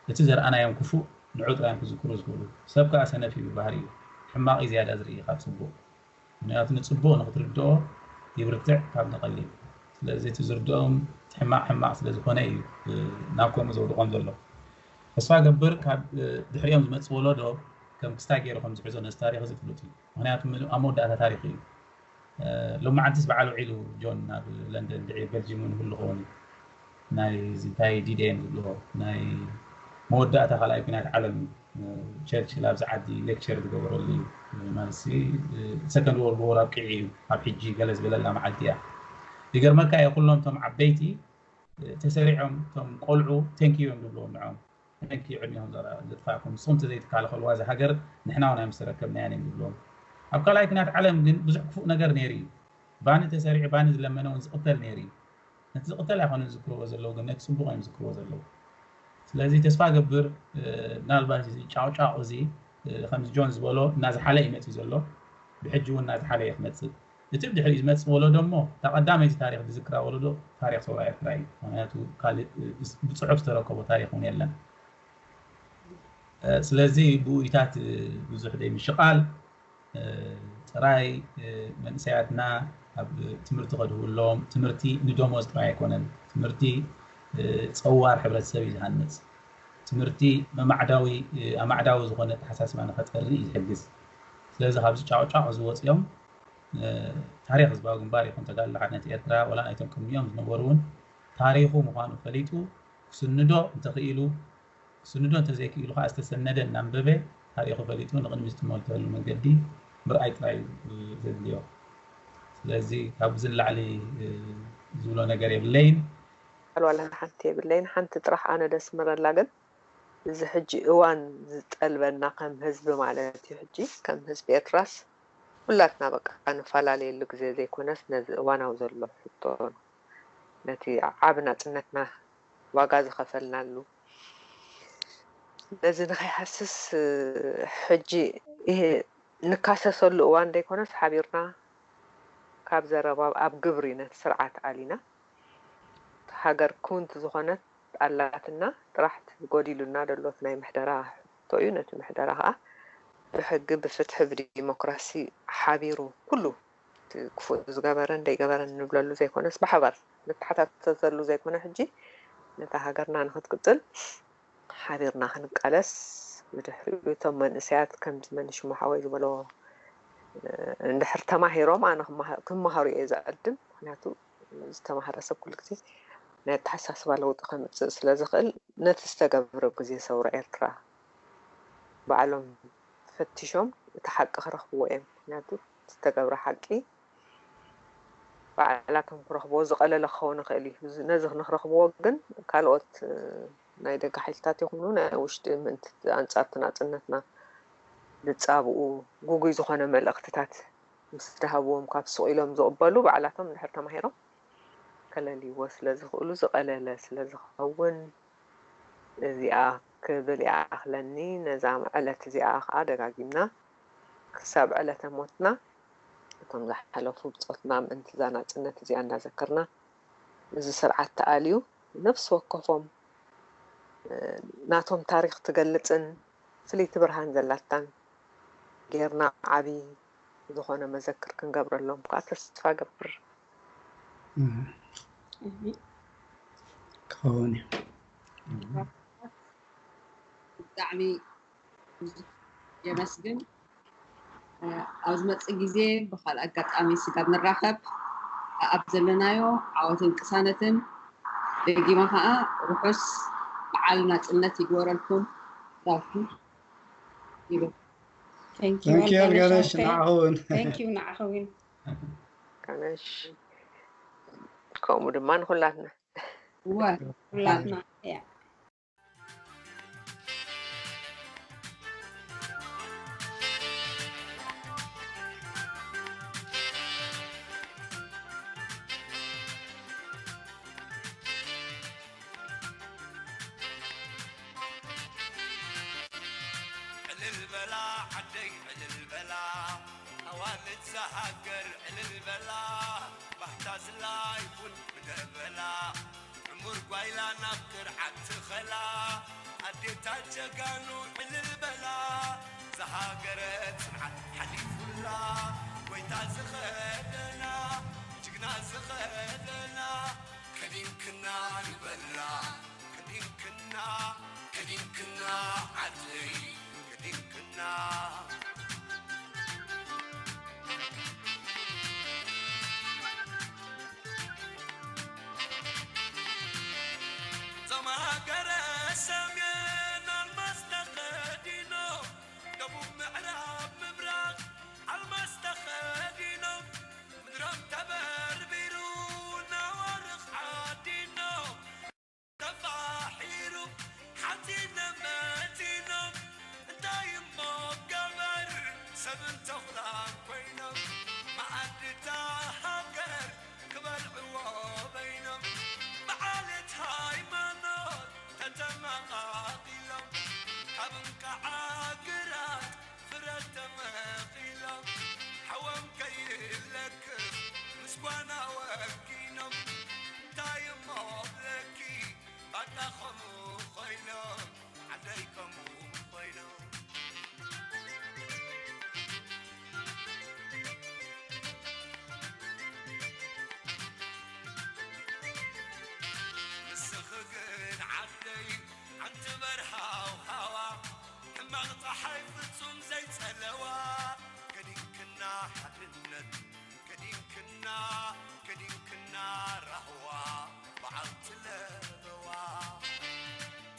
እቲ ዘርኣናዮም ክፉእ ንዑ ጥራይ እዮም ክዝክሩ ዝኽእሉ። ሰብ ከኣ ሰነፍ እዩ ብባህሪኡ። ሕማቕ እዩ ዝያዳ ዝርኢ ካብ ጽቡቕ። ምኽንያቱ ንጽቡቕ ንኽትርድኦ ይብርትዕ ካብ ንቐሊል። ስለዚ እቲ ዝርድኦም እቲ ሕማቕ ሕማቕ ስለ ዝኾነ እዩ ናብ ከምኡ ዘውድቖም ዘሎ። ተስፋ ገብር ካብ ድሕሪኦም ዝመጽእ ወለዶ ከም ክስታይ ገይሩ ከም ዝሕዞ ነዚ ታሪኽ እዚ ፍሉጥ እዩ። ምኽንያቱ ኣብ መወዳእታ ታሪኽ እዩ። ሎማዓንትስ በዓል ውዒሉ ጆን ናብ ለንደን ድዒ በልጂም እውን ይህሉ ኸውን እዩ። ናይ እዚ እንታይ ዲዴን ዝብልዎ ናይ መወዳእታ ካልኣይ ኩናት ዓለም ቸርችል ኣብዚ ዓዲ ሌክቸር ዝገበረሉ እዩ። ማለት ሰከንድ ወርልድ ዎር ኣብቂዑ እዩ ኣብ ሕጂ ገለ ዝበለላ መዓልቲ እያ። ይገርመካ እየ ኩሎም እቶም ዓበይቲ ተሰሪዖም እቶም ቆልዑ ቴንኪዩ እዮም ዝብልዎም ንዖም። ሕንኪ ዕድሜኹም ዘጥፋእኩም ንስኹም ተዘይትከላኸልዋ እዛ ሃገር ንሕና እውን ኣይምስተረከብናያን እዮም ዝብሎም። ኣብ ካልኣይ ኩናት ዓለም ግን ብዙሕ ክፉእ ነገር ነይሩ እዩ። ባኒ ተሰሪዑ ባኒ ዝለመነ እውን ዝቕተል ነይሩ እዩ። ነቲ ዝቕተል ኣይኮነን ዝዝክርዎ ዘለዉ ግን ነቲ ፅቡቕ እዮም ዝዝክርዎ ዘለዉ። ስለዚ ተስፋ ገብር ምናልባት እዚ ጫቕጫቕ እዚ ከምዚ ጆን ዝበሎ እናዝሓለ እዩ መፅዩ ዘሎ። ብሕጂ እውን እናዝሓለ እዩ ክመፅእ። እቲ ብድሕሪኡ ዝመፅእ ወለዶ እሞ እታ ቀዳመይቲ ታሪኽ ዝዝክራ ወለዶ ታሪኽ ሰውራ ኤርትራ እዩ። ምክንያቱ ካልእ ብፅሑፍ ዝተረከቦ ታሪኽ እውን የለን። ስለዚ ብኡይታት ብዙሕ ደይ ምሽቓል ጥራይ መንእሰያትና ኣብ ትምህርቲ ከድህብሎም። ትምህርቲ ንደሞዝ ጥራይ ኣይኮነን። ትምህርቲ ፀዋር ሕብረተሰብ እዩ ዝሃንፅ። ትምህርቲ መማዕዳዊ ኣማዕዳዊ ዝኾነ ኣተሓሳስባ ንኸጠሪ እዩ ዝሕግዝ። ስለዚ ካብዚ ጫቕጫቕ ዝወፅኦም ታሪኽ ህዝባዊ ግንባር ይኹን ተጋድሎ ሓርነት ኤርትራ ወላ ናይቶም ቅድሚኦም ዝነበሩ እውን ታሪኹ ምዃኑ ፈሊጡ ክስንዶ እንተኽኢሉ ክስንዶ እንተዘይክኢሉ ከዓ ዝተሰነደ እናንበበ ታሪኹ ፈሊጡ ንቕድሚ ዝጥመልተሉ መንገዲ ምርኣይ ጥራይ እዩ ዘድልዮ። ስለዚ ካብዚ ንላዕሊ ዝብሎ ነገር የብለይን። ዋላ ሓንቲ የብለይን። ሓንቲ ጥራሕ ኣነ ደስምረላ ግን እዚ ሕጂ እዋን ዝጠልበና ከም ህዝቢ ማለት እዩ ሕጂ ከም ህዝቢ ኤርትራስ ኩላትና በቃ ንፈላለየሉ ግዜ ዘይኮነስ ነዚ እዋናዊ ዘሎ ሕቶ ነቲ ዓቢ ናጽነትና ዋጋ ዝኸፈልናሉ ነዚ ንኸይሃስስ ሕጂ ይሄ ንካሰሰሉ እዋን ዘይኮነስ ሓቢርና ካብ ዘረባ ኣብ ግብሪ ነቲ ስርዓት ኣሊና ሃገር ክውንቲ ዝኾነት ኣላትና ጥራሕ እቲ ጎዲሉና ደሎ እቲ ናይ ምሕደራ ሕቶ እዩ። ነቲ ምሕደራ ከዓ ብሕጊ፣ ብፍትሒ፣ ብዲሞክራሲ ሓቢሩ ኩሉ እቲ ክፉእ ዝገበረን ደይገበረን ንብለሉ ዘይኮነስ ብሓባር ንተሓታተተሉ ዘይኮነ ሕጂ ነታ ሃገርና ንክትቅፅል ሓቢርና ክንቃለስ ብድሕሪኡ እቶም መንእሰያት ከምዚ መን ሽሙ ሓወይ ዝበሎ እንድሕር ተማሂሮም ኣነ ክመሃሩ እየ ዝዕድም ምክንያቱ ዝተማህረ ሰብ ኩሉ ግዜ ናይ ኣተሓሳስባ ለውጢ ከምፅእ ስለ ዝኽእል ነቲ ዝተገብረ ግዜ ሰውራ ኤርትራ ባዕሎም ፈቲሾም እቲ ሓቂ ክረኽብዎ እዮም ምክንያቱ ዝተገብረ ሓቂ ባዕላቶም ክረኽብዎ ዝቐለለ ክኸውን ይኽእል እዩ ነዚ ንክረኽብዎ ግን ካልኦት ናይ ደገ ሓይልታት ይኹኑ ናይ ውሽጢ ምእንቲ ኣንጻር ናጽነትና ዝጻብኡ ጉጉይ ዝኾነ መልእኽትታት ምስ ደሃብዎም ካብ ስቕ ኢሎም ዝቕበሉ ባዕላቶም እንድሕር ተማሂሮም ከለልይዎ ስለ ዝኽእሉ ዝቐለለ ስለ ዝኸውን እዚኣ ክብል ይኣኽለኒ። ነዛ ዕለት እዚኣ ከዓ ደጋጊምና ክሳብ ዕለተ ሞትና እቶም ዝሓለፉ ብጾትና ምእንቲ እዛ ናጽነት እዚኣ እንዳዘከርና እዚ ስርዓት ተኣልዩ ነፍሲ ወከፎም ናቶም ታሪኽ ትገልጽን ፍልይቲ ብርሃን ዘላታን ጌርና ዓቢ ዝኾነ መዘክር ክንገብረሎም ከዓ ተስፋ ገብር። ክኸውን እዩ። ብጣዕሚ ብዙሕ የመስግን። ኣብ ዝመፅእ ግዜ ብካልእ ኣጋጣሚ ስጋብ ንራኸብ ኣብ ዘለናዮ ዓወትን ቅሳነትን ደጊማ ከዓ ርሑስ በዓል ናፅነት ይግበረልኩም። ዳውኪ ይብል። Thank you ገነሽ ንዓኹውን። Thank you ንዓኹውን። ገነሽ ከምኡ ድማ ንኩላትና። እወ ኩላትና እያ። ዕልል በላ ዓደይ ዕልል በላ ኣዋልድ ዝሃገር ዕልል በላ ባህታ ዝላይፉን ምደበላ ዕሙር ጓይላ ናብ ትርዓት ትኸላ ኣዴታት ጀጋኑ ዕልል በላ፣ ዝሃገረ ጽንዓት ሓሊፉላ፣ ጎይታ ዝኸደና፣ ጅግና ዝኸደና፣ ከዲንክና ንበላ፣ ከዲንክና፣ ከዲንክና ዓደይ፣ ከዲንክና። ዞም ሃገረ ሰሜን ኣልማዝ ተኸዲኖም፣ ደቡብ ምዕራብ ምብራቕ ኣልማዝ ተኸዲኖም፣ ምድሮም ተበርቢሩ ነዋርቕ ዓዲኖም፣ ተፋሒሩ ሓፂነ መፂኖም፣ እንታይ እሞ ገበር ሰብን ተኹላን ኮይኖም፣ መኣድታ ሃገር ክበልዕዎ በይኖም፣ ብዓሌት ሃይማኖት ተተመቓቒሎም፣ ካብ እንቃዓ ግራት ፍረ ተመቒሎም፣ ሓዎም ከይለክፍ ምስ ጓና ወጊኖም፣ እንታይ እሞ ብለኪ ባዳ ከምኡ ኮይኖም፣ ዓደይ ከምኡ ኮይኖም። ንስኺ ግን ዓደይ ሓንቲ በርሃው ሃዋ፣ ሕማቕ ጸሓይ ፍጹም ዘይጸለዋ፣ ከዲንክና ሓድነት፣ ከዲንክና፣ ከዲንክና ራህዋ በዓልቲ ለበዋ።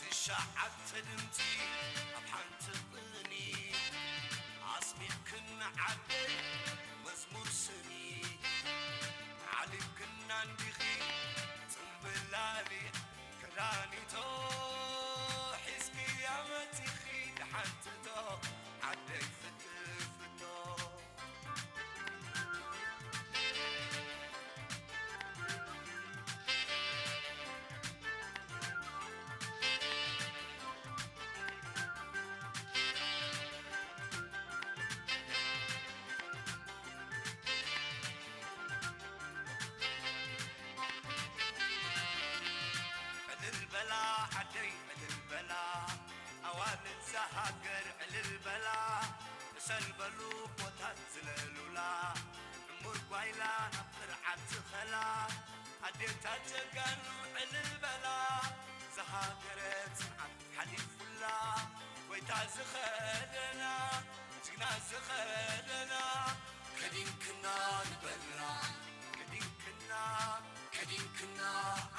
ትሽዓተ ድምጺ ኣብ ሓንቲ ቅኒ ኣስሚዕክን ዓደይ መዝሙር ስኒ። ዓሊምክና እንዲኺ ጽምብላሊዕ ክዳኒቶ ሒዝኪ ኣመጺኺ ደሓንትቶ ዓደይ ፍትፍቶ። ዕልል በላ ዓደይ ዕልል በላ፣ ኣዋልድ እዛ ሃገር ዕልል በላ፣ ንሰልበሉ ቦታት ዝለሉላ፣ ዕሙር ጓይላ ናብ ጥርዓን ዝኸላ፣ ኣዴታት ጀጋኑ ዕልል በላ፣ ዝሃገረ ጽንዓት ሓሊፉላ፣ ጎይታ ዝኸደና፣ ጅግና ዝኸደና፣ ከዲንክና ንበላ፣ ከዲንክና፣ ከዲንክና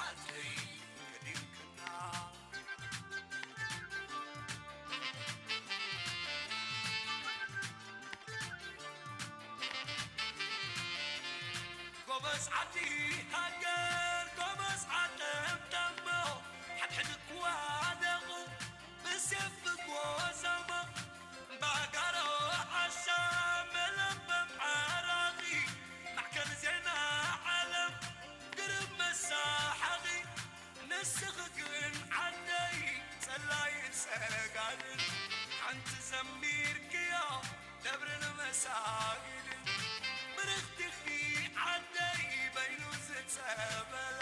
ዓደይ፣ ከዲንክና። ጎበዝ ዓዲ ሃገር፣ ጎበዝ ዓጠምጠሞ፣ ሓድሕድኩ ዋደቑ፣ ብሴፍ ብጎሰሞ፣ ባጋሮ ዓሻ፣ መለምለም ዓራቒ፣ ማዕከን ዜና ዓለም፣ ግርም መሳሓቒ፣ ንስኺ ግን ዓደይ ጸላይን ሰጋድን፣ ሓንቲ ዘሚርክዮ ደብርን መሳጊድን፣ ብርኽቲኺ ዓደይ በይኑ ዝጸበላ፣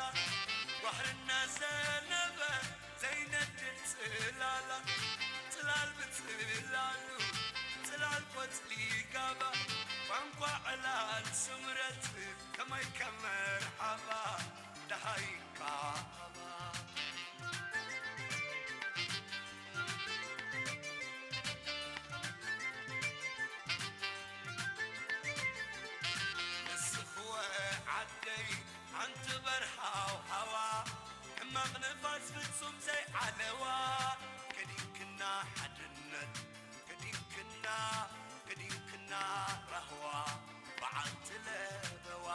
ዋሕርና ዘነበ ዘይነድድ ጽላላ፣ ጽላል ብጽላሉ፣ ጽላል ቆጽሊ ጋባ፣ ቋንቋ ዕላል ስምረት፣ ከመይ ከመርሓባ፣ ደሃይ ቃባ። ንስኽወ ዓደይ ሓንቲ በርሃው ሃዋ፣ ሕማቕ ንፋስ ፍጹም ዘይዓለዋ፣ ከዲንክና ሓድነት፣ ከዲንክና፣ ከዲንክና ራህዋ በዓልቲ ለበዋ።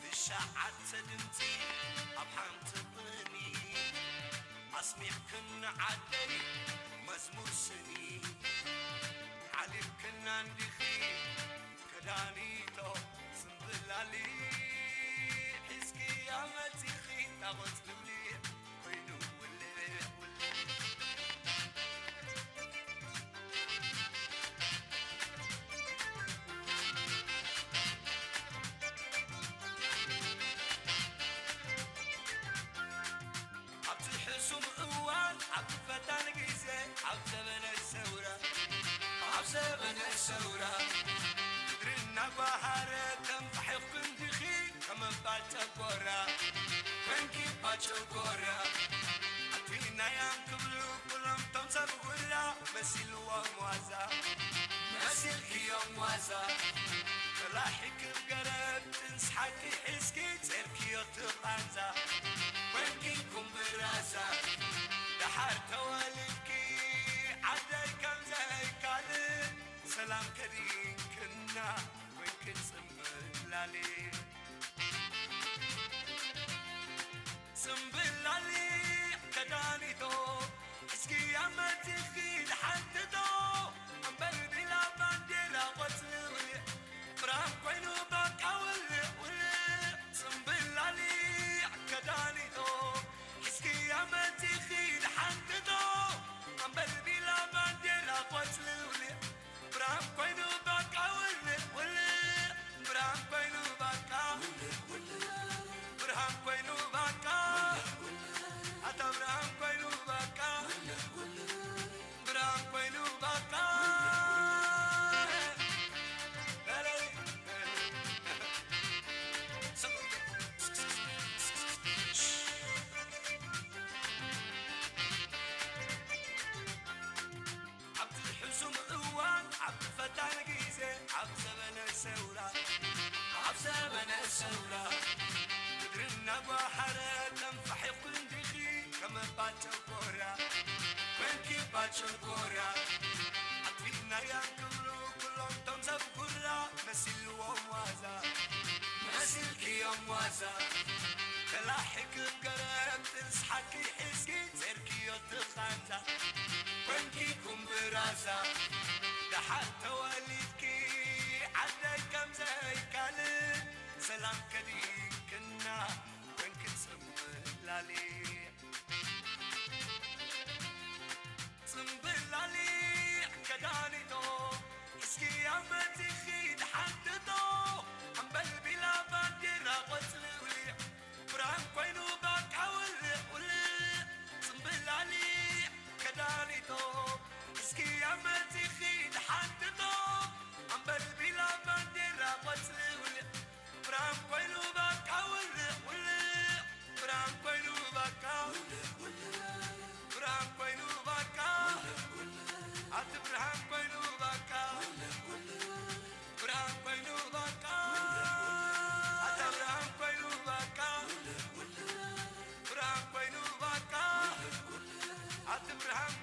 ትሽዓተ ድምጺ ኣብ ሓንቲ ቅኒ፣ ኣስሚዕክን ዓደይ መዝሙር ስኒ። ዓሊምክና እንዲኺ ከዳኒቶ ጽምብላሊ፣ ሒዝኪ ኣመጺኺ ጣቖጽ ልብሊ ኮይኑ ውልዕ ውልዕ። ኣብቲ ሕሱም እዋን ኣብ ዘበነ ሰውራ ምድሪ እናጓሃረ ተንፋሒኽኩ እንዲኺ ከመባል ጨጎራ ኮንኪ ባጨጎራ ኣትናያም ክብሉ ኩሎም ቶም ሰብ ጉራ መሲልዎም ዋዛ መሲልክዮም ዋዛ ተላሒክብ ገረብ ጥንስ ሓቂ ሒዝኪ ጸርክዮ ትቓንዛ ኮንኪ ኩምብራዛ ደሓር ተወሊድኪ ዓደይ ከም ዘይካልእ ሰላም ከዲንክና ኮይንክን ጽምብላሊ ጽምብላሊ ከዳኒቶ እስኪ ኣመቲኺ ዝሓትቶ ኣምበር ቢላ ባንዴራ ቆጽሊ ውልዕ ብርሃን ኮይኑ በቃ ውልዕ ውልዕ ጽምብላሊ ከዳኒቶ እስኪ ኣመቲኺ ዝሓትቶ ኣምበር ቢላ ባንዴራ ቆጽሊ ውልዕ ብርሃን ኮይኑ በቃ ውልዕ ውልዕ ብርሃን ኮይኑ በቃ ውልዕ ውልዕ ብርሃን ኮይኑ በቃ ውልዕ ውልዕ ኣታ ብርሃን ኮይኑ በቃ ውልዕ ውልዕ ብርሃን ኮይኑ በቃ በለይ ኣብቲ ሕሱም እዋን ኣብቲ ፈታኒ ግዜ ኣብ ዘበነ ሰውራ ኣብ ዘበነ ሰውራ ምድሪ እናጓሓረ ተንፋሒኽኩ እንዲኺ ከመባል ጨጎራ ኮንኪ ባል ጨጎራ ኣጥፊእናያ ክብሉ ኩሎም ቶም ሰብ ጉራ መሲልዎም ዋዛ መሲልክዮም ዋዛ ተላሒክም ገረብ ጥንስ ሓቂ ሒዝኪ ጸርክዮ ትኻንዛ ኮንኪ ኩምብራዛ ደሓር ተወሊድኪ ዓደይ ከም ዘይካልእ ሰላም ከዲንክና ኮንኪ ጽምላሊ ጽምብላሊ ከዳኒቶ እስኪ ኣመቲኺ ድሓንትቶ ኣምበልቢላ ባንዴራ ቆጽሊ ውሊዕ ብርሃን ኮይኑ ባቃ ውልዕ ውልዕ ጽምብላሊ ከዳኒቶ እስኪ ኣመቲኺ ድሓንትቶ ኣምበልቢላ ባንዴራ ቆጽሊ ውልዕ ብርሃን ኮይኑ ባቃ ውልዕ ውልዕ ብርሃን ኮይኑ ባቃ ውልዕ ውልዕ ብርሃን ኮይኑ ባቃ ውልዕ ውልዕ ኣቲ ብርሃን ኮይኑ ባቃ ውልዕ ውልዕ ብርሃን ኮይኑ ባቃ ኣታ ብርሃን ኮይኑ ባቃ ውልዕ ውልዕ ብርሃን ኮይኑ ባቃ ውልዕ ውልዕ ኣቲ ብርሃን